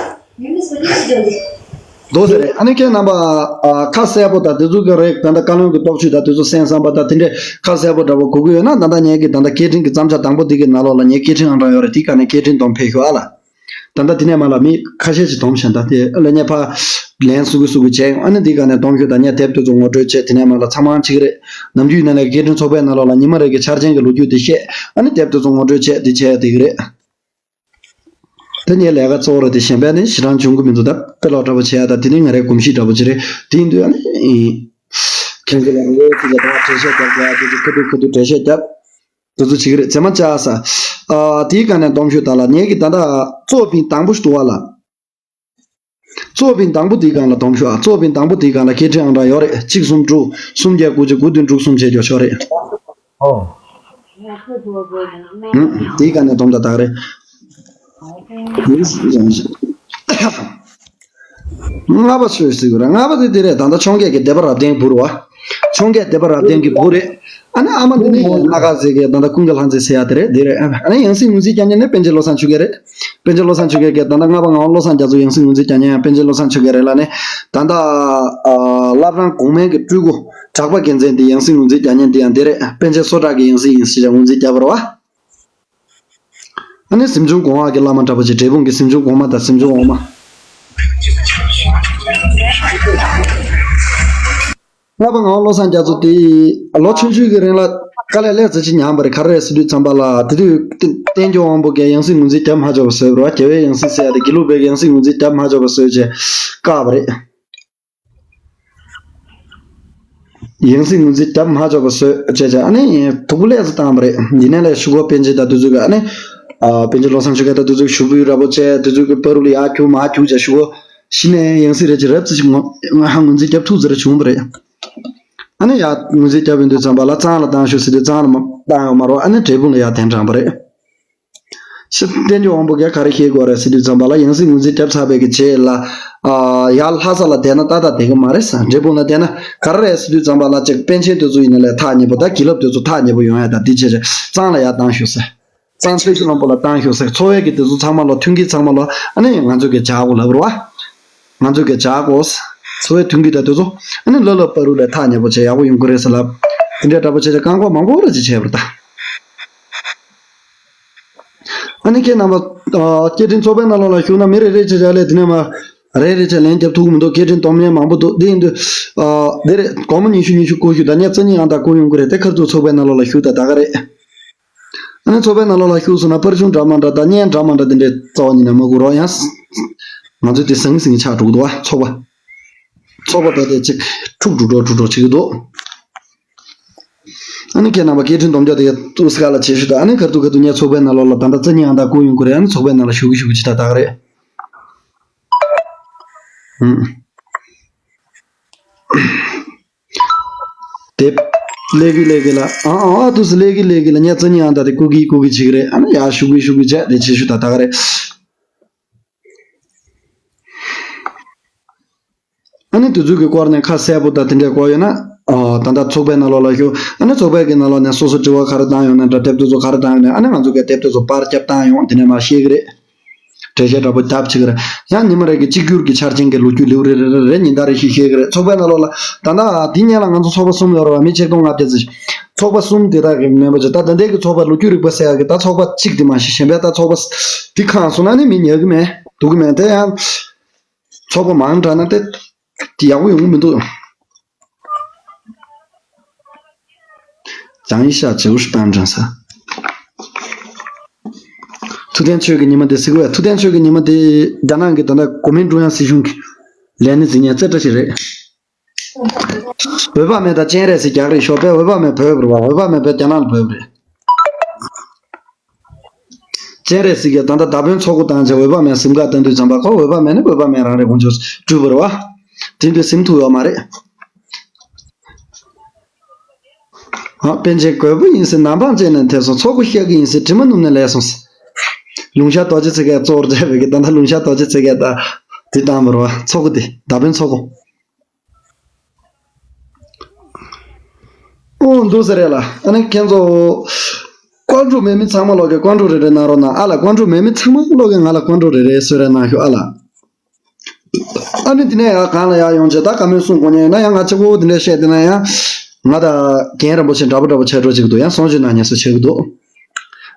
འདུག་སེ་རེད། ཨ་ནི་ཁྱེད་རྣམ་པ། ཨ། ཁ་གསལ་པོ་དང་དེ་ཚོ་གི་རེད། ད་ལྟ་བཀའ་བློན་གྱི་རྟོགས་བརྗོད་དང་དེ་ཚོ་གསན་བསམ་པ་དང་དེ་འདྲས་ཁ་གསལ་པོ་འདྲ་པོ་དགོས་ཀྱི་ཡོད་ན། ད་ལྟ་ངེད་ཀྱི་ད་ལྟ་སྐད་འཕྲིན་གྱི་བརྩམས་བྱ་དང་པོ་འདི་གི་ནང་ལོགས་ལ་ངས་སྐད་འཕྲིན་ཨང་གྲངས་ཡོད་རེད། དེའི་སྒང་ནས་སྐད་འཕྲིན་སྡོམ་ཕེབས་ཤོག་ཨ་ལ། ད་ལྟ་དེ་ནས་མ་ལ་མི་ཁ་ཤས་ཤིག་སྡོམ་བཞག་ད་དེ་ཨ་ལ་ངས་ཕར་ལན་གསུང་གི་གསུང་གི་བྱས་ཡོང་། ཨ་ནི་འདི་ག་ནས་སྡོམ་ཤོག་དང་ངས་དེབ་དེ་ཚོ་ངོ་སྤྲོད་བྱས། དེ་ནས་མ་ལ་ཚང་མ་གཅིག་རེད། ནམ་རྒྱུན་ཡིན་ན་ལས་སྐད་འཕྲིན་ཚོགས་པའི་ནང་ལོགས་ལ་ཉི་མ་རེ་གི་འཆར་ཅན་གྱི་ལོ་རྒྱུས་དེ་བཤད། ཨ་ནི་དེབ་དེ་ཚོ་ངོ་སྤྲོད་བྱས་དེ་བྱས་ཡ་དེ་གི་རེད། དེ་ངའི་ལས་ཀ་གཙོ་བོ་རེད། དེ་གཞན་པ་ནི་ཞེ་དྲག་འབྱུང་གི་མི་འདུག་ད་དཔེ་ཀློག་འདྲ་པོ་བྱས་ཡ་ད་དེ་ནི་ང་རའི་གོམས་གཤིས་འདྲ་པོ་ཅིག་རེད། དེ་ཡིན་དུས་ཨ་ནི། ཁྱེད་ཚོ་ལ་ངའི་ཚིག་ལ་ད་གྲལ་བཤད་རྒྱབ་དགོས་ཡ་དེ་ཚོ་ཁ་ཐུག་ཁ་ཐུག་གྲལ་བཤད་རྒྱབ། དེ་ཚོ་བྱེད་ཀྱི་རེད། མཛེས་མ་ལྕགས་ས། ཨ། དེའི་སྒང་ནས་སྡོམ་ཤོག་དང་ལ་ངེད་ཀྱི་ད་ལྟ་གཙོ་ཕིང་དང་པོ་ཞིག་འདུག་བ་ལ། གཙོ་ཕིང་དང་པོ་དེའི་སྒང་ལ་སྡོམ་ཤོག་ཨ། གཙོ་ཕིང་དང་པོ་དེའི་སྒང་ལ་སྐད་འཕྲིན་ཨང་གྲངས་ཡོད་རེད། གཅིག་གསུམ་དྲུག་གསུམ་བརྒྱད་དགུ་བཅུ་དགུ་བདུན་དྲུག་གསུམ་བྱས་ཀྱོག་ཤོག་རེད། ཨོ། ཨུ། དེའི་སྒང་ནས་སྡོམ་དང་ད་ག་རེད། ལྔ་པ་ཆོས་ཟེར་གི་རེད། ལྔ་པ་དེ་དེ་རེད། ད་ལྟ་འཕྱོངས་རྒྱས་ཀྱི་སྡེ་པ་རབ་བརྟན་བུ་རེད་བ། འཕྱོངས་རྒྱས་སྡེ་པ་རབ་བརྟན་གྱི་བུ་རེད། ཨ་ནི་ཨ་མ་འདི་ནི་སྣ་ཁ་ཟེར་གི་ད་ལྟ་ཀུན་དགའ་ལྷ་མཛེས་ཟེར་ཡ་དེ་རེད། དེ་རེད། ཨ་ནི་ཡང་སྲིད་ངོས་འཛིན་རྒྱག་མཁན་ནི་པཎ་ཆེན་བློ་བཟང་ཆོས་རྒྱལ་རེད། པཎ་ཆེན་བློ་བཟང་ཆོས་རྒྱལ་གྱི་ད་ལྟ་ལྔ་པ་ངག་དབང་བློ་བཟང་རྒྱ་མཚོ་ཡང་སྲིད་ངོས་འཛིན་རྒྱག་མཁན་ཡང་པཎ་ཆེན་བློ་བཟང་ཆོས་རྒྱལ་རེད་ལ་ནི། ད་ལྟ་ཨ། བླ་བྲང་གོང་མའི་གི་སྤྲུལ་སྐུ་གྲགས་པ་རྒྱལ་མཚན་དེ་ཡང་སྲིད་ངོས་འཛིན་རྒྱག་མཁན་དེ་ཡང་དེ་རེད། པཎ་ཆེན་སོ་དྲག་གི་ཡང་སྲིད་ཡིན་ཟེར་ཡ་ངོས་འཛིན་རྒྱག་པ་རེད་བ། ཨ་ནི་གཟིམ་ཆུང་གོང་འོག་གི་བླ་མ་འདྲ་པོ་ཅིག་འབྲས་སྤུངས་ཀྱི་གཟིམ་ཆུང་གོང་མ་དང་གཟིམ་ཆུང་འོག་མ། ལྔ་པ་ངག་དབང་བློ་བཟང་རྒྱ་མཚོ་དེ་ལོ་ཆུང་ཆུང་གི་རིང་ལ་དཀའ་ལས་ལས་ཙི་ཅིག་མྱངས་པ་རེད། ག་རེ་རེད་ཟེར་དུས་ཙམ་པ་ལ་དེ་དུས་བསྟན་སྐྱོང་དབང་པོ་གིས་ཡང་སྲིད་ངོས་འཛིན་རྒྱབ་མ་ཆོག་པ་བཟོས་པ་རེད་བ། རྒྱལ་བའི་ཡང་སྲིད་ཟེར་ཡ་དེ་དགེ་ལུགས་པའི་ཡང་སྲིད་ངོས་འཛིན་རྒྱབ་མ་ཆོག་པ་བཟོས་བྱས་བཀག་པ་རེད། ཡང་སྲིད་ངོས་འཛིན་རྒྱབ་མ་ཆོག་པ་བཟོས་བྱས་བྱས། ཨ་ནི་དུག་ལས་སུ་བཏང་བ་རེད། འདི་ནས་ལས་ཤུ་གོ་པན་ཆེ་ད་དུ་ཚོད་ཀྱི་ཨ་ནི། ཨ་པན་ཆེ་བློ་བཟང་ཆོས་རྒྱལ་ད་དུ་ཚོད་ཤུ་བུའི་ར་པོ་ཆེ་དུ་ཚོད་ཀྱི་པ་རུ་ལ་ཡ་ཁྱུ་མ་ཁྱུ་བྱས་ཤུ་གོ་ཤི་ནས་ཡང་སྲིད་རེད་ཅེས་རབ་ཙི་ཞིག་ང་ཧ་ངོས་འཛིན་རྒྱབ་ཐུག་ཟེར་བྱུང་བ་རེད། ཨ་ནི་ཡ་ངོས་འཛིན་རྒྱབ་ཡོང་དུས་ཙམ་པ་ལ་གཙང་ལ་བཏང་ཤོག་ཟེར་དུས་གཙང་ལ་མ་བཏང་ཡོང་མ་རོགས། ཨ་ནི་འབྲས་སྤུངས་ལ་ཡ་གདན་དྲངས་པ་རེད། ཤི་བསྟན་འགྱུར་དབང་པོ་གས་ག་རེ་བཤད་དགོས་རེད་ཟེར་དུས་ཙམ་པ་ལ་ཡང་སྲིད་ངོས་འཛིན་རྒྱབ་ཚར་བའི་གི་རྗེས་ལ། ཨ་ཡར་ལྷ་ས་ལ་བསྡད་ན་ཏག་ཏག་བསྡད་གི་མ་རེད་ཟེར། འབྲས་སྤུངས་ལ་བསྡད་ན་ག་རེ་རེད་ཟེར་དུས་ཙམ་པ་ལ་ཅིག་པན་ཆེན་དེ་ཚོ་ཡིན་ན་ལས་ཐག་ཉེ་པོ་ད་དགེ་ལུགས་དེ་ཚོ་ཐག་ཉེ་པོ་ཡོང་ཡ་ད་འདི་བྱས་བྱས་གཙང་ལ་ཡར་བཏང་ཤོག་ཟེར། གཙང་ཚེ་ཤུ་ལམ་པོ་ལ་བཏང་ཤོག་ཟེར། ཚོ་བའི་གི་དེ་ཚོ་ཚང་མ་ལོ་མཐུན་རྐྱེན་ཚང་མ་ལོ་ཨ་ནི་ང་ཚོ་གི་བྱ་དགོས་ལབ་རེད་བ། ང་ཚོ་གི་བྱ་དགོས། ཚོ་བའི་མཐུན་རྐྱེན་ད་དེ་ཚོ་ཨ་ནི་ལ་ལ་པ་རུ་ལས་ཐག་ཉེ་པོ་བྱས་ཡག་པོ་ཡོང་གི་རེད་ཟེར་ལབ། དེ་འདྲའི་འདྲ་པོ་བྱས་བྱས་བཀག་འགོག་མང་པོ་རེ་ཅིག་བྱས་པ་རེད་ད། ཨ་ནི་ཁྱེད་རྣམ་པ། ཨ་སྐད་འཕྲིན་ཚོགས་པའི་ནང་ལོགས་ལ་ཞུགས་ན་མི་རེ་རེ་བྱས་བྱས་ལས་དེ་ནས་མ། རེ་རེ་བྱས་ལན་རྒྱབ་ཐུབ་ཀྱི་མི་འདུག་སྐད་འཕྲིན་སྡོམ་ལན་མང་པོ་འདུག་དེ་ཡིན་དུས། ཨ་དེ་རེད། སྒོར་མོ་ཉི་ཤུ་ཉི་ཤུ་བསྐུར་ཞུ་དང་ཉ་རྩ་གཉིས་ཨང་དང་བསྐུར་ཡོང་གི་རེད། དེ་ཁར་ཚུར་ཚོགས་པའི་ནང་ལོགས་ལ་ཞུགས་དང་ད་ག་རེད། ཨ་ནི་ཚོགས་པའི་ནང་ལོགས་ལ་ཞུགས་སོང་ན་པར་གཞུང་འདྲ་མ་འདྲ་དང་བརྙན་འདྲ་མ་འདྲ་དེ་འདྲའི་རྩ་བ་ཉིད་ནས་མ་དགོས་རོགས་ཡང་། ང་ཚོས་དེ་ཟང་ཟིང་ཆགས་འགྲོ་གི་འདུག་བ་ཚོགས་པ། ཚོགས་པ་ད་ལྟའི་ཅིག་འཁྲུག་འགྲོ་འགྲོ་འཁྲུག་འགྲོ་བྱེད་ཀྱི་འདུག་ཨ་ནི་ཁྱེད་རྣམ་པ་སྐད་འཕྲིན་སྡོམ་རྒྱག་དེ་ཏུ་སི་ཀ་ལ་བྱེད་ཞུ་དང་། ཨ་ནི་ཁར་ཐུག་ཁར་ཐུག་ངས་ཚོགས་པའི་ནང་ལོགས་ལ་ད་ལྟ་རྩ་གཉིས་ཨང་དང་བསྐུར་ཡོང་གི་རེད། ཨ་ནི་ཚོགས་པའི་ནང་ལ་ཞུགས་གི་ཞུགས་གི་ཅི་ད་ད་ག་རེད། ཨུམ། དེབ་ཀླད་ཀི་ཀླད་ཀི་ལ་ཨ་ཨ་ཨ་ཏུ་སི་ཀླད་ཀི་ཀླད་ཀི་ལ་ངས་རྩ་གཉིས་ཨང་དང་དེ་བསྐུར་གི་བསྐུར་གི་བྱེད་ཀྱི་རེད། ཨ་ནི་ཡར་ཞུགས་གི་ཞུགས་གི་བྱས་དེ་བྱེད་ཞུ་ད་ད་ག་རེད། ཨ་ནི་དེ་ཚོའི་གི་སྐོར་ནས་ཁ་གསལ་པོ་དང་དེ་འདྲའི་སྐོར་ཡོད་ན། ཨ་ད་ལྟ་ཚོགས་པའི་ནང་ལོགས་ལ་ཞུ། ཨ་ནི་ཚོགས་པའི་གི་ནང་ལོགས་ནས་སོ་སོ་དྲི་བ་ག་རེ་བཏང་ཡོད་ན་འདྲ། དེབ་དེ་ཚོ་ག་རེ་བཏང་ཡོད་ན། ཨ་ནི་ང་ཚོ་གི་དེབ་དེ་ཚོ་པར་རྒྱབ་བཏང་ཡོང་། དེ་ནས་མར་བཤད་གི་རེད། འགྲེལ་བཤད་འདྲ་པོ་རྒྱབ་བྱེད་གི་རེད། ཡང་ཉི་མ་རེ་གི་གཅིག་གྱུར་གི་འཆར་ཅན་གི་ལོ་རྒྱུས་ལེའུ་རེ་རེ་རེ་རེ་ཉིན་ལྟར་རེ་བཤད་བཤད་གི་རེད། ཚོགས་པའི་ནང་ལོགས་ལ་ད་ལྟ་འདི་སྔོན་ལ་ང་ཚོ་ཚོགས་པ་གསུམ་ཡོད་རེད་བ། མི་ཆིག་སྟོང་ལྔ་བརྒྱ་ཙམ་ཞིག་ཚོགས་པ་གསུམ་དེ་དག་གི་མེམ་བར་ཅིག་ད་ད་ལྟའི་གི་ཚོགས་པ་ལོ་རྒྱུས་རིག་པ་ཟེར་ཡག་གི་ད་ཚོགས་པ་གཅིག་དེ་མ་གཞི་གཞན་པའི་ད་ཚོགས་པ་འདི་ཁེངས་སོང་ན་ནི་མི་ཉན་གི་མེད་འདུག་གི་མེད། དེ་ཡང་། ཚོགས་པ་མང་དྲགས་ན་དེ་ཡག་པོ་ཡོང་གི་མི་འདུག་ཀྱང་ཡིན་ཤག་བྱེའུ་ཧྲི་པན་དྲན་ས། ཐུབ་བསྟན་ཆོས་ཀྱི་ཉི་མ་དེ་གཟིགས་པས། ཐུབ་བསྟན་ཆོས་ཀྱི་ཉི་མ་དེ་རྒྱ་ནག་གི་ད་ལྟ་གོ་མིན་ཀྲུང་དབྱང་སྲིད་གཞུང་གི་ལས་སྣེ་འཛིན་མཁན་རྩེ་བཀྲ་ཤིས་རེད། འོད་དཔག་མེད་དང་སྤྱན་རས་གཟིགས་རྒྱག་རེས་ཤོག་པས། འོད་དཔག་མེད་བོད་པ་རེད་བ། འོད་དཔག་མེད་བོད་རྒྱ་ནག་ལ་བོད་པ་རེད། སྤྱན་རས་གཟིགས་ཀྱིས་ད་ལྟ་མདའ་དཔོན་ཚོགས་འཁོར་བཏང་བྱས་འོད་དཔག་མེད་གཟིམ་ཁ་བཏང་དུས་ཙམ་པ་ཁོ་འོད་དཔག་མེད་ནི་འོད་དཔག་མེད་རང་རེད། དགོངས་ཆོག་སྤྲུལ་པ་རེད་བ། དེ་འདྲ་གཟིམ་ཐུབ་ཡོད་མ་རེད། ཨ་པཎ་ཆེན་རྒོད་པོ་ཡིན་ཟེར་ནམ་འཕང་བཅད་ནས་ཐེབས་སོང་། ཚོགས་འཁོར་བཤགས་ཀྱི་ཡིན་ཟེར་དྲི་མ་ནུབ་ནས་ལས་སོང་ཟེར། ལུང་ཤར་རྡོ་རྗེ་ཚེ་རྒྱལ་གཙོ་བོར་མཛད་པའི་གི་ད་ལྟ་ལུང་ཤར་རྡོ་རྗེ་ཚེ་རྒྱལ་ད་དེ་བཏང་བ་རེད་བ། ཚོགས་འཁོར་དེ་མདའ་དཔོན་ཚོགས་འཁོར། ཨོ་འདུག་ཟེར་རེད་ལ། ཨ་ནི་ཁྱེད་ཚོ། ཀོན་ཀྲུག་མེད་མི་ཚང་མ་ལོག་གི་ཀོན་ཀྲུག་རེ་རེ་གནང་རོགས་གནང་ཨ་ལ། ཀོན་ཀྲུག་མེད་མི་ཚང་མ་ལོག་གི་ང་ལ་ཀོན་ཀྲུག་རེ་རེ་གསོལ་རས་གནང་ཞུ་ཨ་ལ། ཨ་ནི་དེ་ནས་ཡང་གང་ལ་ཡར་ཡོང་བྱས་ད་བཀའ་མོལ་གསུང་དགོས་མཁན་ཡོད་ན་ཡང་ང་གཅིག་པོ་དེ་འདྲ་བཤད་དེ་ན་ཡང་། ང་ད་རྒན་རིན་པོ་ཆེ་འདྲ་པོ་འདྲ་པོ་བྱས་འགྲོ་གཅིག་འདུག་ཡང་གསུང་ཆོས་གནང་མཁན་སུ་བྱེད་ཀྱི་འདུག་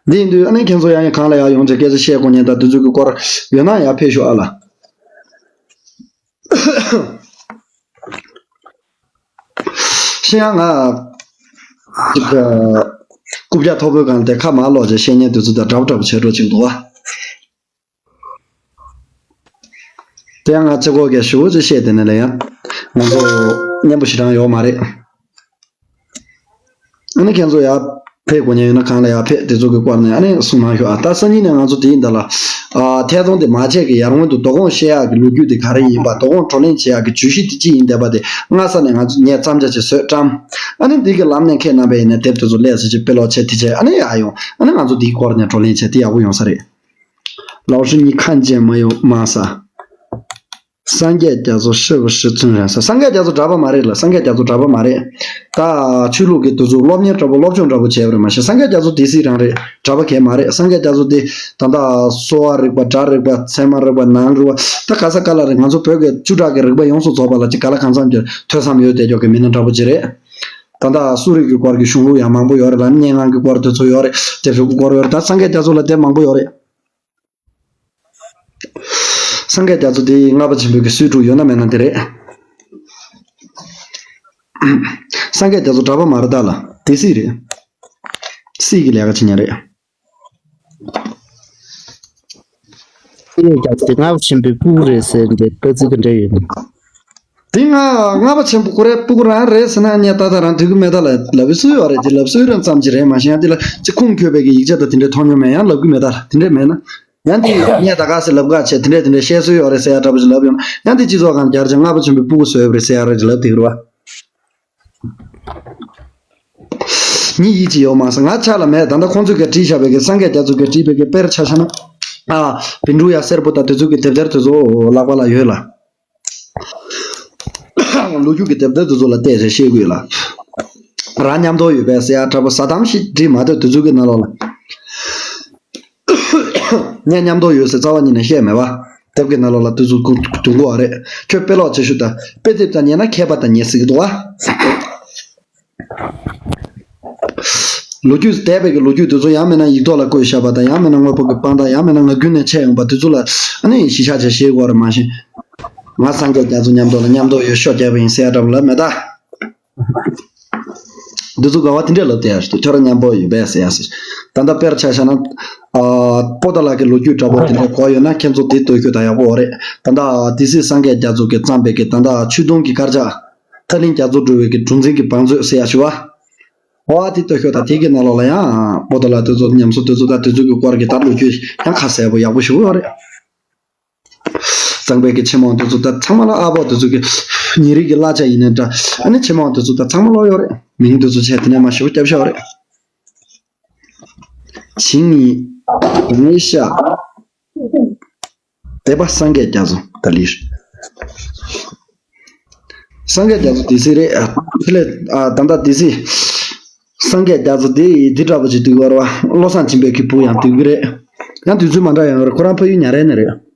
འདི་ཡིན་དུས་ཨ་ནི་ཁྱེད་ཚོ་ཡང་ཡང་གང་ལ་ཡར་ཡོང་བྱས་སྐད་ཆ་བཤད་དགོས་མཁན་དང་དེ་ཚོ་གི་སྐོར་ཡོད་ན་ཡར་ཕེབས་ཤོག་ཨ་ལ། ཤེས་ཡང་ང་ཅིག་རྐུབ་བཀྱག་མཐོ་པོའི་སྒང་དེ་ཁ་མར་ལོག་བྱས་བཤད་མཁན་དེ་ཚོ་དང་འདྲ་པོ་འདྲ་པོ་བྱས་འགྲོ་གཅིག་འདུག་བ། དེ་ཡང་ང་གཅིག་པོ་གས་ཞུ་ཅིག་བཤད་དེ་ནས་ལ་ཡང་ང་ཚོ་མཉམ་པོ་ཞེ་དྲག་ཡོད་མ་རེད། ཨ་ནི་ཁྱེད་ཚོ་ཡར་ཕེབས་དགོས་མཁན་ཡོད་ན་གང་ལ་ཡར་ཕེབས་དེ་ཚོ་གི་སྐོར་ནས་ཨ་ནི་གསུང་གནང་ཤོག་ཨ་ད་སང་ཉིན་ནས་ང་ཚོ་དེ་ཡིན་ད་ལ། ཨ་ཐད་གཏོང་དེ་མ་བྱས་ཀྱི་ཡར་སྔོན་དུ་དོ་དགོང་བཤད་ཡག་གི་ལོ་རྒྱུས་དེ་ག་རེ་ཡིན་པ། དོ་དགོང་བགྲོ་གླེང་བྱེད་ཡག་གི་བརྗོད་གཞི་དེ་ཅི་ཡིན་བསྡད་པ་དེ་སྔ་ས་ནས་ང་ཚོ་ངས་མཚམས་འཇོག་བྱས་བཟོས་བཀྲམ། ཨ་ནི་འདི་གི་ལམ་ནས་ཁྱེད་རྣམ་པས་ཡིན་ན་དེབ་དེ་ཚོ་ལས་ས་ཅིག་དཔེ་ཀློག་བྱས་དེ་བྱས་ཨ་ནི་ཡར་ཡོང་། ཨ་ནི་ང་ཚོ་དེའི་སྐོར་ནས་བགྲོ་གླེང་བྱས་དེ་ཡག་པོ་ཡོང་ས་རེད། 老师，你看见没有吗？啥？ སངས་རྒྱས་རྒྱ་མཚོ་是不是真人？ ཟེར། སངས་རྒྱས་རྒྱ་མཚོ་གྲྭ་པ་མ་རེད་ལ། སངས་རྒྱས་རྒྱ་མཚོ་གྲྭ་པ་མ་རེད། ད་ཆོས་ལུགས་ཀྱི་དེ་ཚོ་སློབ་གཉེར་འདྲ་པོ་སློབ་སྦྱོང་འདྲ་པོ་བྱས་པ་རེད་མ་གཞི། སངས་རྒྱས་རྒྱ་མཚོ་སྡེ་སྲིད་རང་རེད། གྲྭ་པ་གས་མ་རེད། སངས་རྒྱས་རྒྱ་མཚོ་དེ་ད་ལྟ་གསོ་བ་རིག་པ། སྒྲ་རིག་པ། ཚད་མ་རིག་པ། ནང་རིག་པ། ད་ག་ས་ག་ལ་རེད། ང་ཚོ་བོད་ཀྱི་བཅུ་ཕྲག་གི་རིག་པ་ཡོངས་སུ་རྫོགས་པ་ལ་ཅིག་ག་ལ་གང་འཚམ་གྱི་ཐོས་བསམ་ཡོད་བསྡད་ཀྱོག་གི་མི་སྣ་འདྲ་པོ་ཅིག་རེད། ད་ལྟ་གསོ་རིག་གི་སྐོར་གྱི་གཞུང་ལུགས་ཡང་མང་པོ་ཡོད་རེད་ལ། སྙན་ངག་གི་སྐོར་དེ་ཚོ་ཡོད་རེད། དེབ་ཕྲུག་གི་སྐོར་ཡོད་རེད། ད་སངས་རྒྱས་རྒྱ་མཚོ་ལ་དེབ་མང་པོ་ཡོད་རེད། སངས་རྒྱས་རྒྱ་མཚོ་དེ་ལྔ་པ་ཆེན་པོའི་གི་སྲོལ་དྲུག་ཡོད་ན་མེད་ན་དེ་རེད། སངས་རྒྱས་རྒྱ་མཚོ་གྲྭ་པ་མ་རེད་ད་ལ། སྡེ་སྲིད་རེད། སྲིད་ཀྱི་ལས་ཀ་བྱེད་མཁན་རེད། སངས་རྒྱས་རྒྱ་མཚོ་དེ་ལྔ་པ་ཆེན་པོའི་སྤུ་གུ་རེད་ཟེར་འདི་ལྟ་ཚུལ་ག་འདྲ་ཡོད་ན། དེ་ང་ལྔ་པ་ཆེན་པོ་ཁོ་རའི་སྤུ་གུ་རང་རེད་ཟེར་ན་ངས་ཏག་ཏག་རང་ཐོས་ཀྱི་མེད་ད་ལ་ལབ་པའི་སྲོལ་ཡོད་རེད། དེ་ལབ་སྲོལ་རང་ཙམ་ཅིག་རེད། མ་གཞི་ཡང་དེ་ལ་ཅི་ཁུངས་འཁྱོལ་བའི་གི་ཡིག་ཆ་དང་དེ་འདྲའི་མཐོང་མྱོང་མེད། ཡང་ལབ་གི་མེད་ད། དེ་འདྲས་མེད་ན། ཡང་དེ་ངས་ད་ག་ཟེ་ལབ་ག་བྱས་དེ་འདྲས་དེ་འདྲས་བཤད་སྲོལ་ཡོད་རེད་ཟེར་ཡ་འདྲ་པོ་ཞིག་ལབ་ཡོང་ན། ཡང་དེ་སྤྱི་ཚོགས་སྒང་རྒྱར་ཅང་ལྔ་པ་ཆེན་པོའི་སྤུ་གུ་བཟོས་ཡོད་རེད་ཟེར་ཡ་རེད་ལབ་དེ་རེད་བ། ཉིད་ཡིད་ཀྱི་ཡོད་མ་ཟེར་ང་ཆ་ལ་མེད། ད་ལྟ་ཁོང་ཚོས་ག་བྲིས་བཞག་པའི་གི་སངས་རྒྱས་རྒྱ་མཚོ་ག་བྲིས་པའི་གི་དཔེར་ཆ་བཞག་ན། ཨ། བཻ་ཌཱུརྱ་སེར་པོ་དང་དེ་ཚོ་གི་དེབ་ཐེར་དེ་ཚོ་ལག་པ་ལ་ཡོད་ལ། ལོ་རྒྱུས་ཀྱི་དེབ་ཐེར་དེ་ཚོ་ལ་བལྟས་ཚེ་ཤེས་དགོས་ལ། རང་མཉམ་དུ་ཡོད་པས་ཟེར་ཡ་འདྲ་པོ་ཟ་དམ་ཞིག་བྲིས་མ་ཐུབ་དེ་ཚོ་གི་ནང་ལོགས་ལ། ངས་མཉམ་དུ་ཡོད་ཟེར་རྩ་བ་ཉིད་ནས་བཤད་མེད་པ། དེབ་ཀྱི་ནང་ལོགས་ལ་དེ་ཚོ་གུ་དུང་གོ་བ་རེད། ཁྱོད་དཔེ་ཀློག་བྱེད་ཤུགས་དང་དཔེ་དེབ་དང་ཉན་ན་མཁས་པ་དང་ཉན་སྲིད་ཀྱི་འདུག་བ། ལོ་རྒྱུས་འདས་པའི་གི་ལོ་རྒྱུས་དེ་ཚོ་ཡང་མིན་ན་ཡིག་ཐོག་ལ་བཀོད་བཞག་པ་དང་། ཡང་མིན་ན་དངོས་པོ་གི་དཔང་རྟགས། ཡང་མིན་ན་ངག་རྒྱུན་ནས་འཆད་ཡོང་པ་དེ་ཚོ་ལ་ཨ་ནི་གཞི་བཞག་བྱས་བཤད་དགོས་རེད། མ་གཞི་ང་སངས་རྒྱས་རྒྱ་མཚོ་མཉམ་དུ་ལ་མཉམ་དུ་ཡོད་ཤོག་རྒྱབ་པ་ཡིན་ཟེར་ཡ་འདྲ་པོ་ལབ་མེད་ད། འདི་ཚོ་ག་བ་དེ་འདྲས་ལབ་བསྡད་ཡ་ཞིག་འདུག་ཁྱོད་རང་མཉམ་པོ་ཡོད་པས་ཟེར་ཡ་ཞིག་ད་ལྟ་དཔེར་ཆ་བཞག་ན། ཨ། པོ་ཏཱ་ལ་གི་ལོ་རྒྱུས་འདྲ་པོ་དེ་འདྲས་གོ་ཡོད་ན་ཁྱེད་ཚོ་དེ་ལྟོས་ཤོག་དང་ཡག་པོ་རེད། ད་ལྟ་དེ་སྲིད་སངས་རྒྱས་རྒྱ་མཚོ་གིས་བརྩམས་པའི་གི་ད་ལྟ་ཆོས་དུང་གི་དཀར་ཆག་ཐར་གླིང་རྒྱ་མཚོ་སྒྲོལ་བའི་གི་གྲུ་འཛིན་གྱི་བང་མཛོད་ཟེར་ཡ་ཞིག་བ། ཨོ་ཨ་དེ་ལྟོས་ཤོག་ད་དེ་གི་ནང་ལོགས་ལ་ཡང་པོ་ཏཱ་ལ་དེ་ཚོ་ཉམས་གསོ་དེ་ཚོ་ད་དེ་ཚོ་གི་སྐོར་གྱི་ད་ལོ་རྒྱུས་ཡང་ཁ་གསལ་པོ་ཡག་པོ་ཞིག་ཡོད་རེད། གཙང་པའི་གི་ཆེན་མོ་དེ་ཚོ་ད་ཚང་མ་ལ་ཨ་ཕོ་དེ་ཚོ་གི་ཉེ་རིགས་ཀྱི་གླ་ཆ་ཡིན་ན་འདྲ། ཨ་ནི་ཆེན་མོ་དེ་ཚོ་ད་ཚང་མ་ལོག་ཡོད་རེད། མིང་དེ་ཚོ་བྱས་དེ་ནས་མ་ཞིབ་པོ་སྐྱབས་ཤོག་རེད། ཆིང་ནི་ངེ་ཤ་དེ་པ་སངས་རྒྱས་རྒྱ་མཚོ་ད་ལིར། སངས་རྒྱས་རྒྱ་མཚོ་དེ་སྲིད་རེད། ཨ། དེ་ལས་ཨ་ད་ལྟ་དེ་སྲིད་སངས་རྒྱས་རྒྱ་མཚོ་དེ་དེ་འདྲ་པོ་ཅིག་འདུག་བར་བ་བློ་བཟང་སྦྱིན་པའི་གི་བུ་ཡང་འདུག་གི་རེད། ཡང་དུས་ཚོད་མ་འདྲ་ཡང་རེད། ཁོ་རང་ཕ་ཡུལ་ཉ་རལ་ནས་རེད།